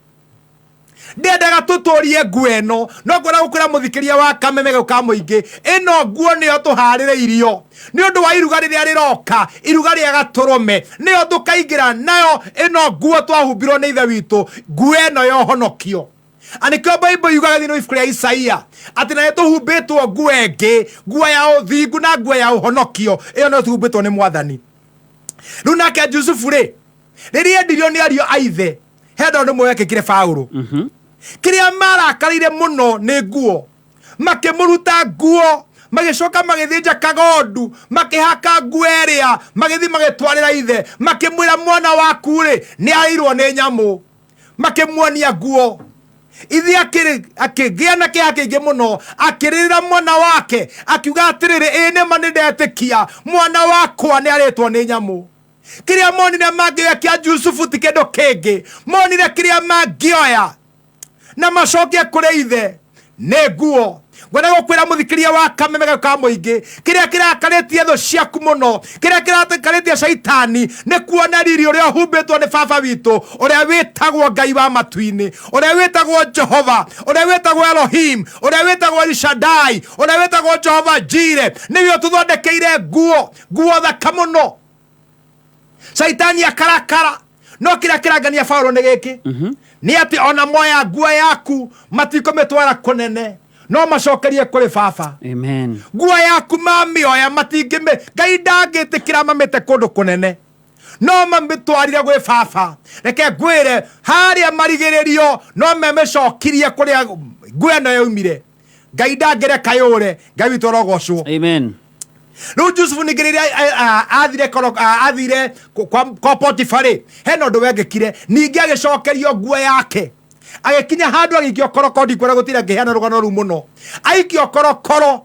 Ndendaga tũtũrie nguo ĩno, no ngwenda gũkwĩra mũthikĩria wa kameme gau ka mũingĩ, ĩno nguo nĩyo tũharĩrĩirio nĩ ũndũ wa iruga rĩrĩa rĩroka, iruga rĩa gatũrũme, nĩyo tũkaingĩra nayo. Ĩno nguo twahumbirwo nĩ ithe witũ, nguo ĩno ya ũhonokio. Anĩkĩo Bible yugaga thĩinĩ wa ibuku rĩa Isaia atĩ na nĩtũhumbĩtwo nguo ĩngĩ, nguo ya ũthingu na nguo ya ũhonokio. Ĩyo nĩyo tũhumbĩtwo nĩ Mwathani. Rĩu nake Jusufu rĩ, rĩrĩa endirio nĩ ariũ a ithe, he ũndũ ũmwe wekĩkire Paũlũ. Kĩrĩa marakarĩire mũno nĩ nguo, makĩmũruta nguo, magĩcoka magĩthĩnja kagondu, makĩhaka nguo ĩrĩa, magĩthiĩ magĩtwarĩra ithe, makĩmwĩra mwana waku rĩ nĩ arĩirwo nĩ nyamũ. Makĩmuonia nguo. Ithe akĩgĩa na kĩeha kĩingĩ mũno, akĩrĩrĩra mwana wake, akiuga atĩrĩrĩ, ĩĩ nĩma nĩ ndetĩkia mwana wakwa nĩ arĩtwo nĩ nyamũ. Kĩrĩa monire mangĩoya kĩa Jusufu ti kĩndũ kĩngĩ, monire kĩrĩa mangĩoya na macokie kũrĩ ithe nĩ nguo. Ngwenda gũkwĩra mũthikĩria wa kameme gau ka mũingĩ, kĩrĩa kĩrakarĩtie thũ ciaku mũno, kĩrĩa kĩrakarĩtie Caitani nĩ kuona riri ũrĩa ũhumbĩtwo nĩ baba witũ, ũrĩa wĩtagwo Ngai wa matu-inĩ, ũrĩa wĩtagwo Jehova, ũrĩa wĩtagwo Elohim, ũrĩa wĩtagwo El Shaddai, ũrĩa wĩtagwo Jehova Jire. Nĩwe ũtũthondekeire nguo, nguo thaka mũno. Caitani akarakara, no kĩrĩa kĩrangania Paũlũ nĩ gĩkĩ, nĩ atĩ ona moya nguo yaku matikũmĩtwara kũnene, no macokerie kũrĩ baba. Amen. Nguo yaku mamĩoya matingĩmĩ, Ngai ndangĩtĩkĩra mamĩte kũndũ kũnene, no mamĩtwarire gwĩ baba. Reke ngwĩre, harĩa marigĩrĩrio no memĩcokirie kũrĩa nguo ĩno yaumire. Ngai ndangĩreka yũre. Ngai witũ arogocwo. Amen. Rĩu Jusufu ningĩ rĩrĩa athire athire kwa Potifa rĩ, hena ũndũ wekĩkire. Ningĩ agĩcokerio nguo yake, agĩkinya handũ agĩikio korokoro. Ndikwenda gũtinda ngĩheana rũgano rũu mũno. Aikio korokoro,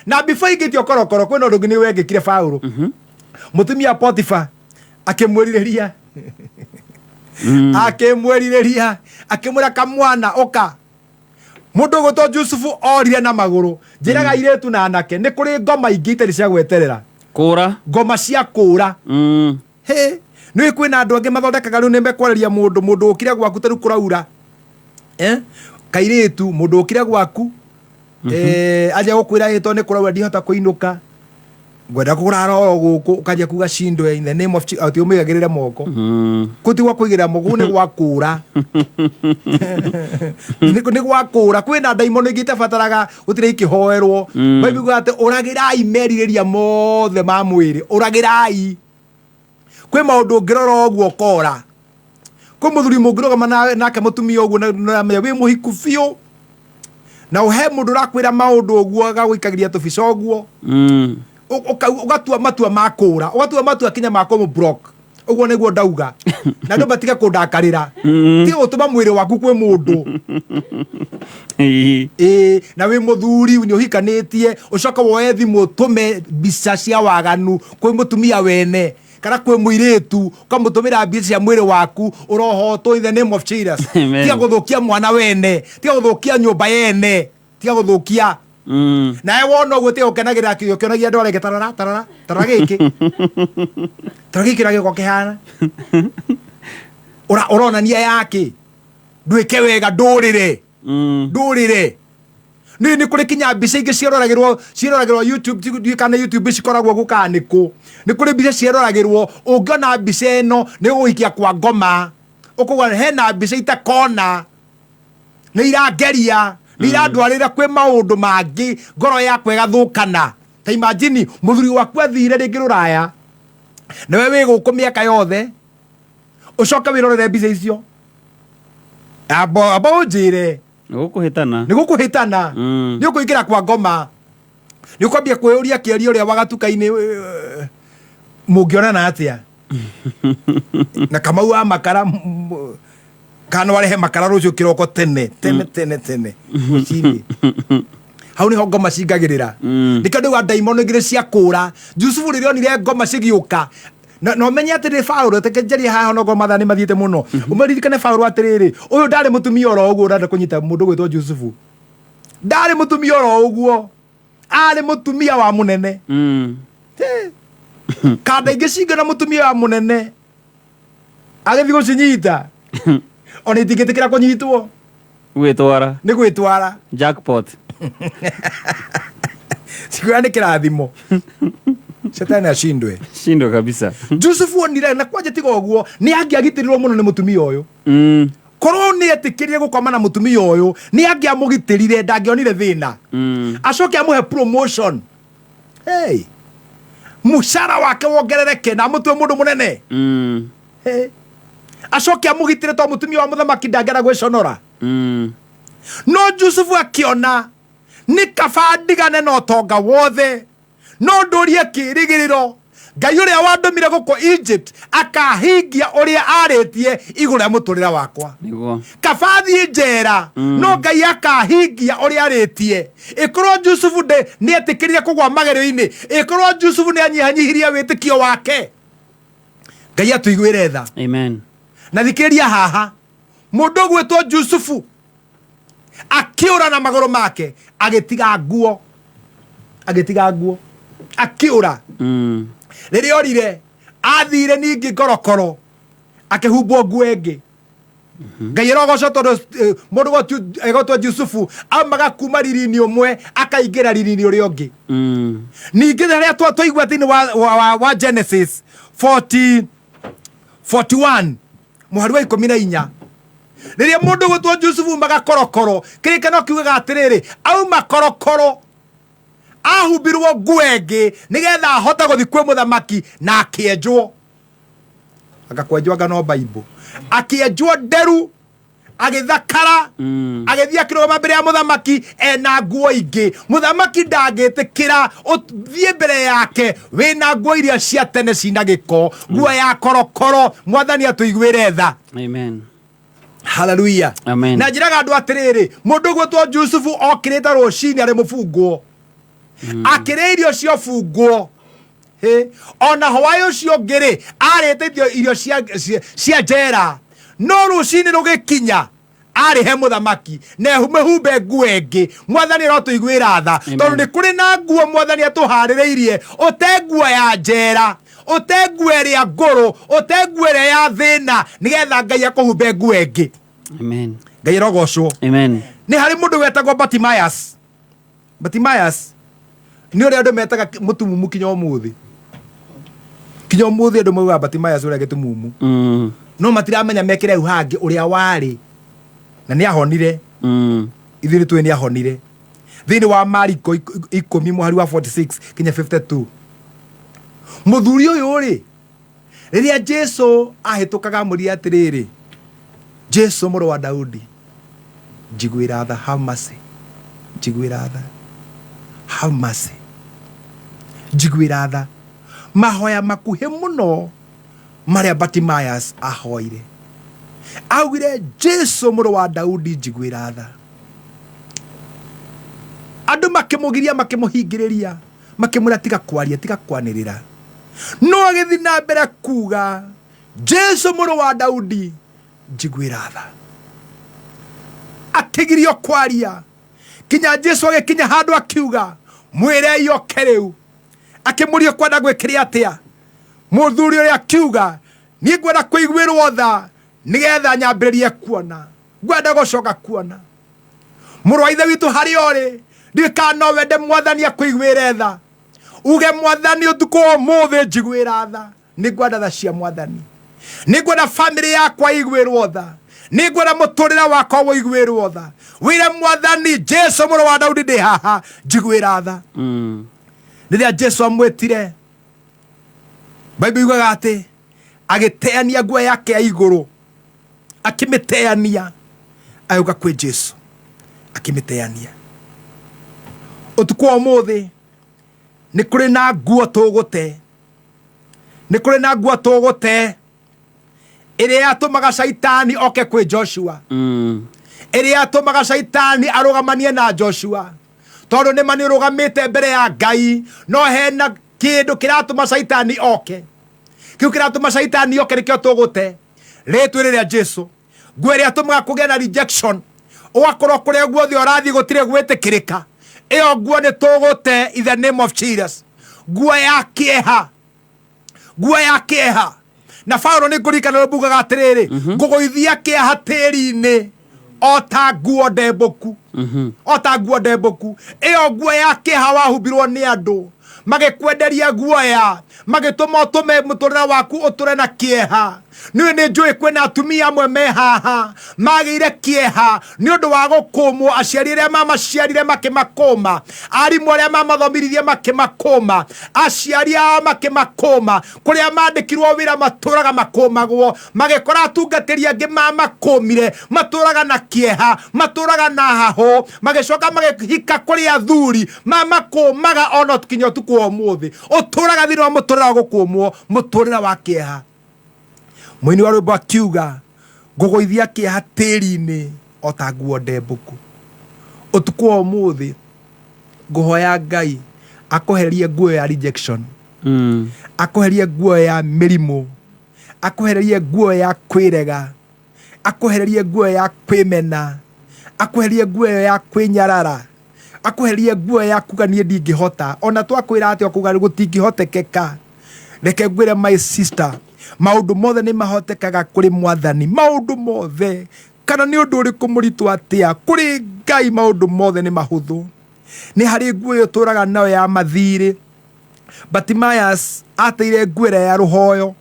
na before aingĩtio korokoro kwĩna ũndũ ũngĩ nĩ wekĩkire Paũlũ. Mũtumia Potifa akĩmwĩrirĩria, akĩmwĩrirĩria, akĩmwĩra kamwana ũka. Mũndũ ũgwĩtwo Jusufu orire na magũrũ. Njĩraga airĩtu na anake, nĩ kũrĩ ngoma ingĩ itarĩ cia gweterera. Kũra. Ngoma cia kũra. Hĩ, nĩ kwĩna andũ angĩ mathondekaga rĩu nĩ mekwarĩria mũndũ, mũndũ ũkire gwaku ta rĩu kũraura. Kairĩtu, mũndũ ũkire gwaku, anjia gũkwĩra ĩ tondũ nĩ kũraura ndihota kũinũka. Ngwenda kũrara oro gũkũ, ũkanjia kuga cindwe in the name of atĩ ũmĩigagĩrĩre moko. Kũti gwa kũigĩrĩra moko, kũu nĩ gwa kũra. Nĩ gwa kũra. Kwĩna ndaimono ingĩ itabataraga gũtirĩ ikĩhoerwo. Bible yugaga atĩ ũragĩrai merirĩria mothe ma mwĩrĩ, ũragĩrai. Kwĩ maũndũ ũngĩrora ũguo ũkora. Kwĩ mũthuri mũngĩrũgama nake mũtumia ũguo na amenya wĩ mũhiku biũ, na ũhe mũndũ ũrakwĩra maũndũ ũguo agagũikagĩria tũbica ũguo. Ũgatua matua ma kũra, ũgatua matua kinya ma kũmũ block. Ũguo nĩguo ndauga na andũ matige kũndakarĩra. Tiga gũtũma mwĩrĩ waku kwĩ mũndũ. Ĩĩ, na wĩ mũthuri nĩ ũhikanĩtie, ũcoke woe thimũ ũtũme mbica cia waganu kwĩ mũtumia wene kana kwĩ mũirĩtu, ũkamũtũmĩra mbica cia mwĩrĩ waku, ũrohotwo in the name of Jesus. Amen. Tiga gũthũkia mwana wene, tiga gũthũkia nyũmba yene, tiga gũthũkia. Nawe wona ũguo tiga gũkenagĩrĩra ũkĩonagia andũ arĩa angĩ, tarara tarara tarara gĩkĩ, tarara gĩkĩ ũrĩa gĩko kĩhana. Ũronania yake ndwĩke wega, ndũrĩre ndũrĩre. Nĩ kũrĩ kinya mbica ingĩ ciaroragĩrwo YouTube, ndiũĩ kana YouTube cikoragwo gũ kana nĩ kũ. Nĩ kũrĩ mbica ciaroragĩrwo, ũngĩona mbica ĩno nĩ ũgũikia kwa ngoma, ũkauga hena mbica itakona, nĩ irangeria, nĩ irandwarĩra kwĩ maũndũ mangĩ, ngoro yakwa ĩgathũkana. Ta imagine mũthuri waku athire rĩngĩ rũraya, nawe wĩ gũkũ mĩaka yothe, ũcoke wĩrorere mbica icio. Amba ũnjĩre. Nĩ gũkũhĩtana. Nĩ gũkũhĩtana. Nĩ ũkũingĩra kwa ngoma, nĩ ũkwambia kwĩyũria kĩaria ũrĩa wa gatuka-inĩ, mũngĩonana atĩa na Kamau wa makara, kana warehe makara rũciũ kĩroko tene tene tene tene rũcinĩ. Hau nĩho ngoma cingagĩrĩra. Nĩkĩo ndauga ndaimono igĩrĩ cia kũra. Jusufu rĩrĩa onire ngoma cigĩũka, na ũmenye atĩ nĩ Paũlũ, reke njarie haha onokorwo mathaa nĩ mathiĩte mũno. Ũmaririkane Paũlũ atĩrĩrĩ, ũyũ ndarĩ mũtumia oro ũguo ũrenda kũnyita mũndũ gwĩtwo Jusufu. Ndarĩ mũtumia oro ũguo, arĩ mũtumia wa mũnene. Kanda ingĩ cingĩ na mũtumia wa mũnene agĩthiĩ gũcinyita, ona itingĩtĩkĩra kũnyitwo. Gwĩtwara. Nĩ gwĩtwara. Jackpot. Siku nĩ kĩrathimo. Shetani ashindwe. Shindwe kabisa. Jusufu onire na kwanja tiga ũguo nĩ angĩagitĩrirwo mũno nĩ mũtumia ũyũ. Korwo nĩ etĩkĩrire gũkoma na mũtumia ũyũ, nĩ angĩamũgitĩrire, ndangĩonire thĩna. Acoke amũhe promotion. Hey. Mũcara wake wongerereke na amũtue mũndũ mũnene. Hey. Acoke amũgitĩre tondũ mũtumia wa mũthamaki ndangĩenda gwĩconora. No Jusufu akĩona nĩ kaba ndigane na ũtonga wothe, no ndũrie kĩĩrĩgĩrĩro Ngai ũrĩa wandũmire gũkũ Egypt akahingia ũrĩa arĩtie igũrũ rĩa mũtũrĩre wakwa. Nĩguo. Kaba thiĩ njera, no Ngai akahingia ũrĩa arĩtie. Ĩkorwo Jusufu nĩ etĩkĩrire kũgwa magerio-inĩ, ĩkorwo Jusufu nĩ anyihanyihirie wĩtĩkio wake. Ngai atũiguĩre tha. Amen. Na thikĩrĩria haha, mũndũ ũgwĩtwo Jusufu akĩũra na magũrũ make, agĩtiga nguo, agĩtiga nguo, akĩũra. Rĩrĩa orire, athire ningĩ ngorokoro, akĩhumbwo nguo ĩngĩ. Ngai arogocwo tondũ mũndũ egwĩtwo Jusufu aumaga kuma riri-inĩ ũmwe akaingĩra riri-inĩ ũrĩa ũngĩ. Ningĩ rĩrĩa twaigua thĩinĩ wa Genesis 41 mũhari wa 14, rĩrĩa mũndũ gwĩtwo Jusufu umaga korokoro, kĩrĩkanĩro kiugaga atĩrĩrĩ, auma korokoro ahumbirwo nguo ĩngĩ nĩgetha ahote gũthiĩ kwĩ mũthamaki na akĩenjwo. Agakwenjwo anga no Bible. Akĩenjwo nderu, agĩthakara, agĩthiĩ akĩrũgama mbere ya mũthamaki ena nguo ingĩ. Mũthamaki ndangĩtĩkĩra ũthiĩ mbere yake wĩna nguo iria cia tene cina gĩko, nguo ya korokoro. Mwathani atũiguĩre tha. Amen. Hallelujah. Amen. Na njĩraga andũ atĩrĩrĩ, mũndũ ũgwĩtwo Jusufu okĩrĩte rũcinĩ arĩ mũbungwo, akĩrĩa irio cia ũbungwo. Hĩ, ona hwaĩ ũcio ũngĩ rĩ, arĩte irio cia njera, no rũcinĩ rũgĩkinya arĩ he mũthamaki na mĩhumbe nguo ĩngĩ. Mwathani arotũiguĩra tha, Amen. tondũ nĩ kũrĩ na nguo Mwathani atũharĩrĩirie, ũte nguo ya njera, ũte nguo ĩrĩa ngũrũ, ũte nguo ĩrĩa ya thĩna, nĩgetha Ngai akũhumbe nguo ĩngĩ. Amen. Ngai arogocwo. Amen. Nĩ harĩ mũndũ wetagwo Bartimaeus. Bartimaeus nĩ ũrĩa andũ metaga mũtumumu kinya ũmũthĩ. Kinya ũmũthĩ andũ maugaga Bartimaeus ũrĩa gĩtumumu. No matiramenya mekĩre hau hangĩ ũrĩa warĩ. Na nĩ ahonire. Ithuĩ nĩ tũĩ nĩ ahonire. Thĩinĩ wa Mariko 10 mũhari wa 46 kinya 52. Mũthuri ũyũ rĩ, rĩrĩa Jesu ahĩtũkaga amũria atĩrĩrĩ, Jesu mũrũ wa Daudi, njiguĩra tha, have mercy, njiguĩra tha, have mercy, njiguĩra tha. Mahoya makuhĩ mũno Marĩa Bartimaeus ahoire, augire, Jesu mũrũ wa Daudi, njiguĩra tha. Andũ makĩmũgiria, makĩmũhingĩrĩria, makĩmwĩra tiga kwaria, tiga kwanĩrĩra, no agĩthiĩ na mbere kuga, Jesu mũrũ wa Daudi, njiguĩra tha. Akĩgirio kwaria kinya Jesu agĩkinya handũ akiuga, mwĩrei oke rĩu. Akĩmũria, kwenda gwĩkĩre atĩa? Mũthuri ũrĩa akiuga, niĩ ngwenda kũiguĩrwo tha nĩgetha nyambĩrĩrie kuona, ngwenda gũcoka kuona. Mũrũ wa ithe witũ, harĩa ũrĩ, ndiũĩ kana no wende Mwathani akũiguĩre tha, uge, Mwathani, ũtukũ wa ũmũthĩ njiguĩra tha, nĩ ngwenda tha cia Mwathani, nĩ ngwenda bamĩrĩ yakwa ĩiguĩrwo tha, nĩ ngwenda mũtũrĩre wakwa ũiguĩrwo tha. Wĩre Mwathani, Jesu mũrũ wa Daudi, ndĩ haha, njiguĩra tha. Rĩrĩa Jesu amwĩtire, Bible yugaga atĩ agĩteania nguo yake ya igũrũ, akĩmĩteania, agĩũka kwĩ Jesu akĩmĩteania. Ũtukũ wa ũmũthĩ nĩ kũrĩ na nguo tũgũte, nĩ kũrĩ na nguo tũgũte ĩrĩa yatũmaga Caitani oke kwĩ Joshua, ĩrĩa yatũmaga Caitani arũgamanie na Joshua, tondũ nĩma nĩ ũrũgamĩte mbere ya Ngai, no hena kĩndũ kĩratũma Caitani oke. Kĩu kĩratũma Caitani oke nĩkĩo tũgũte rĩtwa rĩrĩa Jesu. Nguo ĩrĩa tũmaga kũgĩa na rejection, ũgakorwo kũrĩa guothe ũrathiĩ gũtirĩ gwĩtĩkĩrĩka, ĩyo nguo nĩ tũgũte in the name of Jesus. Nguo ya kĩeha, nguo ya kĩeha. Na Paulo nĩ ngũririkana mbugaga atĩrĩrĩ, ngũgũithia kĩeha tĩri-inĩ o ta nguo ndembũku, o ta nguo ndembũku. Ĩyo nguo ya kĩeha wahumbirwo nĩ andũ magĩkwenderia guoya, magĩtũma ũtũme mũtũrĩre waku ũtũre na kĩeha. Nĩũĩ nĩ njũĩ kwĩna atumia amwe me haha magĩire kĩeha nĩ ũndũ wa gũkũmwo, aciari arĩa mamaciarire makĩmakũma, arimũ arĩa mamathomithirie makĩmakũma, aciari ao makĩmakũma, kũrĩa mandĩkirwo wĩra matũraga makũmagwo, magĩkora atungatĩri angĩ mamakũmire, matũraga na kĩeha, matũraga na hahũ, magĩcoka magĩhika kũrĩ athuri mamakũmaga ona kinya ũtukũ wa ũmũthĩ. Ũtũraga thĩinĩ wa mũtũrĩre wa gũkũmwo, mũtũrĩre wa kĩeha. Mũini wa rwĩmbo akiuga, ngũgũithia kĩeha tĩri-inĩ o ta nguo ndembũku. Ũtukũ wa ũmũthĩ ngũhoya Ngai akũhererie nguo ya rejection, akũhererie nguo ya mĩrimũ, akũhererie nguo ya kwĩrega, akũhererie nguo ya kwĩmena, akũhererie nguo ĩyo ya kwĩnyarara, akũhererie nguo ya kuga niĩ ndingĩhota. Ona twakwĩra atĩa ũkuga gũtingĩhotekeka. Reke ngwĩre, my sister, maũndũ mothe nĩ mahotekaga kũrĩ Mwathani, maũndũ mothe. Kana nĩ ũndũ ũrĩkũ mũritũ atĩa, kũrĩ Ngai maũndũ mothe nĩ mahũthũ. Nĩ harĩ nguo ĩyo tũraga nayo ya mathirĩ. Bartimaeus ateire nguo ĩrĩa ya rũhoyo,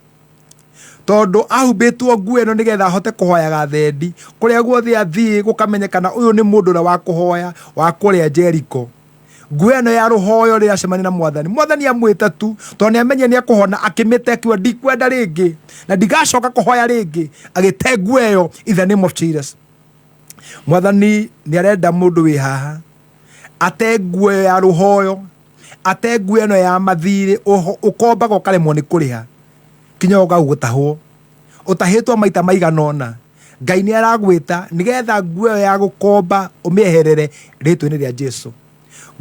tondũ ahumbĩtwo nguo ĩno nĩgetha ahote kũhoyaga thendi kũrĩa guothe athiĩ, gũkamenyekana ũyũ nĩ mũndũ ũrĩa wa kũhoya wa kũrĩa Jericho. Nguo ĩno ya rũhoyo, rĩrĩa acemania na Mwathani, Mwathani amwĩta tu, tondũ nĩ amenye nĩ ekũhona, akĩmĩte, akiuga, ndikwenda rĩngĩ na ndigacoka kũhoya rĩngĩ. Agĩte nguo ĩyo in the name of Jesus. Mwathani nĩ arenda mũndũ wĩ haha ate nguo ĩyo ya rũhoyo, ate nguo ĩno ya mathirĩ, ũkombaga ũkaremwo nĩ kũrĩha, kinya ũgagũtahwo, ũtahĩtwo maita maigana ũna. Ngai nĩ aragwĩta nĩgetha nguo ĩyo ya gũkomba ũmĩeherere rĩtwa-inĩ rĩa Jesu.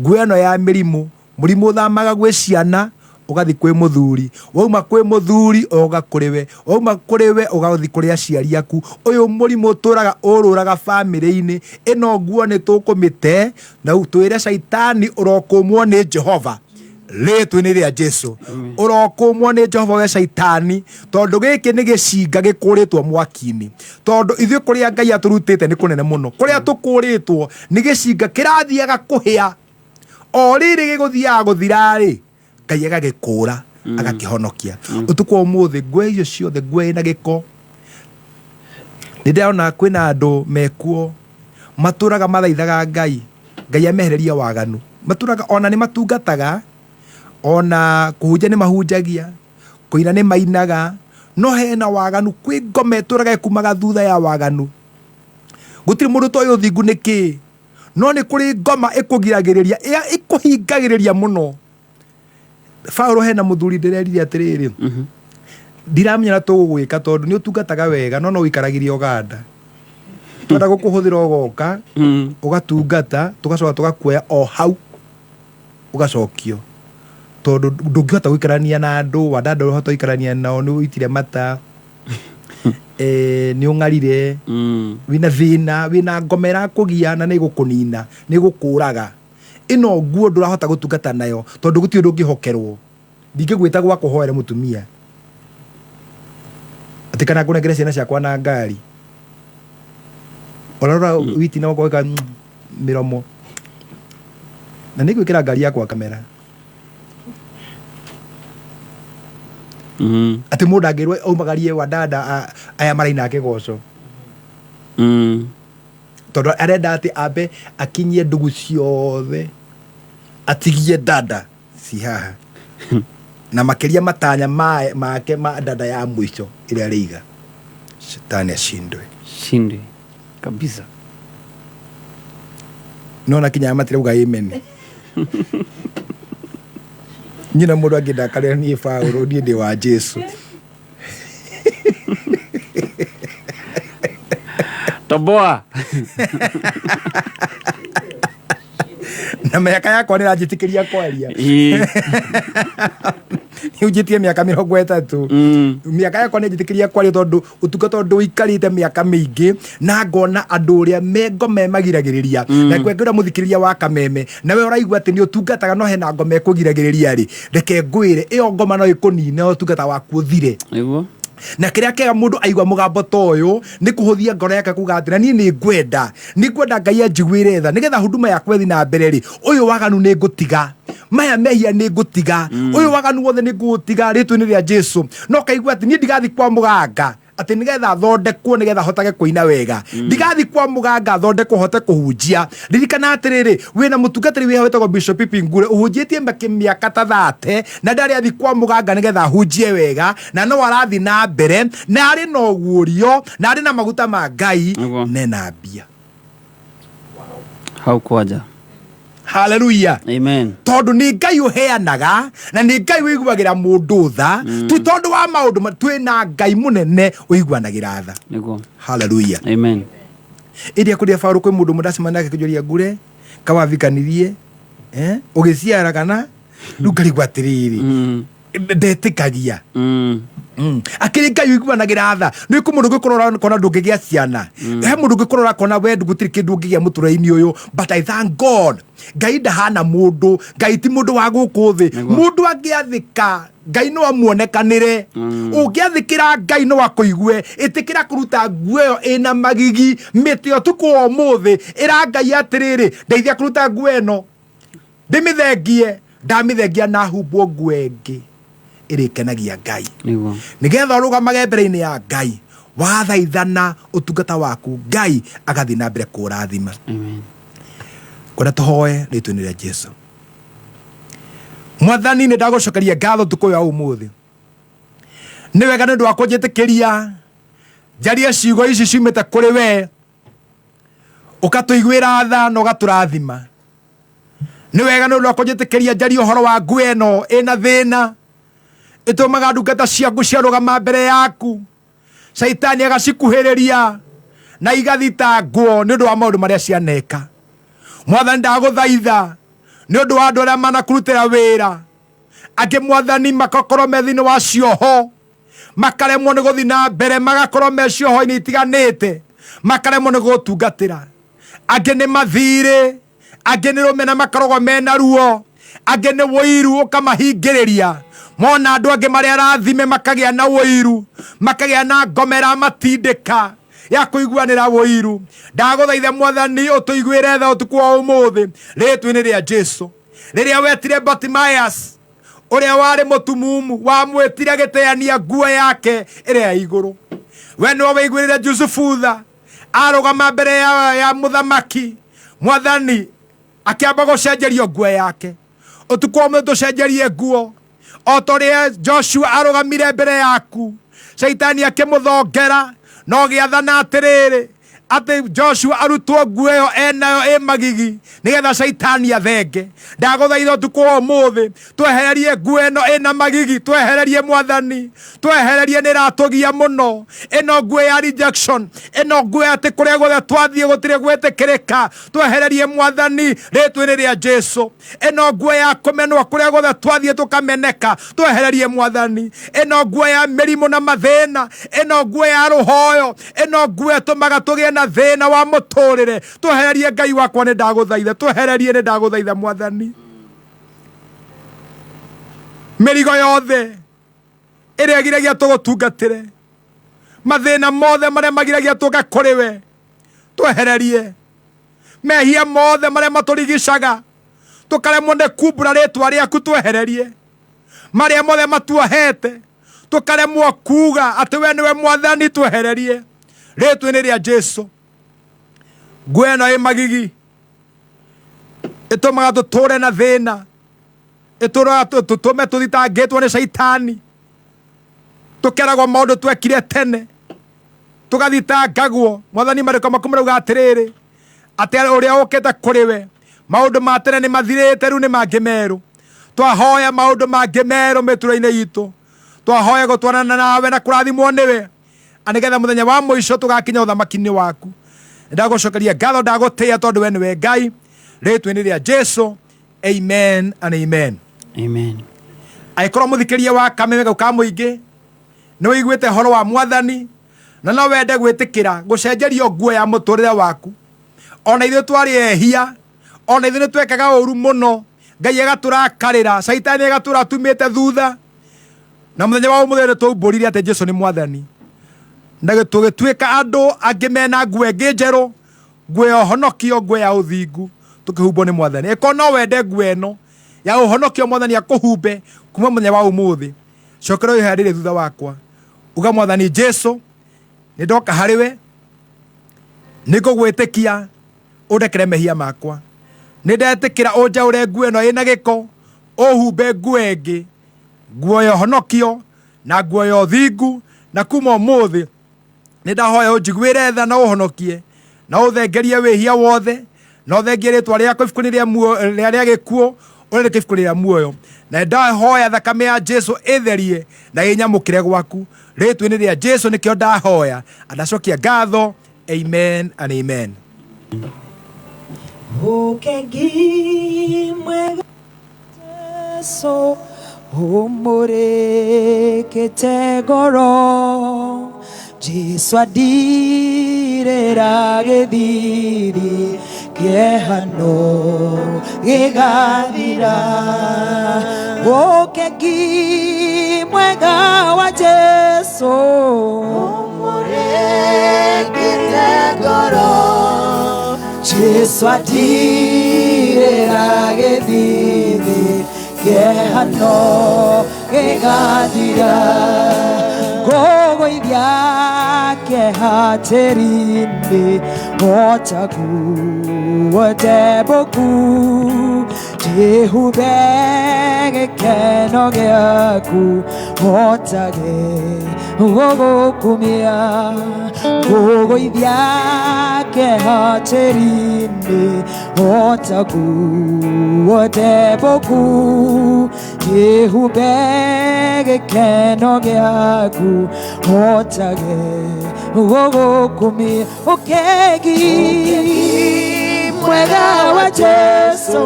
Nguo ĩno ya mĩrimũ, mũrimũ ũthamaga gwĩ ciana ũgathiĩ kwĩ mũthuri, wauma kwĩ mũthuri ũgoka kũrĩ we, wauma kũrĩ we ũgathiĩ kũrĩ aciari aku. Ũyũ mũrimũ ũtũraga ũrũraga bamĩrĩ-inĩ ĩno. Nguo nĩ tũkũmĩte na twĩre Caitani, ũrokũmwo nĩ Jehova rĩtwa-inĩ rĩa Jesu. Ũrokũmwo nĩ Jehova we Caitani, tondũ gĩkĩ nĩ gĩcinga gĩkũrĩtwo mwaki-inĩ, tondũ ithuĩ kũrĩa Ngai atũrutĩte nĩ kũnene mũno. Kũrĩa tũkũrĩtwo nĩ gĩcinga kĩrathiaga kũhĩa, o rĩrĩ gĩgũthiaga gũthira-rĩ, Ngai agagĩkũra, agakĩhonokia. Ũtukũ wa ũmũthĩ nguo icio ciothe, nguo ĩna gĩko, nĩ ndĩrona kwĩna andũ mekuo matũraga mathaithaga Ngai, Ngai amehererie waganu. Matũraga ona nĩ matungataga, ona kũhunjia nĩ mahunjagia, kũina nĩ mainaga, no hena waganu. Kwĩ ngoma ĩtũraga ĩkumaga thutha ya waganu. Gũtirĩ mũndũ ũtoĩ ũthingu nĩ kĩĩ, no nĩ kũrĩ ngoma ĩkũgiragĩrĩria, ĩkũhingagĩrĩria mũno. Paulo, hena mũthuri ndĩrerire atĩrĩrĩ, Ndiramenya na tũgũgwĩka tondũ nĩ ũtungataga wega no no ũikaragĩria Ũganda. Twenda gũkũhũthĩra ũgoka ũgatungata tũgacoka tũgakuoya o hau ũgacokio tondũ ndũngĩhota gũikarania na andũ wandanda ũhota gũikarania nao nĩ ũitire mata nĩ ũng'arire wĩna thĩna wĩna ngoma ĩrakũgia na nĩ ĩgũkũnina nĩ ĩgũkũraga ĩno nguo ndũrahota gũtungata nayo tondũ gũtirĩ ũndũ ũngĩhokerwo ndingĩgwĩta gwa kũhoera mũtumia atĩ kana ngũnengere ciana ciakwa na ngari ũrarora witi na ũkoika mĩromo na nĩ ngwĩkĩra ngari yakwa kamera atĩ mũndũ angĩrwo aumagarie wandanda aya maraina kĩgoco tondũ arenda atĩ ambe akinyie ndugu ciothe atigie dada ci haha na makĩria matanya make ma dada ya mũico ĩrĩa arĩiga shetani ashindwe shindwe kabisa nona kinya matirauga amen nyina mũndũ angĩndakarĩra niĩ Paũlũ niĩ ndĩ wa Jesu toboa na mĩaka yakwa nĩ ĩranjĩtĩkĩria kwaria nĩ mĩaka 30 mĩaka yakwa nĩ njĩtĩkĩria kwaria tondũ ũtungata ũndũ ũikarĩte mĩaka mĩingĩ na ngona andũ ũrĩa me ngoma magiragĩrĩria na ngwenda mũthikĩrĩria wa kameme nawe ũraigua atĩ nĩ ũtungataga no hena ngoma ĩkũgiragĩrĩria rĩ reke ngwĩre ĩyo ngoma no ĩkũnine ũtungata waku ũthire nĩguo na kĩrĩa kĩega mũndũ aigua mũgambo ta ũyũ nĩ kũhũthia ngoro yake kuga atĩ na niĩ nĩ ngwenda ngai anjiguĩre tha nĩgetha huduma yakwa ĩthiĩ na mbere rĩ ũyũ waganu nĩ ngũtiga maya mehia nĩ ngũtiga ũyũ waganu wothe nĩ ngũũtiga rĩtwa-inĩ rĩa Jesu no kaigua atĩ niĩ ndigathiĩ kwa mũganga atĩ nĩgetha thondekwo nĩgetha hotage kũina wega ndigathiĩ kwa mũganga thondekwo hote kũhunjia ririkana atĩrĩrĩ wĩna mũtungatĩri wĩ hau wĩtagwo Bishop Pipi Ngure ũhunjĩtie mĩaka ta 30 na ndarĩ athiĩ kwa mũganga nĩgetha ahunjie wega na no arathiĩ na mbere na arĩ na ũguũrio na arĩ na maguta ma Ngai nena mbia hau kwanja haleluya amen tondũ nĩ Ngai ũheanaga na nĩ Ngai ũiguagĩra mũndũ tha ti tondũ wa maũndũ twĩna Ngai mũnene ũiguanagĩra tha nĩguo haleluya amen ĩrĩa kũrĩa Paũlũ kwĩ mũndũ ũmwe ndacemania nake kĩnjũria ngure kawavikanirie ũgĩciara kana rĩu ngarigwo atĩrĩrĩ ndetĩkagia akĩrĩ Ngai ũiguanagĩra tha nĩ kũ mũndũ ũngĩkorwo ũkona ndũngĩgĩa ciana he mũndũ ũngĩkorwo ũrakona we gũtirĩ kĩndũ ũngĩgĩa mũtũrĩre-inĩ ũyũ but I thank God Ngai ndahana mũndũ Ngai ti mũndũ wa gũkũ thĩ mũndũ angĩathĩka Ngai no amuonekanĩre ũngĩathĩkĩra Ngai no akũigue ĩtĩkĩra kũruta nguo ĩyo ĩna magigi mĩtĩ ũtukũ wa ũmũthĩ ĩra Ngai atĩrĩrĩ ndeithia kũruta nguo ĩno ndĩmĩthengie ndamĩthengia na humbwo nguo ĩngĩ ĩrĩkenagia Ngai nĩguo nĩgetha ũrũgamage mbere-inĩ ya Ngai wathaithana ũtungata waku Ngai agathiĩ na mbere kũũrathima kwenda tũhoe rĩtwa-inĩ rĩa Jesu Mwathani nĩ ndagũcokeria ngatho ũtukũ ũyũ wa ũmũthĩ nĩ wega nĩ ũndũ wa kũnjĩtĩkĩria njarie ciugo ici ciumĩte kũrĩ we ũkatũiguĩra tha na ũgatũrathima nĩ wega nĩ ũndũ wa kũnjĩtĩkĩria njarie ũhoro wa nguo ĩno ĩna thĩna ĩtũmaga ndungata ciaku ciarũgama mbere yaku caitani agacikuhĩrĩria na igathitangwo nĩ ũndũ wa maũndũ marĩa cianeka Mwathani ndagũthaitha nĩ ũndũ wa andũ arĩa manakũrutĩra wĩra angĩ Mwathani magakorwo me thĩinĩ wa cioho makaremwo nĩ gũthiĩ na mbere magakorwo me cioho-inĩ itiganĩte makaremwo nĩ gũtungatĩra angĩ nĩ mathirĩ angĩ nĩ rũmena makoragwo mena ruo angĩ nĩ ũiru ũkamahingĩrĩria mona andũ angĩ marĩa arathime makagĩa na ũiru makagĩa na ngoma ĩramatindĩka ya kũiguanĩra ũiru ndagũthaitha Mwathani ũtũiguĩre tha ũtukũ wa ũmũthĩ rĩtwa-inĩ rĩa Jesu rĩrĩa wetire Bartimaeus ũrĩa warĩ mũtumumu wamwĩtire agĩteania nguo yake ĩrĩa ya igũrũ we nĩwe wĩiguĩrĩre Jusufu tha arũgama mbere ya mũthamaki Mwathani akĩamba gũcenjerio nguo yake ũtukũ wa ũmũthĩ tũcenjerie nguo o ta ũrĩa Joshua arũgamire mbere yaku caitani akĩmũthongera no gĩathana atĩrĩrĩ Atĩ Joshua arutwo nguo ĩyo enayo ĩ magigi nĩgetha caitani athenge. Ndagũthaitha ũtukũ wa ũmũthĩ twehererie nguo ĩno ĩna magigi, twehererie Mwathani, twehererie, nĩ ĩratũgia mũno ĩno nguo ya rejection, ĩno nguo ya atĩ kũrĩa guothe twathiĩ gũtirĩ gwĩtĩkĩrĩka. Twehererie Mwathani rĩtwa-inĩ rĩa Jesu. Ĩno nguo ya kũmenwo kũrĩa guothe twathiĩ tũkameneka, twehererie Mwathani. Ĩno nguo ya mĩrimũ na mathĩna, ĩno nguo ya rũhoyo, ĩno nguo ĩtũmaga tũgĩe na thĩna wa mũtũrĩre, twehererie Ngai wakwa, nĩ ndagũthaitha, twehererie, nĩ ndagũthaitha Mwathani. Mĩrigo yothe ĩrĩa ĩgiragia tũgũtungatĩre, mathĩna mothe marĩa magiragia tũke kũrĩ we, twehererie. Mehia mothe marĩa matũrigicaga tũkaremwo nĩ kumbũra rĩtwa rĩaku, twehererie. Marĩa mothe matuohete tũkaremwo kuga atĩ we nĩwe Mwathani, twehererie rĩtwa-inĩ rĩa Jesu. Nguo ĩno ĩ magigi ĩtũmaga tũtũre na thĩna, ĩtũraga tũtũme tũthitangĩtwo nĩ caitani, tũkeragwo maũndũ twekire tene, tũgathitangagwo. Mwathani, marĩko maku marauga atĩrĩrĩ, atĩ ũrĩa ũkĩte kũrĩ we maũndũ ma tene nĩ mathirĩte, rĩu nĩ mangĩ merũ. Twahoya maũndũ mangĩ merũ mĩtũrĩre-inĩ itũ, twahoya gũtwarana nawe na kũrathimwo nĩwe, nĩgetha mũthenya wa mũico tũgakinya ũthamaki-inĩ waku. Ndagũcokeria ngatho, ndagũtĩĩa tondũ we nĩwe Ngai, rĩtwa-inĩ rĩa Jesu, amen and amen. Amen. Angĩkorwo mũthikĩria wa Kameme gau ka mũingĩ nĩ ũiguĩte ũhoro wa Mwathani na no wende gwĩtĩkĩra gũcenjerio nguo ya mũtũrĩre waku, ona ithuĩ twarĩ ehia, ona ithuĩ nĩ twekaga ũru mũno, Ngai agatũrakarĩra, caitani agatũra atumĩte thutha, na mũthenya wa ũmũthĩ nĩ twaumbũrire atĩ Jesu nĩ Mwathani, na tũgĩtuĩka andũ angĩ mena nguo ĩngĩ njerũ, nguo ya ũhonokio, nguo ya ũthingu, tũkĩhumbwo nĩ Mwathani. Ĩkorwo no wende nguo ĩno ya ũhonokio Mwathani akũhumbe kuma mũthenya wa ũmũthĩ, cokera ũyũ rĩrĩ thutha wakwa, uga Mwathani Jesu, nĩ ndoka harĩ we, nĩ ngũgwĩtĩkia ũndekere mehia makwa, nĩ ndetĩkĩra ũnjaũre nguo ĩno ĩna gĩko, ũhumbe nguo ĩngĩ, nguo ya ũhonokio na nguo ya ũthingu, na kuma ũmũthĩ nĩ ndahoya ũnjiguĩre tha na ũhonokie na ũthengerie wĩhia wothe, na ũthengie rĩtwa rĩakwa ibuku-inĩ rĩa rĩa gĩkuũ ũrĩandĩke ibuku rĩa muoyo, na ndahoya thakame ya Jesu ĩtherie na ĩnyamũkĩre gwaku, rĩtwa-inĩ rĩa Jesu nĩkĩo ndahoya, ndacokia ngatho, amen and amen. Ũkengi mwega Jesu ũmũrĩkĩte ngoro, Jesu andirĩra gĩthithi, kĩehano gĩgathira. Ũkengi mwega wa Jesu ũmũrĩkĩte ngoro, Jesu andirĩra gĩthithi, kĩehano gĩgathira. Ngũgũithia kĩeha tĩri-inĩ ota nguo ndembũku, njĩhumbe gĩkeno gĩaku hotage gũgũkumia. Ngũgũithia kĩeha tĩri-inĩ ota nguo ndembũku, njĩhumbe gĩkeno gĩaku hotage gũgũkumia. Ũkengi mwega wa Jesu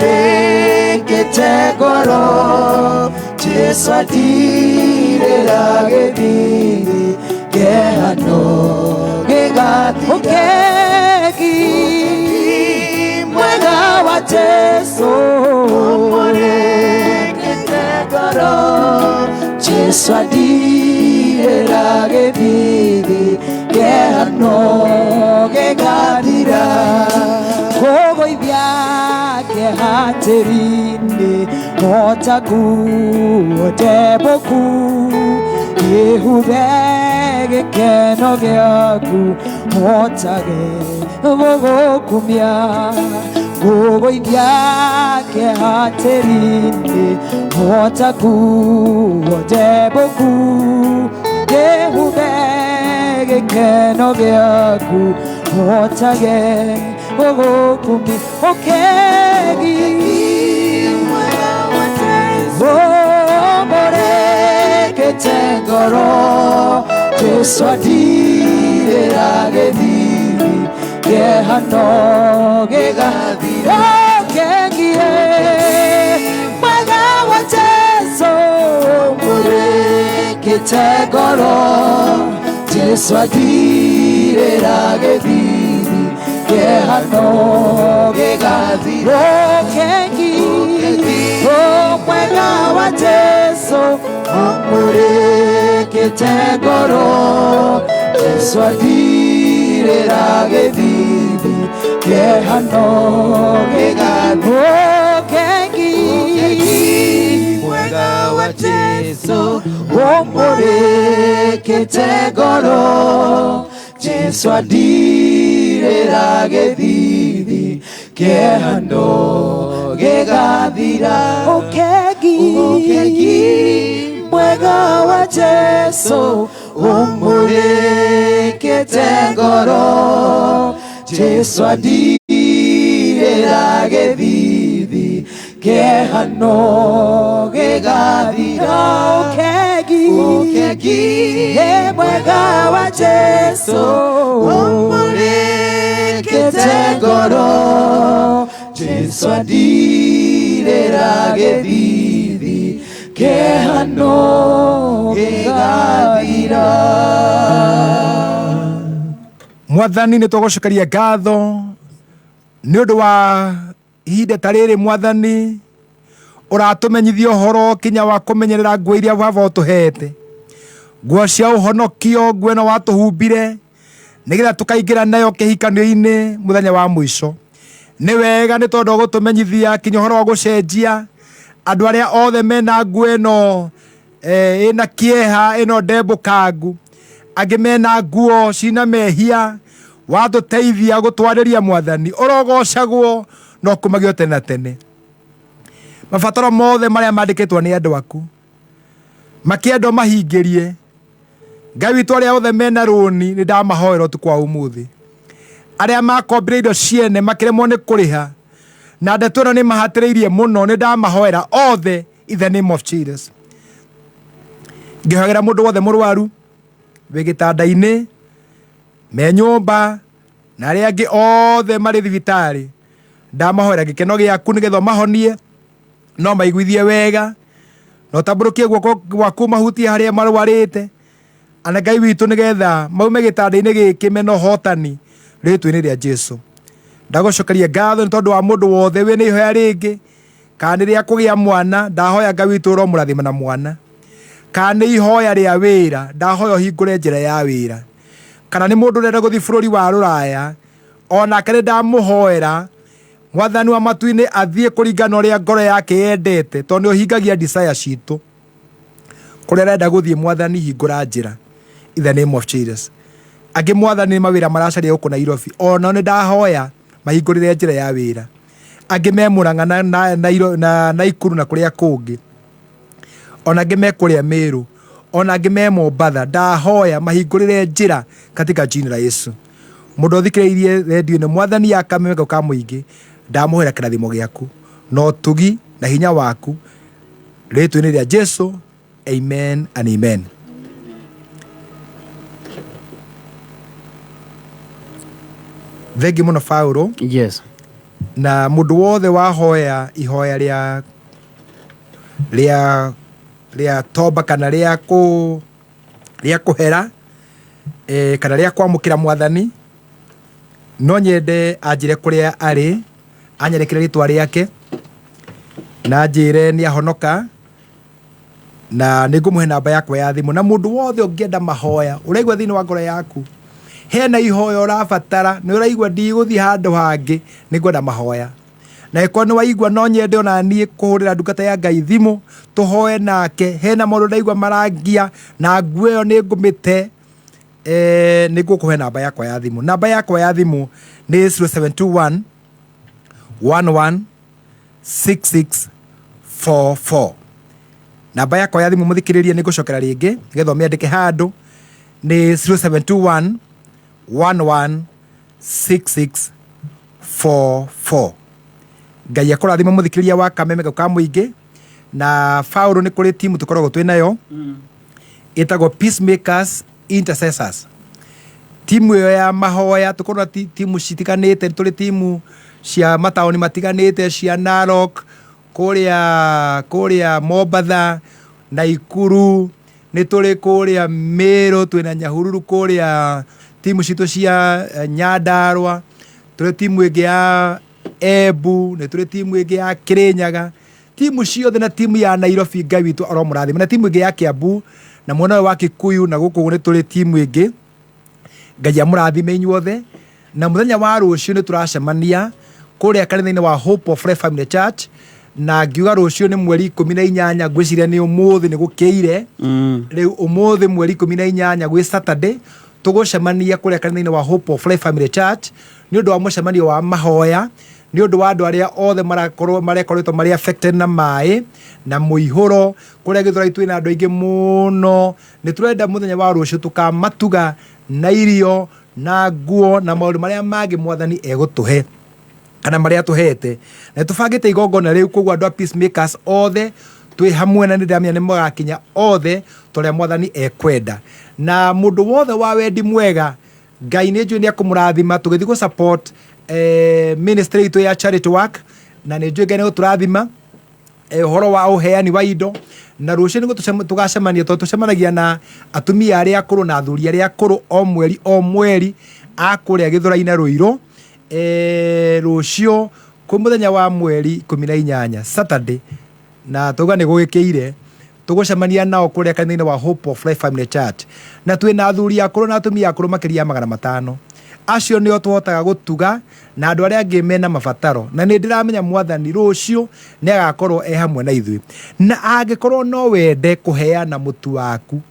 ũmũrĩkĩte ngoro, Jesu andirĩra gĩthithi, kĩehano gĩgathira. Ũkengi mwega wa Jesu ũmũrĩkĩte ngoro, Jesu andirĩra gĩthithi, kĩehano gĩgathira. Ngũgũithia kĩeha tĩri-inĩ ota nguo ndembũku, njĩhumbe gĩkeno gĩaku hotage gũgũkumia. Ngũgũithia kĩeha tĩri-inĩ ota nguo ndembũku, njĩhumbe gĩkeno gĩaku hotage gũgũkumi ũkegi ũmũrekete ngoro Jesu adirĩra gĩthithi kĩeha no gĩgathira ũkengie mwega wa Jesu ũmũrĩkĩte ngoro Jesu adirĩra gĩthithi kĩeha no gĩgathira ũkengi mwega wa Jesu ũmũrĩkĩte ngoro Jesu adirĩra gĩthithi kĩeha no gĩgathira ũkengi mwega wa Jesu ũmũrĩkĩte ngoro Jesu adirĩra gĩthithi kĩeha no gĩgathira ũkengi mwega wa Jesu ũmũrĩkĩte ngoro Jesu adirĩra gĩthithi kĩeha no gĩgathira ũkengi mwega wa Jesu ũmũrĩkĩte ngoro Jesu adirĩra gĩthithi kĩeha no gĩgathira. Mwathani nĩ tũgũcokeria ngatho nĩ ũndũ wa ihinda ta rĩrĩ mwathani ũratũmenyithia ũhoro kinya wa kũmenyerera nguo iria baba ũtũhete nguo cia ũhonokio nguo ĩno watũhumbire nĩgetha tũkaingĩra nayo kĩhikanio-inĩ mũthenya wa mũico. Nĩ wega nĩ tondũ ũgũtũmenyithia kinya ũhoro wa gũcenjia andũ arĩa othe mena nguo ĩno ĩna kĩeha ĩno ndembũkangu angĩ mena nguo cina mehia watũteithia gũtwarĩria mwathani ũrogocagwo no kumagio tene na tene. Mabataro mothe marĩa mandĩkĩtwo nĩ andũ aku makĩendwo mahingĩrie Ngai witũ arĩa othe mena rũni nĩ ndamahoera ũtukũ wa ũmũthĩ arĩa makombire indo ciene makĩremwo nĩ kũrĩha na ndeto ĩno nĩ mahatĩrĩirie mũno nĩ ndamahoera othe in the name of Jesus. Ngĩhoera mũndũ wothe mũrwaru wĩ gĩtanda-inĩ me nyũmba na arĩa angĩ othe marĩ thibitarĩ ndamahoera gĩkeno gĩaku nĩgetha ũmahonie no maiguithie wega na ũtambũrũkie guoko gwaku mahutie harĩa marwarĩte ana Ngai witũ nĩgetha maume gĩtanda-inĩ gĩkĩ mena ũhotani rĩtwa-inĩ rĩa Jesu. Ndagũcokeria ngatho nĩ tondũ wa mũndũ wothe wĩna ihoya rĩngĩ kana nĩ rĩa kũgĩa mwana ndahoya Ngai witũ ũromũrathima na mwana kana nĩ ihoya rĩa wĩra ndahoya ũhingũre njĩra ya wĩra kana nĩ mũndũ ũrenda gũthiĩ bũrũri wa rũraya onake nĩ ndamũhoera mwathani wa matu-inĩ athiĩ kũringana na ũrĩa ngoro yake yendete tondũ nĩ ũhingagia desire citũ kũrĩa arenda gũthiĩ mwathani hingũra njĩra in the name of Jesus. Angĩ mwathani nĩ mawĩra maracaria gũkũ Nairobi onao nĩ ndahoya mahingũrĩre njĩra ya wĩra angĩ me Murang'a na Naikuru na kũrĩa kũngĩ ona angĩ me kũrĩa Meru ona angĩ me Mombatha ndahoya mahingũrĩre njĩra katika jina la Yesu. Mũndũ ũthikĩrĩirie redio-inĩ mwathani ya kameme ka mũingĩ ndamũhoera kĩrathimo gĩaku na ũtugi na hinya waku rĩtwa-inĩ rĩa Jesu. Amen and amen. Thengi mũno Paulo. Yes. Na mũndũ wothe wahoya ihoya rĩa rĩa rĩa toba kana rĩa kũ rĩa kũhera kana rĩa kwamũkĩra mwathani no nyende anjĩre kũrĩa arĩ anyarekere rĩtwa rĩake na anjĩre nĩ ahonoka na nĩ ngũmũhe namba yakwa ya thimũ na mũndũ wothe ũngĩenda mahoya ũraigua thĩinĩ wa ngoro yaku hena ihoya ũrabatara nĩ ũraigua ndigũthiĩ handũ hangĩ nĩ ngwenda mahoya na ĩkorwo nĩ waigua no nyende ona niĩ kũhũrĩra ndungata ya Ngai thimũ tũhoe nake hena maũndũ ndaigua marangia na nguo ĩyo nĩ ngũmĩte nĩ ngũkũhe namba yakwa ya thimũ. Namba yakwa ya thimũ nĩ 0721 11 6644. Namba yakwa ya thimũ mũthikĩrĩrie nĩ ngũcokera rĩngĩ nĩgetha ũmĩandĩke handũ Nĩ 0721 11 66 44. Ngai akũrathime mũthikĩrĩria wa Kameme gau ka mũingĩ. Na Paũlũ, nĩ kũrĩ timu tũkoragwo twĩ nayo ĩtagwo Peacemakers Intercessors, timu ĩyo ya mahoya. Tũkorwo na timu citiganĩte, tũrĩ timu cia mataũni matiganĩte, cia Narok, kũrĩa Mombatha, Naikuru, nĩ tũrĩ kũrĩa Meru, twĩna Nyahururu, kũrĩa timu citũ cia Nyandarua, tũrĩ timu ĩngĩ ya Embu, nĩ tũrĩ timu ĩngĩ ya Kirinyaga, timu ciothe na timu ya Nairobi. Ngai witũ aromũrathima, na timu ĩngĩ ya Kiambu na mwena ũyũ wa Kikuyu na gũkũ nĩ tũrĩ timu ĩngĩ. Ngai amũrathime inyuothe. Na mũthenya wa rũciũ nĩ tũracemania kũrĩa kanitha-inĩ wa Hope of Life Family Church. Na ngiuga rũciũ nĩ mweri 18, ngwĩciria nĩ ũmũthĩ, nĩ gũkĩire. Rĩu ũmũthĩ mweri 18, gwĩ Saturday, tũgũcemania kũrĩa kanitha-inĩ wa Hope of Life Family Church nĩ ũndũ wa mũcemanio wa mahoya, nĩ ũndũ wa andũ arĩa othe marakorwo marekoretwo marĩ affected na maĩ na mũihũro kũrĩa Gĩthũrai. Twĩna andũ aingĩ mũno. Nĩ tũrenda mũthenya wa rũciũ tũkamatuga na irio na nguo na maũndũ marĩa mangĩ Mwathani egũtũhe kana marĩa tũhete, na tũbangĩte igongona rĩu. Koguo andũ a Peacemakers othe twĩ hamwe, na nĩ ndĩramenya nĩ mũgakinya othe torĩa Mwathani ekwenda. Na mũndũ wothe wa wendi mwega, Ngai nĩ njũĩ nĩ akũmũrathima tũgĩthiĩ gũ support ministry itũ ya charity work, na nĩ njũĩ Ngai nĩ gũtũrathima ũhoro wa ũheani wa indo. Na rũciũ nĩguo tũgacemania, tondũ tũcemanagia na atumia arĩa akũrũ na athuri arĩa akũrũ o mweri o mweri a kũrĩa Gĩthũrai na Rũirũ. Rũciũ kwĩ mũthenya wa mweri 18, Saturday, na tauga nĩ gũgĩkĩire, tũgũcemania nao kũrĩa kanitha-inĩ wa Hope of Life Family Church. Na twĩna athuri akũrũ na atumia akũrũ makĩria ya 500. Acio nĩo tũhotaga gũtuga na andũ arĩa angĩ mena mabataro, na nĩ ndĩramenya Mwathani rũciũ nĩ agakorwo e hamwe na ithuĩ. Na angĩkorwo no wende kũheana mũtu waku,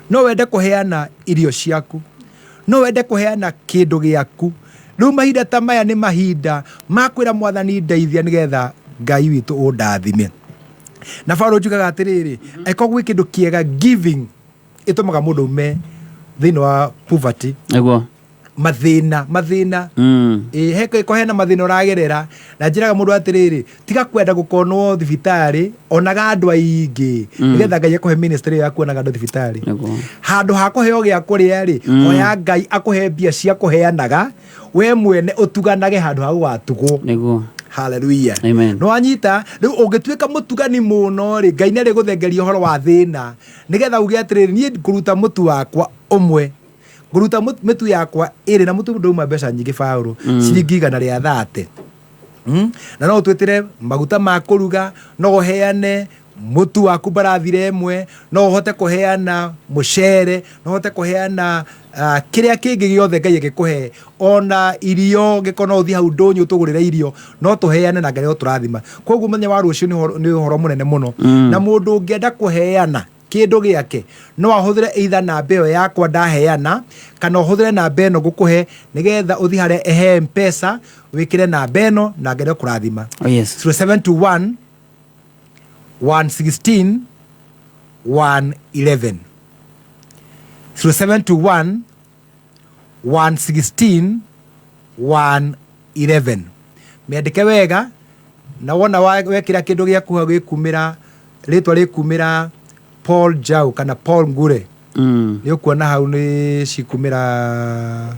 no wende kũheana irio ciaku, no wende kũheana kĩndũ gĩaku, rĩu mahinda ta maya nĩ mahinda ma kwĩra Mwathani, "Ndeithia," nĩgetha Ngai witũ ũndathime. Na Paulo njugaga atĩrĩrĩ, angĩkorwo gwĩ kĩndũ kĩega, giving ĩtũmaga mũndũ ume thĩinĩ wa poverty. Mathĩna. Ĩ, he ko hena mathĩna ũragerera, na njĩraga mũndũ atĩrĩrĩ, tiga kwenda gũkonwo thibitarĩ onaga andũ aingĩ, nĩgetha Ngai akũhe ministry ĩyo ya kuonaga andũ thibitarĩ. Handũ ha kũheo gĩa kũrĩa rĩ, hoya Ngai akũhe mbia cia kũheanaga, we mwene ũtuganage handũ ha gũgatugwo. Haleluya. Amen. Nĩ wanyita? Rĩu ũngĩtuĩka mũtugani mũno rĩ, Ngai nĩ arĩgũthengeria ũhoro wa thĩna, nĩgetha uge atĩrĩrĩ, niĩ ngũruta mũtu wakwa ũmwe, ngũruta mĩtu yakwa ĩrĩ, na mũtu ndũma mbeca nyingĩ, Baũrũ. Ciringi 130. Na no ũtwĩtĩre maguta ma kũruga, no ũheane mũtu waku mbarathira ĩmwe, no ũhote kũheana mũcere, no ũhote kũheana kĩrĩa kĩngĩ gĩothe Ngai angĩkũhe, ona irio. Ngĩkorwo no ũthiĩ hau ndũnyũ tũgũrĩre irio, no tũheane na Ngai no tũrathima. Koguo mũthenya wa rũciũ nĩ ũhoro mũnene mũno. Na mũndũ ũngĩenda kũheana kĩndũ gĩake, no ahũthĩre either namba ĩyo yakwa ndaheana, kana ũhũthĩre namba ĩno ngũkũhe, nĩgetha ũthiĩ harĩa ehe Mpesa, wĩkĩre namba ĩno na Ngai nĩekũrathima. Oh, yes. 0721 116 111, 0721 116 111. Mĩandĩke wega, na wona wekĩra kĩndũ gĩaku hau, gĩkumĩra rĩtwa, rĩkumĩra Paul Jau kana Paul Ngure. Nĩ ũkuona hau nĩ cikumĩra,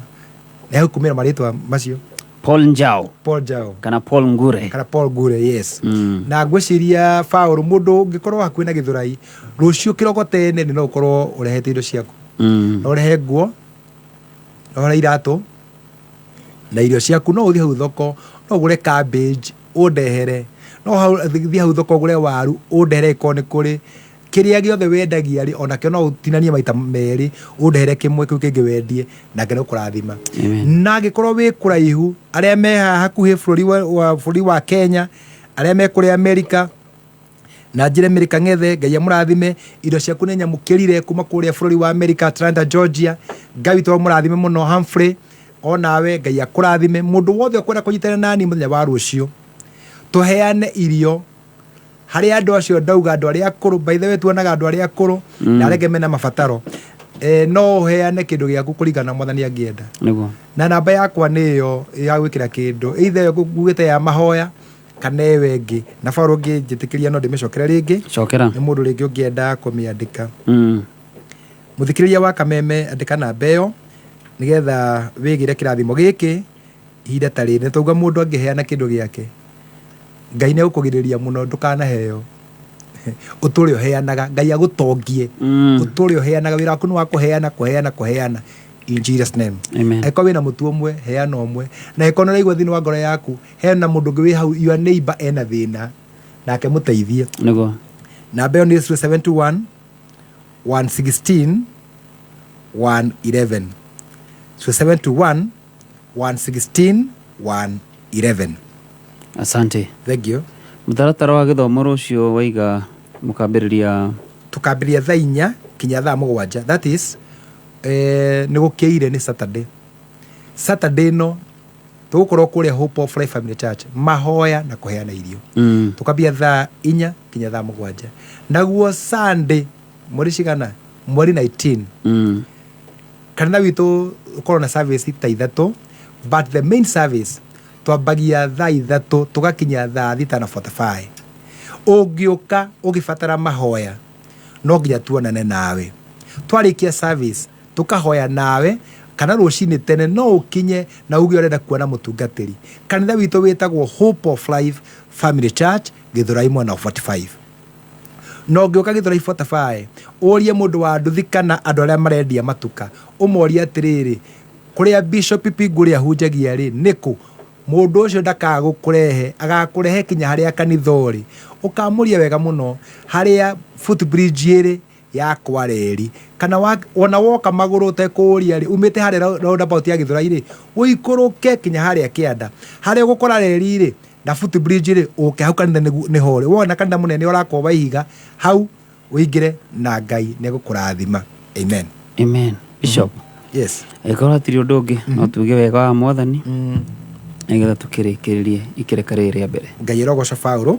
nĩ haukumĩra marĩtwa macio. Paul Njau. Paul Jau. Kana Paul Ngure. Kana Paul Ngure, yes. Na ngwĩciria, Paul, mũndũ ũngĩkorwo hakuhĩ na Gĩthũrai rũciũ kĩroko tene, nĩ no ũkorwo ũrehete indo ciaku. No ũrehe nguo, no ũrehe iratũ na irio ciaku. No ũthiĩ hau thoko, no ũgũre cabbage ũndehere, no thiĩ hau thoko ũgũre waru ũndehere. Ĩkorwo nĩ kũrĩ kĩrĩa gĩothe wendagia rĩ, onakĩo no ũtinanie maita merĩ, ũndehere kĩmwe, kĩu kĩngĩ wendie, nake nĩ ũkũrathima. Na angĩkorwo wĩ kũraihu, arĩa me haha hakuhĩ bũrũri wa Kenya, arĩa me kũrĩa Amerika, na njĩre Amerika ng'ethe, Ngai amũrathime. Indo ciaku nĩ nyamũkĩrire kuma kũrĩa bũrũri wa Amerika, Atlanta, Georgia. Ngai witũ amũrathime mũno. Humphrey, onawe Ngai akũrathime. Mũndũ wothe ũkwenda kũnyitanĩra nani mũthenya wa rũciũ, tũheane irio harĩ andũ acio ndauga, andũ arĩa akũrũ. By the way, tuonaga andũ arĩa akũrũ na arĩa angĩ mena mabataro. No ũheane kĩndũ gĩaku kũringana na mwathani angĩenda. Nĩguo. Na namba yakwa nĩ ĩyo ya gwĩkĩra kĩndũ, either ĩyo ngugĩte ya mahoya kana ĩyo ĩngĩ, na Paul ũngĩnjĩtĩkĩria no ndĩmĩcokere rĩngĩ. Cokera. Nĩ mũndũ rĩngĩ ũngĩenda kũmĩandĩka. Mũthikĩrĩria wa Kameme, andĩka namba ĩyo nĩgetha wĩgĩre kĩrathimo gĩkĩ ihinda ta rĩrĩ. Nĩ twauga mũndũ angĩheana kĩndũ gĩake, Ngai nĩ egũkũgirĩrĩria mũno ndũkanaheo. Ũtũre ũheanaga, Ngai agũtongie. Ũtũre ũheanaga, wĩra waku nĩ wa kũheana, kũheana, kũheana. In Jesus name. Amen. Angĩkorwo wĩna mũtu ũmwe, heana ũmwe. Na angĩkorwo nĩ ũraigua thĩinĩ wa ngoro yaku, hena mũndũ ũngĩ wĩ hau, your neighbor ena thĩna, nake mũteithie. Nĩguo. Namba ĩyo nĩ 071 116 111. 071 116 111. Asante. Thank you. Mũtaratara wa gĩthomo rũciũ waiga mũkambĩrĩria? Tukambĩrĩria thaa 4 kinya thaa 7. That is nĩ gũkĩire nĩ Saturday. Saturday ĩno tũgũkorwo kũrĩa Hope of Life Family Church, mahoya na kũheana irio. Tukambia thaa 4 kinya thaa 7. Naguo Sunday mweri cigana, mweri 19, kanitha witũ ũkorwo na service ta ithatũ, but the main service twambagia thaa 3 tũgakinya thaa 6 na 45. Ũngĩũka ũgĩbatara mahoya, no nginya tuonane nawe. Twarĩkia service tũkahoya nawe, kana rũcinĩ tene no ũkinye na uge ũrenda kuona mũtungatĩri. Kanitha witũ wĩtagwo Hope of Life Family Church, Gĩthũrai mwena wa 45. Na ũngĩũka Gĩthũrai 45, ũrie mũndũ wa nduthi kana andũ arĩa marendia matuka, ũmorie atĩrĩrĩ, kũrĩa Bishop Pingũ ahunjagia rĩ nĩkũ? Mũndũ ũcio ndakagũkũrehe, agakũrehe kinya harĩa kanitha ũrĩ. Ũkamũria wega mũno harĩa footbridge ĩrĩ ya Kwareri, kana ona woka magũrũ ũtekũũria rĩ, umĩte harĩa roundabout ya Gĩthũrai rĩ, ũikũrũke kinya harĩa kĩanda harĩa ũgũkora reri rĩ na footbridge rĩ, ũke hau kanitha nĩho ũrĩ. Wona kanitha mũnene ũrakwo wa ihiga hau, ũingĩre na Ngai nĩ egũkũrathima. Amen. Amen. Bishop. Yes. Angĩkorwo hatirĩ ũndũ ũngĩ, no tuge wega wa mwathani nĩgetha tũkĩrĩkĩrĩrie ikereka rĩrĩ rĩa mbere. Ngai ĩrogoca Paũlũ,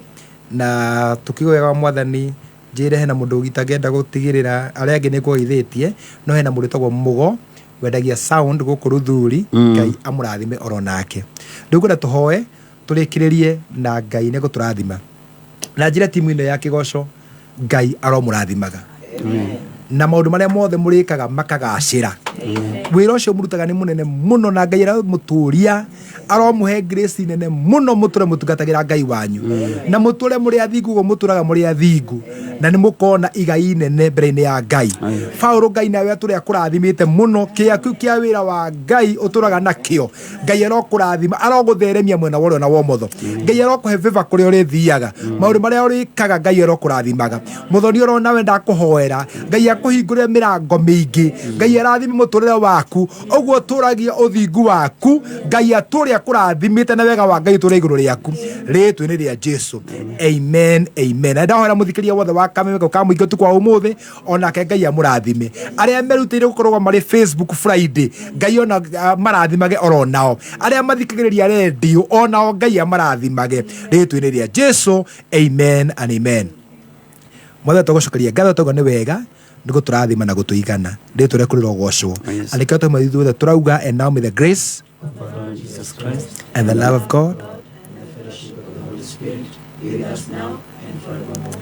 na tukiuga wega wa mwathani, njĩre hena mũndũ itangĩenda gũtigĩrĩra, arĩa angĩ nĩ ngũgeithĩtie, no hena mũndũ wĩtagwo Mũgo wendagia sound gũkũ Ruthuri. Ngai amũrathime oro nake. Rĩu ngwenda tũhoe tũrĩkĩrĩrie na Ngai nĩ gũtũrathima. Na njĩre timu ĩno ya kĩgoco, Ngai aromũrathimaga na maũndũ marĩa mothe mũrĩkaga makagacĩra. Wĩra ũcio mũrutaga nĩ mũnene mũno, na Ngai aramũtũria, aromũhe grace nene mũno, mũtũre mũtungatagĩra Ngai wanyu na mũtũre mũrĩ athingu ũguo mũtũraga mũrĩ athingu, na nĩ mũkona igai inene mbere-inĩ ya Ngai. Paũlũ, Ngai nawe atũre akũrathimĩte mũno. Kĩaku kĩa wĩra wa Ngai ũtũraga nakĩo, Ngai arokũrathima, arogũtheremia mwena wa ũrĩo na wa ũmotho. Ngai arokũhe favor kũrĩa ũrĩthiaga, maũndũ marĩa ũrĩkaga Ngai arokũrathimaga. Mũthoni oro nawe ndakũhoera, Ngai akũhingũrĩre mĩrango mĩingĩ. Ngai arathime mũtũrĩre waku ũguo ũtũragia ũthingu waku. Ngai atũre akũrathimĩte na wega wa Ngai ũtũre igũrũ rĩaku, rĩtwa-inĩ rĩa Jesu. Amen, amen. Na ndahoera mũthikĩrĩria wothe wa Kameme ka mũingĩ ũtukũ wa ũmũthĩ, onake Ngai amũrathime. Arĩa merutĩire gũkorwo marĩ Facebook Friday, Ngai ona marathimage oro nao. Arĩa mathikagĩrĩria redio, onao Ngai amarathimage, rĩtwa-inĩ rĩa Jesu. Amen and amen. Mothe tũgũcokeria ngatho, tauga nĩ wega nĩ gũtũrathima na gũtũigana, rĩtwa rĩaku rĩrogocwo. Andĩkĩo tũmwe ithuothe tũrauga, and now may the grace Jesus Christ and the love of God be with us now and forevermore.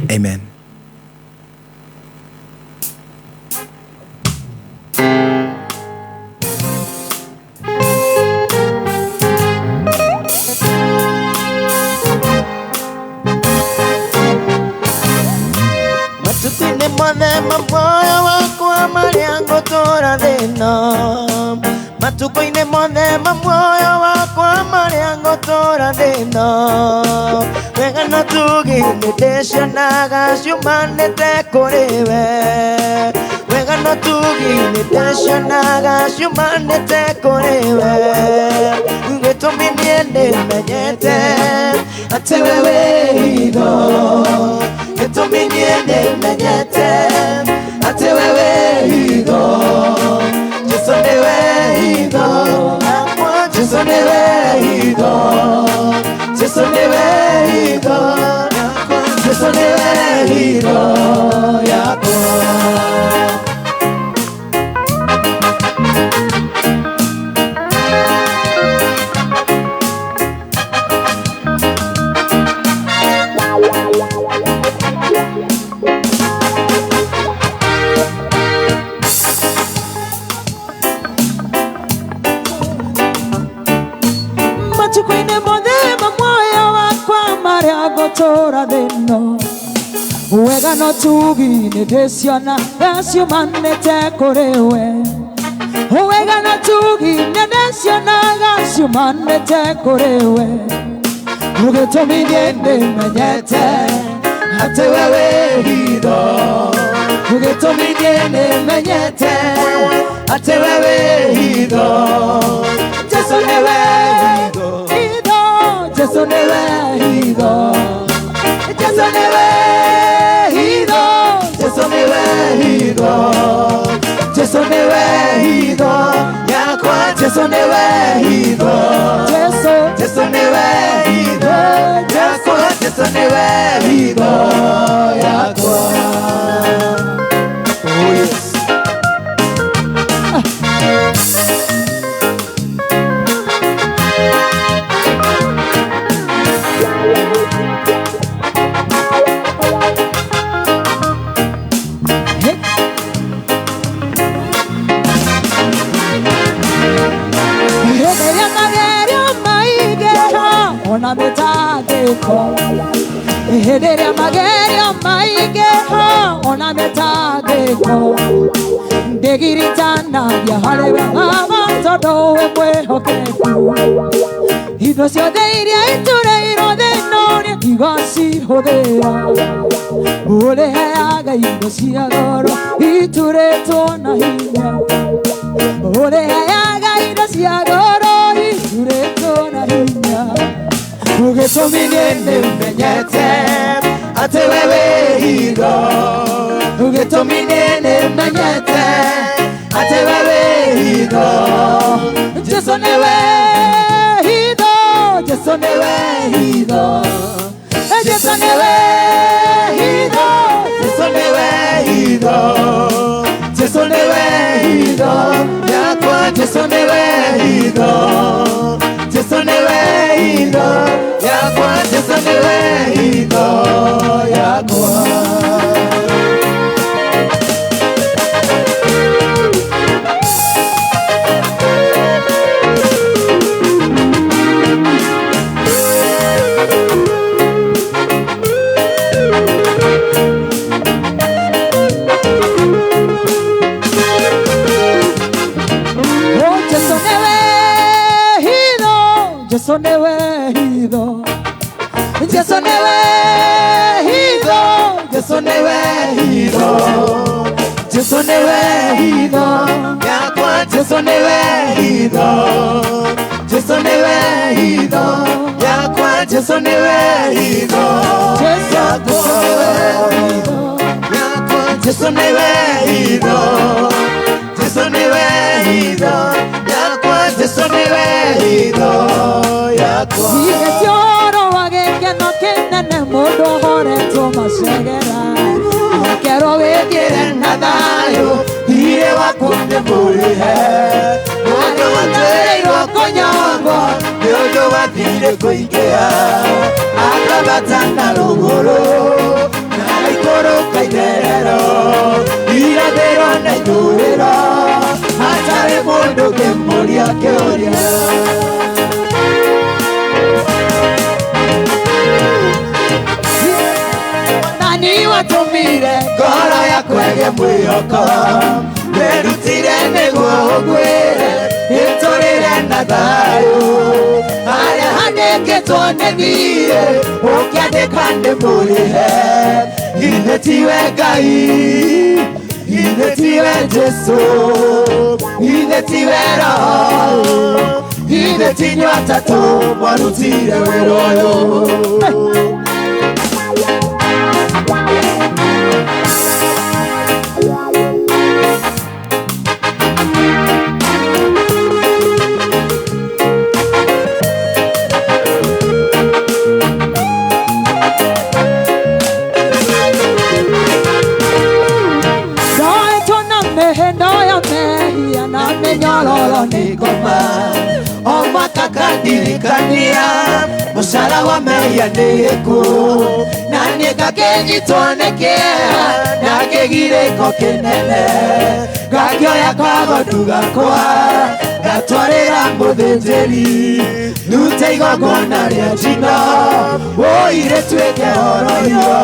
Amen. Amen. Matukũ-inĩ mothe ma muoyo wakwa marĩa ngũtũũra thĩ-ĩno, matukũ-inĩ mothe ma muoyo wakwa marĩa ngũtũũra thĩ-ĩno, wega na ũtugi nĩ ndĩcionaga ciumanĩte kũrĩ we. Wega na ũtugi nĩ ndĩcionaga ciumanĩte kũrĩ we. Gĩtũmi niĩ nĩmenyete atĩ we wĩ hitho, gĩtũmi niĩ nĩmenyete atĩ we wĩ hitho. Jesu nĩwe hitho yakwa, Jesu nĩwe hitho, Jesu nĩwe hitho yakwa, Jesu nĩwe hitho yakwa. gũtũra thĩno wega no tugi nĩ ndĩciona ciumanĩte kũrĩ we wega no tugi nĩ ndĩcionaga ciumanĩte kũrĩ we gĩtũmi niĩ nĩmenyete atĩ we wĩ hitho gĩtũmi niĩ nĩmenyete atĩ we wĩ hitho Jesu nĩwe hitho Jesu nĩwe hitho Jesu nĩwe hitho Jesu nĩwe hitho Jesu nĩwe hitho yakwa Jesu nĩwe hitho Jesu Jesu nĩwe hitho yakwa Jesu nĩwe hitho yakwa. Oh yes. Ona mĩtangĩko hĩndĩ ĩrĩa magerio maingĩha ona mĩtangĩko ndĩgiritanagia harĩ we Baba tondũ wĩ mwĩhokeku indo ciothe iria itũrĩirwo thĩno nĩ igacihũthĩra ũrĩheaga indo cia goro iturĩtwo na hinya ũrĩheaga indo cia goro iturĩtwo na hinya gĩtũmi niĩ nĩmenyete atĩ we wĩ hitho gĩtũmi niĩ nĩmenyete atĩ we wĩ hitho Jesu nĩwe hitho Jesu nĩwe hitho Jesu nĩwe hitho Jesu nĩwe hitho Jesu nĩwe hitho yakwa Jesu nĩwe hitho Jesu nĩwe hitho yakwa Jesu nĩwe hitho yakwa. Oh, Jesu nĩwe hitho Jesu nĩwe hitho Jesu nĩwe hitho Jesu nĩwe hitho Jesu nĩwe hitho yakwa Jesu nĩwe hitho Jesu nĩwe hitho yakwa Jesu nĩwe hitho Jesu nĩwe hitho yakwa Jesu nĩwe hitho Jesu nĩwe hitho yakwa Jesu nĩwe hitho yakwa. Igetioro wa gĩkeno kĩnene mũndũ ũhoretwo macegera akerwo wĩthiĩre na thayũ thiirĩ waku nĩ mũrĩhe mũndũ watuĩrĩirwo kũnyongwo nĩ ũndũ wa thiirĩ kũingĩha akambata na rũgũrũ na aikũrũka itherero irathĩro na ithũĩro hatarĩ mũndũ ũngĩmũria kĩũria. Nani watũmire ngoro yakwa ĩgĩe mwĩhoko nderutire nĩguo ũgwĩre nĩtũrĩre na thayũ harĩa handĩkĩtwo nĩ thiirĩ ũkĩandĩka nĩ mũrĩhe githĩ tiwe Ngai githĩ tiwe Jesu githĩ tiwe Roho githĩ ti inyuĩ atatũ mwarutire wĩra ũyũ. Mĩnyororo nĩ ngoma o mwaka kandirikania mũcara wa mehia nĩ gĩkuũ na niĩ ngakĩnyitwo nĩ kĩeha na kĩgirĩko kĩnene ngakĩoya kagondu gakwa ngatwarĩra mũthĩnjĩri ndute igongona rĩa njino ũirĩtwo ĩtuĩke horohio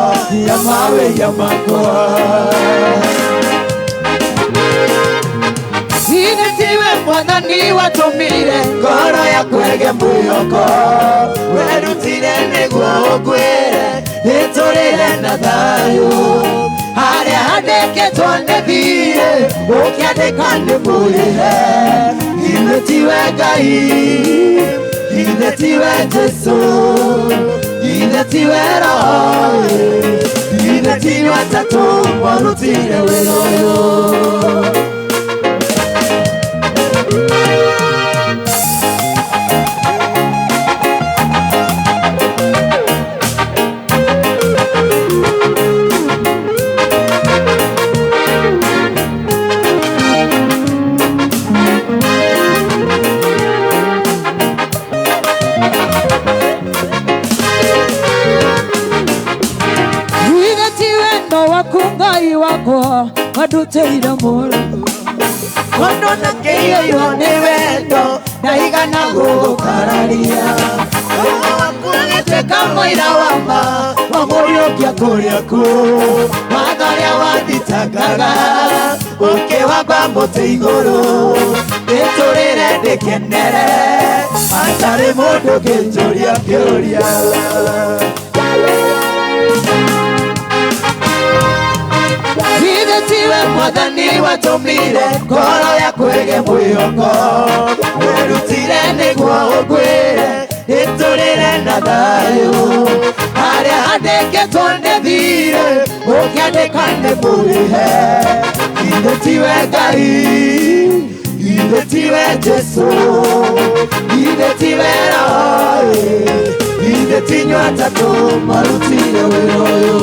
ya mawĩhia makwa. Ithe tiwe Mwathani watũmire ngoro yaku ĩgĩe mwĩhoko, werutire nĩguo ũnguĩre nĩtũrĩre na thayũ. Harĩa handĩkĩtwo nĩ thiirĩ ũkĩandĩka nĩ mũrĩhe. Ithe tiwe Ngai, ithe tiwe Jesũ, ithe tiwe Roho, ithe tiwe atatũ marutire wĩra ũyũ. Ithe ti wendo waku Ngai wakwa wandutĩire mũrũ Kondo na kĩiyũirwo nĩ wendo ndaigana gũgũkararia. Roho waku agĩtuĩka mũira wa ma wa mũriũkia kũrĩa kuo. Watho ũrĩa wathitangaga ũkĩwamba mũtĩ igũrũ. Ndĩtũrĩre ndĩkenere hatarĩ mũndũ ũngĩnjũria kĩũria. Ithe tiwe Mwathani watũmire ngoro yaku ĩgĩe mwĩhoko, werutire nĩguo ũnguĩre nĩtũrĩre na thayũ. Harĩa handĩkĩtwo nĩ thiirĩ ũkĩandĩka nĩ mũrĩhe. Ithe tiwe Ngai, ithe tiwe Jesũ, ithe tiwe Roho, ithe ti inyuĩ atatũ marutire wĩra ũyũ.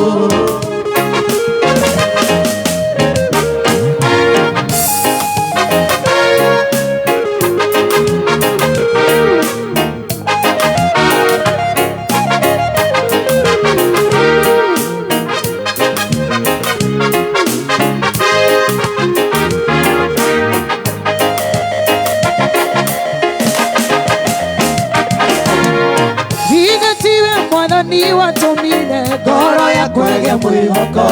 Ithe tiwe Mwathani watũmire ngoro yaku ĩgĩe mwĩhoko,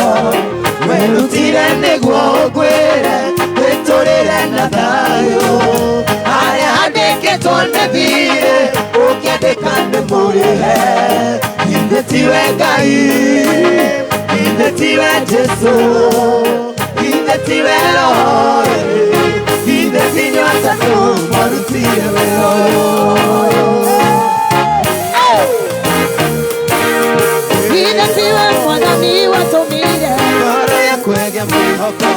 werutire nĩguo ũnguĩre wĩtũrĩre na thayũ. Harĩa handĩkĩtwo nĩ thiirĩ ũkĩandĩka nĩ mũrĩhe. Ithe tiwe Ngai, ithe tiwe Jesũ, ithe tiwe Roho, ithe ti inyuĩ atatũ marutire wĩra ũyũ. Ithe tiwe Mwathani watũmire ngoro yaku ĩgĩe mwĩhoko,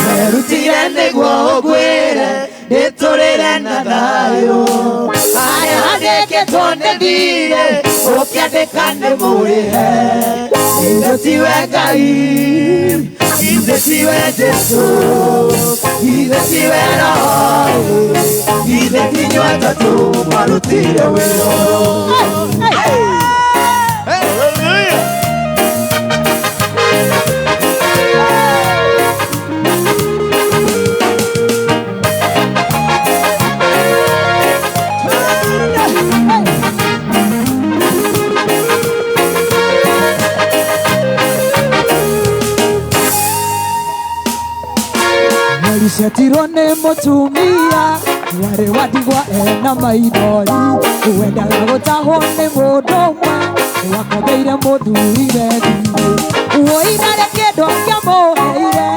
werutire nĩguo ũnguĩre nĩtũrĩre na thayũ. Harĩa handĩkĩtwo nĩ thiirĩ ũkĩandĩka nĩ mũrĩhe. Ithe tiwe Ngai, ithe tiwe Jesũ, ithe tiwe Roho, ithe ti inyuĩ atatũ marutire wĩra ũyũ. Elicetirwo nĩ mũtumia warĩ wa ndigwa ena maithori, wendaga gũtahwo nĩ mũndũ ũmwe wakombeire mũthuriwe thirĩ. Woinare kĩndũ angĩamũheire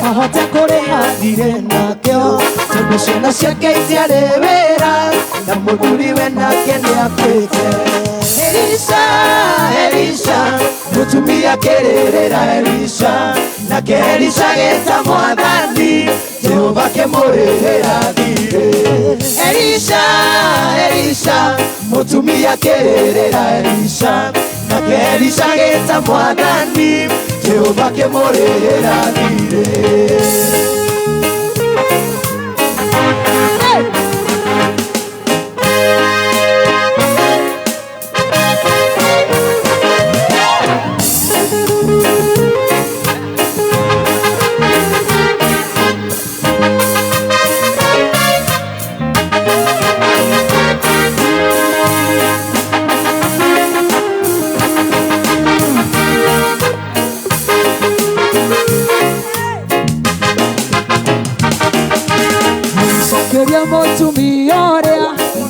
ahote kũrĩha thirĩ nakĩo, tondũ ciana ciake itiarĩ wĩra na mũthuriwe nake nĩakuĩte. Elisha, Elisha, mũtumia akĩrĩrĩra Elisha, nake Elisha agĩta Mwathani, Jehova akĩmũrĩhĩra thirĩ. Elisha, Elisha, mũtumia akĩrĩrĩra Elisha, nake Elisha agĩta Mwathani, Jehova akĩmũrĩhĩra thirĩ.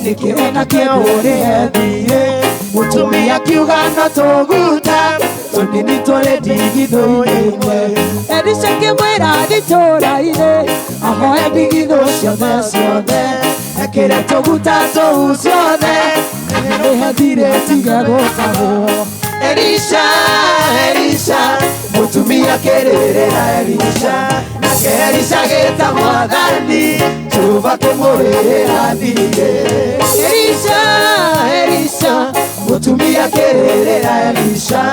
Nĩkĩ enakĩo ũrĩhe thiirĩ? Mũtumia akiuga no tũguta tũnini tũrĩ ndigithũ-inĩ ĩmwe. Elisha akĩmwĩra thiĩ itũũra-inĩ ahoe ndigithũ ciothe ciothe ekĩre tũguta tũu ciothe rĩhe thirĩ tige gũtahwo. Elisha, Elisha, mũtumia akĩrĩrĩra Elisha, nake Elisha agĩta mwathani, Jehova akĩmũrĩhĩra thiirĩ. Elisha, Elisha, mũtumia akĩrĩrĩra Elisha,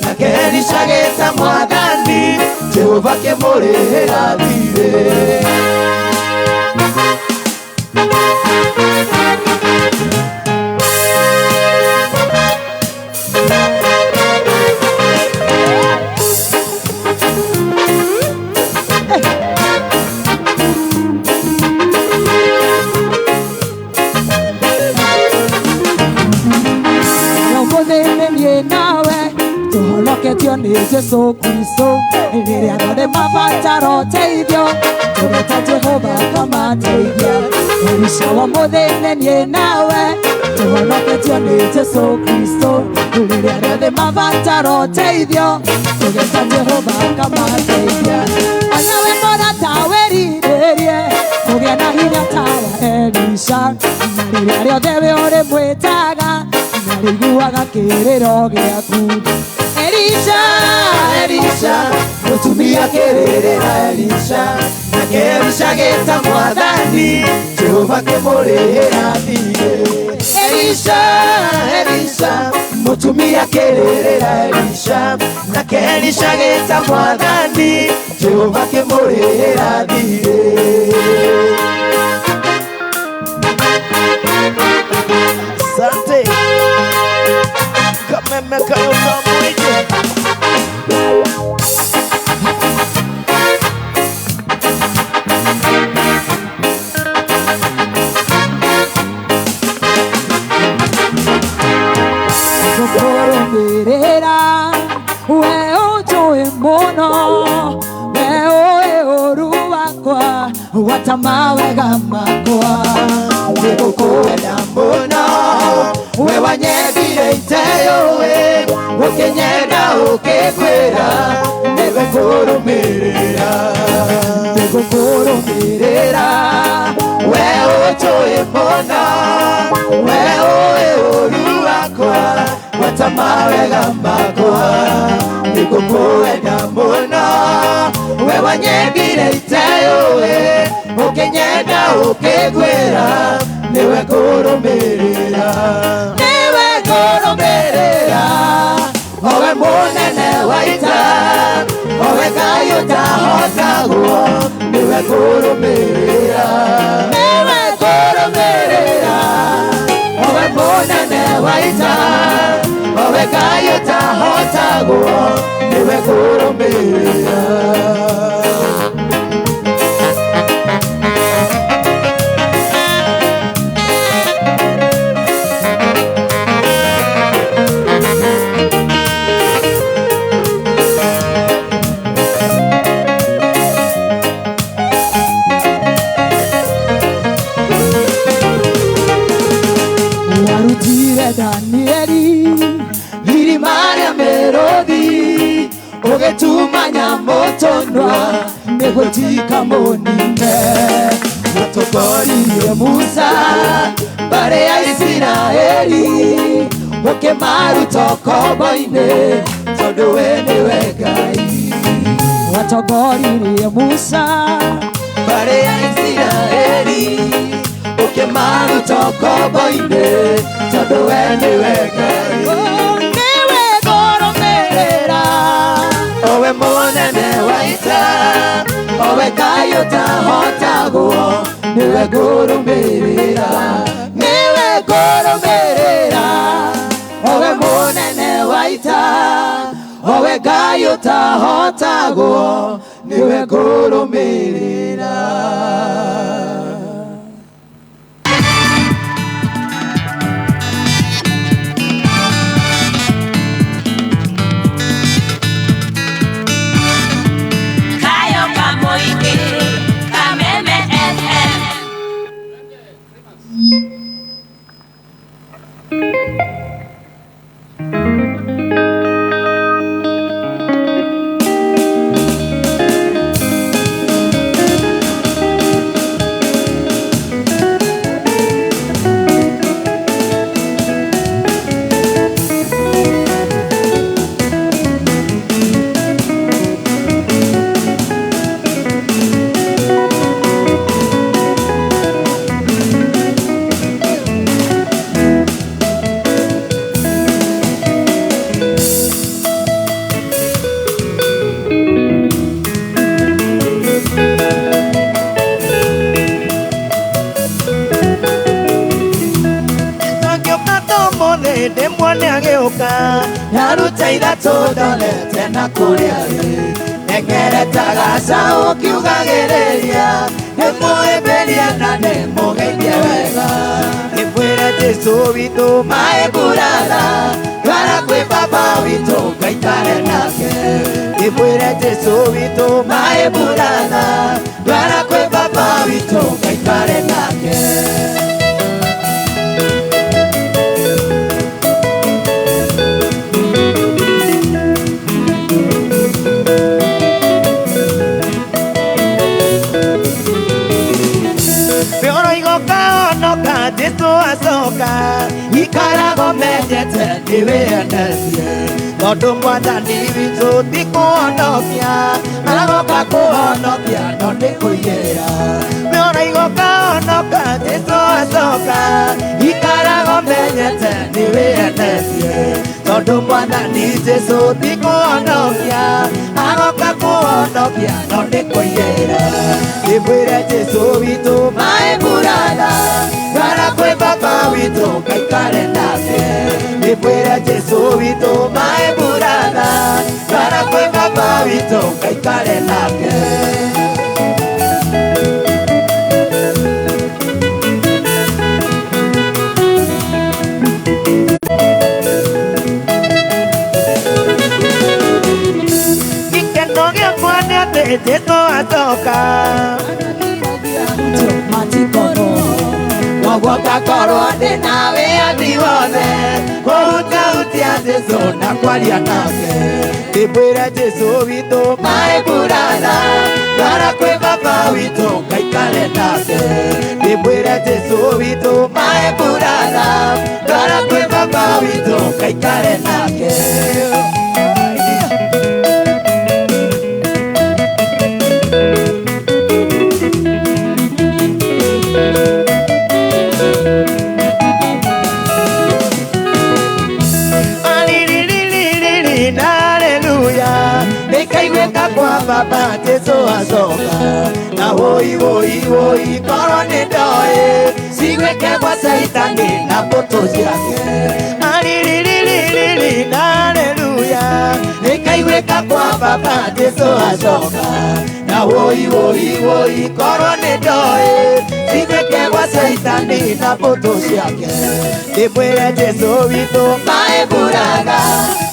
nake Elisha agĩta mwathani, Jehova akĩmũrĩhĩra thiirĩ. Ũmũthĩ nĩ niĩ nawe tũhonoketio nĩ Jesũ Kristo rĩrĩa rĩothe mabatara ũteithio tũgeta Jehova akamateithia. Elisha wa ũmũthĩ nĩ niĩ nawe tũhonoketio nĩ Jesũ Kristo rĩrĩa rĩothe mabatara ũteithio tũgeta Jehova akamateithia. Onawe mũrata wĩrirĩrie kũgĩa na hinya ta wa Elisha na rĩrĩa rĩothe we ũrĩmwĩtaga nĩarĩiguaga kĩrĩro gĩaku. Elisha, Elisha, mũtumia akĩrĩrĩra Elisha, nake Elisha agĩta mwathani, Jehova akĩmũrĩhĩra thiirĩ. Elisha, Elisha, mũtumia akĩrĩrĩra Elisha, nake Elisha agĩta mwathani, Jehova akĩmũrĩhĩra thiirĩ. Asante. Kameme kayo kamwije. Ngũkũrũmĩrĩra we ũnjũĩ mũno we ũĩ ũũru wakwa gwata mawega makwa. Nĩngũkwenda mũno we wanyendire iteyũĩ ũkĩnyenda ũkĩngwĩra nĩwe ngũrũmĩrĩra. Nĩngũkũrũmĩrĩra we ũnjũĩ mũno we ũĩ ũũru wakwa gwata mawega makwa. Nĩngũkwenda mũno we wanyendire iteyũĩ ũkĩnyenda ũkĩngwĩra nĩwe ngũrũmĩrĩra. Nĩwe ngũrũmĩrĩra owe mũnene wa ita owe Ngai ũtahotagwo nĩwe ngũrũmĩrĩra. Nĩwe ngũrũmĩrĩra owe mũnene wa ita owe Ngai ũtahotagwo nĩwe ngũrũmĩrĩra. Warutire Danieli irima rĩa mĩrũthi ũgĩtuma nyamũ tũnua nĩguo tikamũnine. Watongoririe Musa mbarĩ ya Isiraeli ũkĩmaruta ũkombo-inĩ tondũ we nĩwe Ngai. Watongoririe Musa mbarĩ ya Isiraeli ũkĩmaruta ũkombo-inĩ tondũ we nĩwe Ngai. Nĩwe ngũrũmĩrĩra owe mũnene wa ita owe Ngai ũtahotagwo nĩwe ngũrũmĩrĩra. Nĩwe ngũrũmĩrĩra owe mũnene wa ita owe Ngai ũtahotagwo nĩwe ngũrũmĩrĩra. Kayo kamoike, Kameme FM. acoka Ndaruta ithatũ ndorete na kũrĩa rĩ Ndengereta gacaũ kiugagĩrĩria Nĩmũhĩmbĩrie na nĩmũgeithie wega Ndĩmwĩre Jesũ witũ my brother Twara kwĩ baba witũ ngaikare nake Ndĩmwĩre Jesũ witũ my brother Twara kwĩ baba witũ ngaikare nake Jesu acoka ikarago mendete nĩwĩendetie tondũ mwathani witũ ti kũhonokia agoka kũhonokia no nĩ kũiyĩra Nĩũraigoka honoka Jesu acoka ikarago menyete nĩwĩendetie tondũ mwathani Jesu ti kũhonokia agoka kũhonokia no nĩ kũiyĩra Ndĩmwĩre Jesu witũ my brother Twara kwĩ baba witũ ngaikare nake Ndĩmwĩre Jesu witũ my brother Twara kwĩ baba witũ ngaikare nake Gĩkeno gĩakwa nĩ atĩ Jesu acoka Koguo ngakorwo ndĩna wĩyathi wothe kũhutahutia Jesũ na kwaria nake Ndĩmwĩre Jesũ witũ my brother Twara kwĩ baba witũ ngaikare nake Ndĩmwĩre Jesũ witũ my brother Twara kwĩ baba witũ ngaikare nake Kwa baba Jesu acoka na woi woi woi korwo nĩ ndoĩ ciguĩke gwa Caitani na mbũtũ ciake Alilililili na haleluya nĩkaiguĩka kwa baba Jesu acoka na woi woi woi korwo nĩ ndoĩ ciguĩke gwa Caitani na mbũtũ ciake Ndĩmwĩre Jesu witũ my brother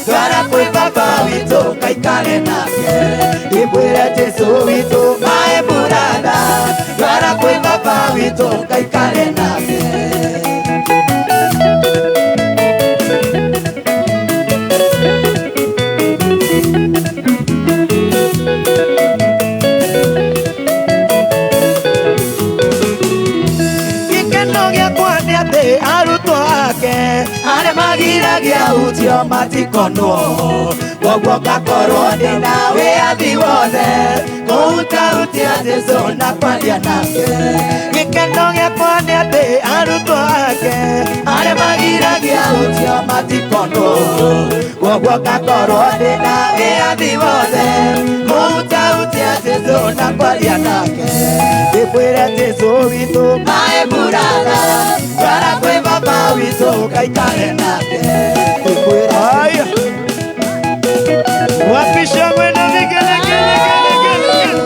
Twara kwĩ baba witũ ngaikare nake Ndĩmwĩre Jesu witũ my brother Twara kwĩ baba witũ ngaikare nake Gĩkeno gĩakwa nĩ atĩ arutwo ake arĩa magiragia hutio matikonwo koguo ngakorwo ndĩna wĩyathi wothe kũhutahutia Jesũ na kwaria nake Gĩkeno gĩakwa nĩ atĩ arutwo ake arĩa magiragia hutio matikonwo koguo ngakorwo ndĩna wĩyathi wothe kũhutahutia Jesũ na kwaria nake Ndĩmwĩre Jesũ witũ my brother Twara kwĩ baba witũ ngaikare nake Ndĩmwĩre Wapi shangwe na vigelegele?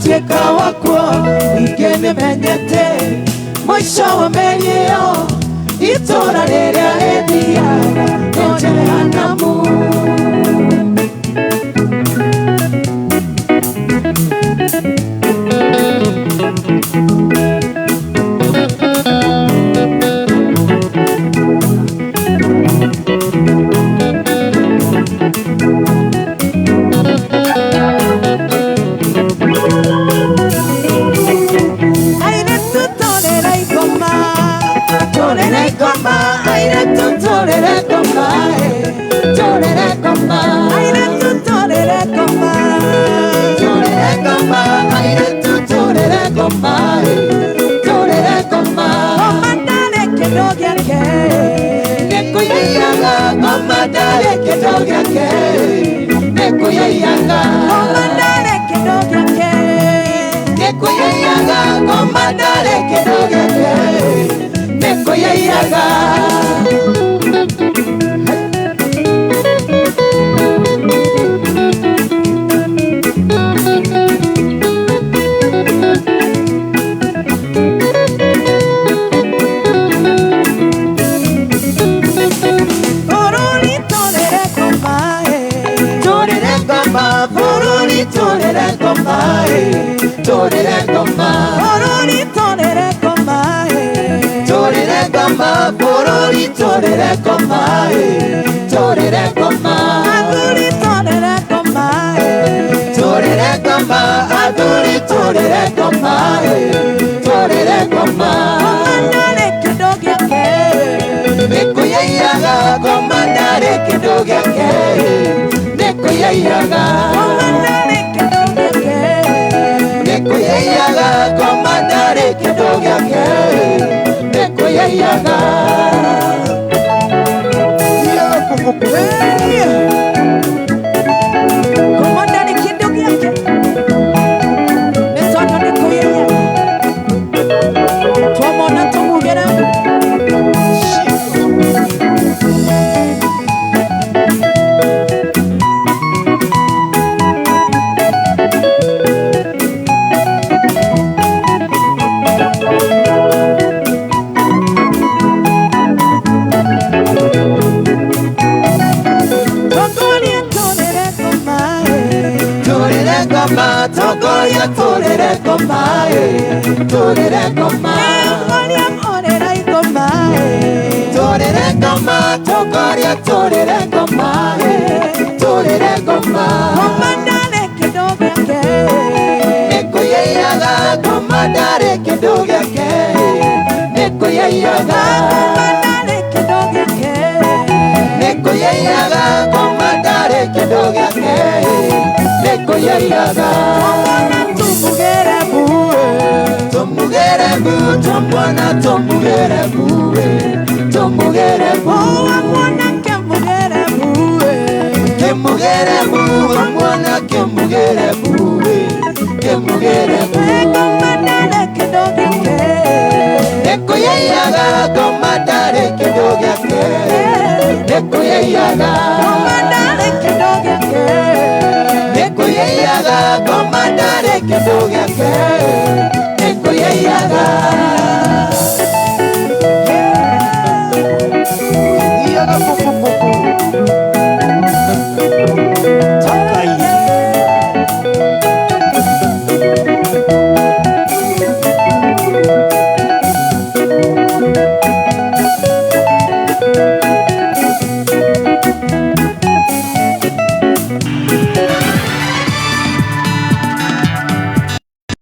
Ndingĩtuĩka wakuo ningĩ nĩmenyete mũico wa meri ĩyo itũũra rĩrĩa ĩthiaga nĩ Jehanamu. Komandare kĩndũ gĩake.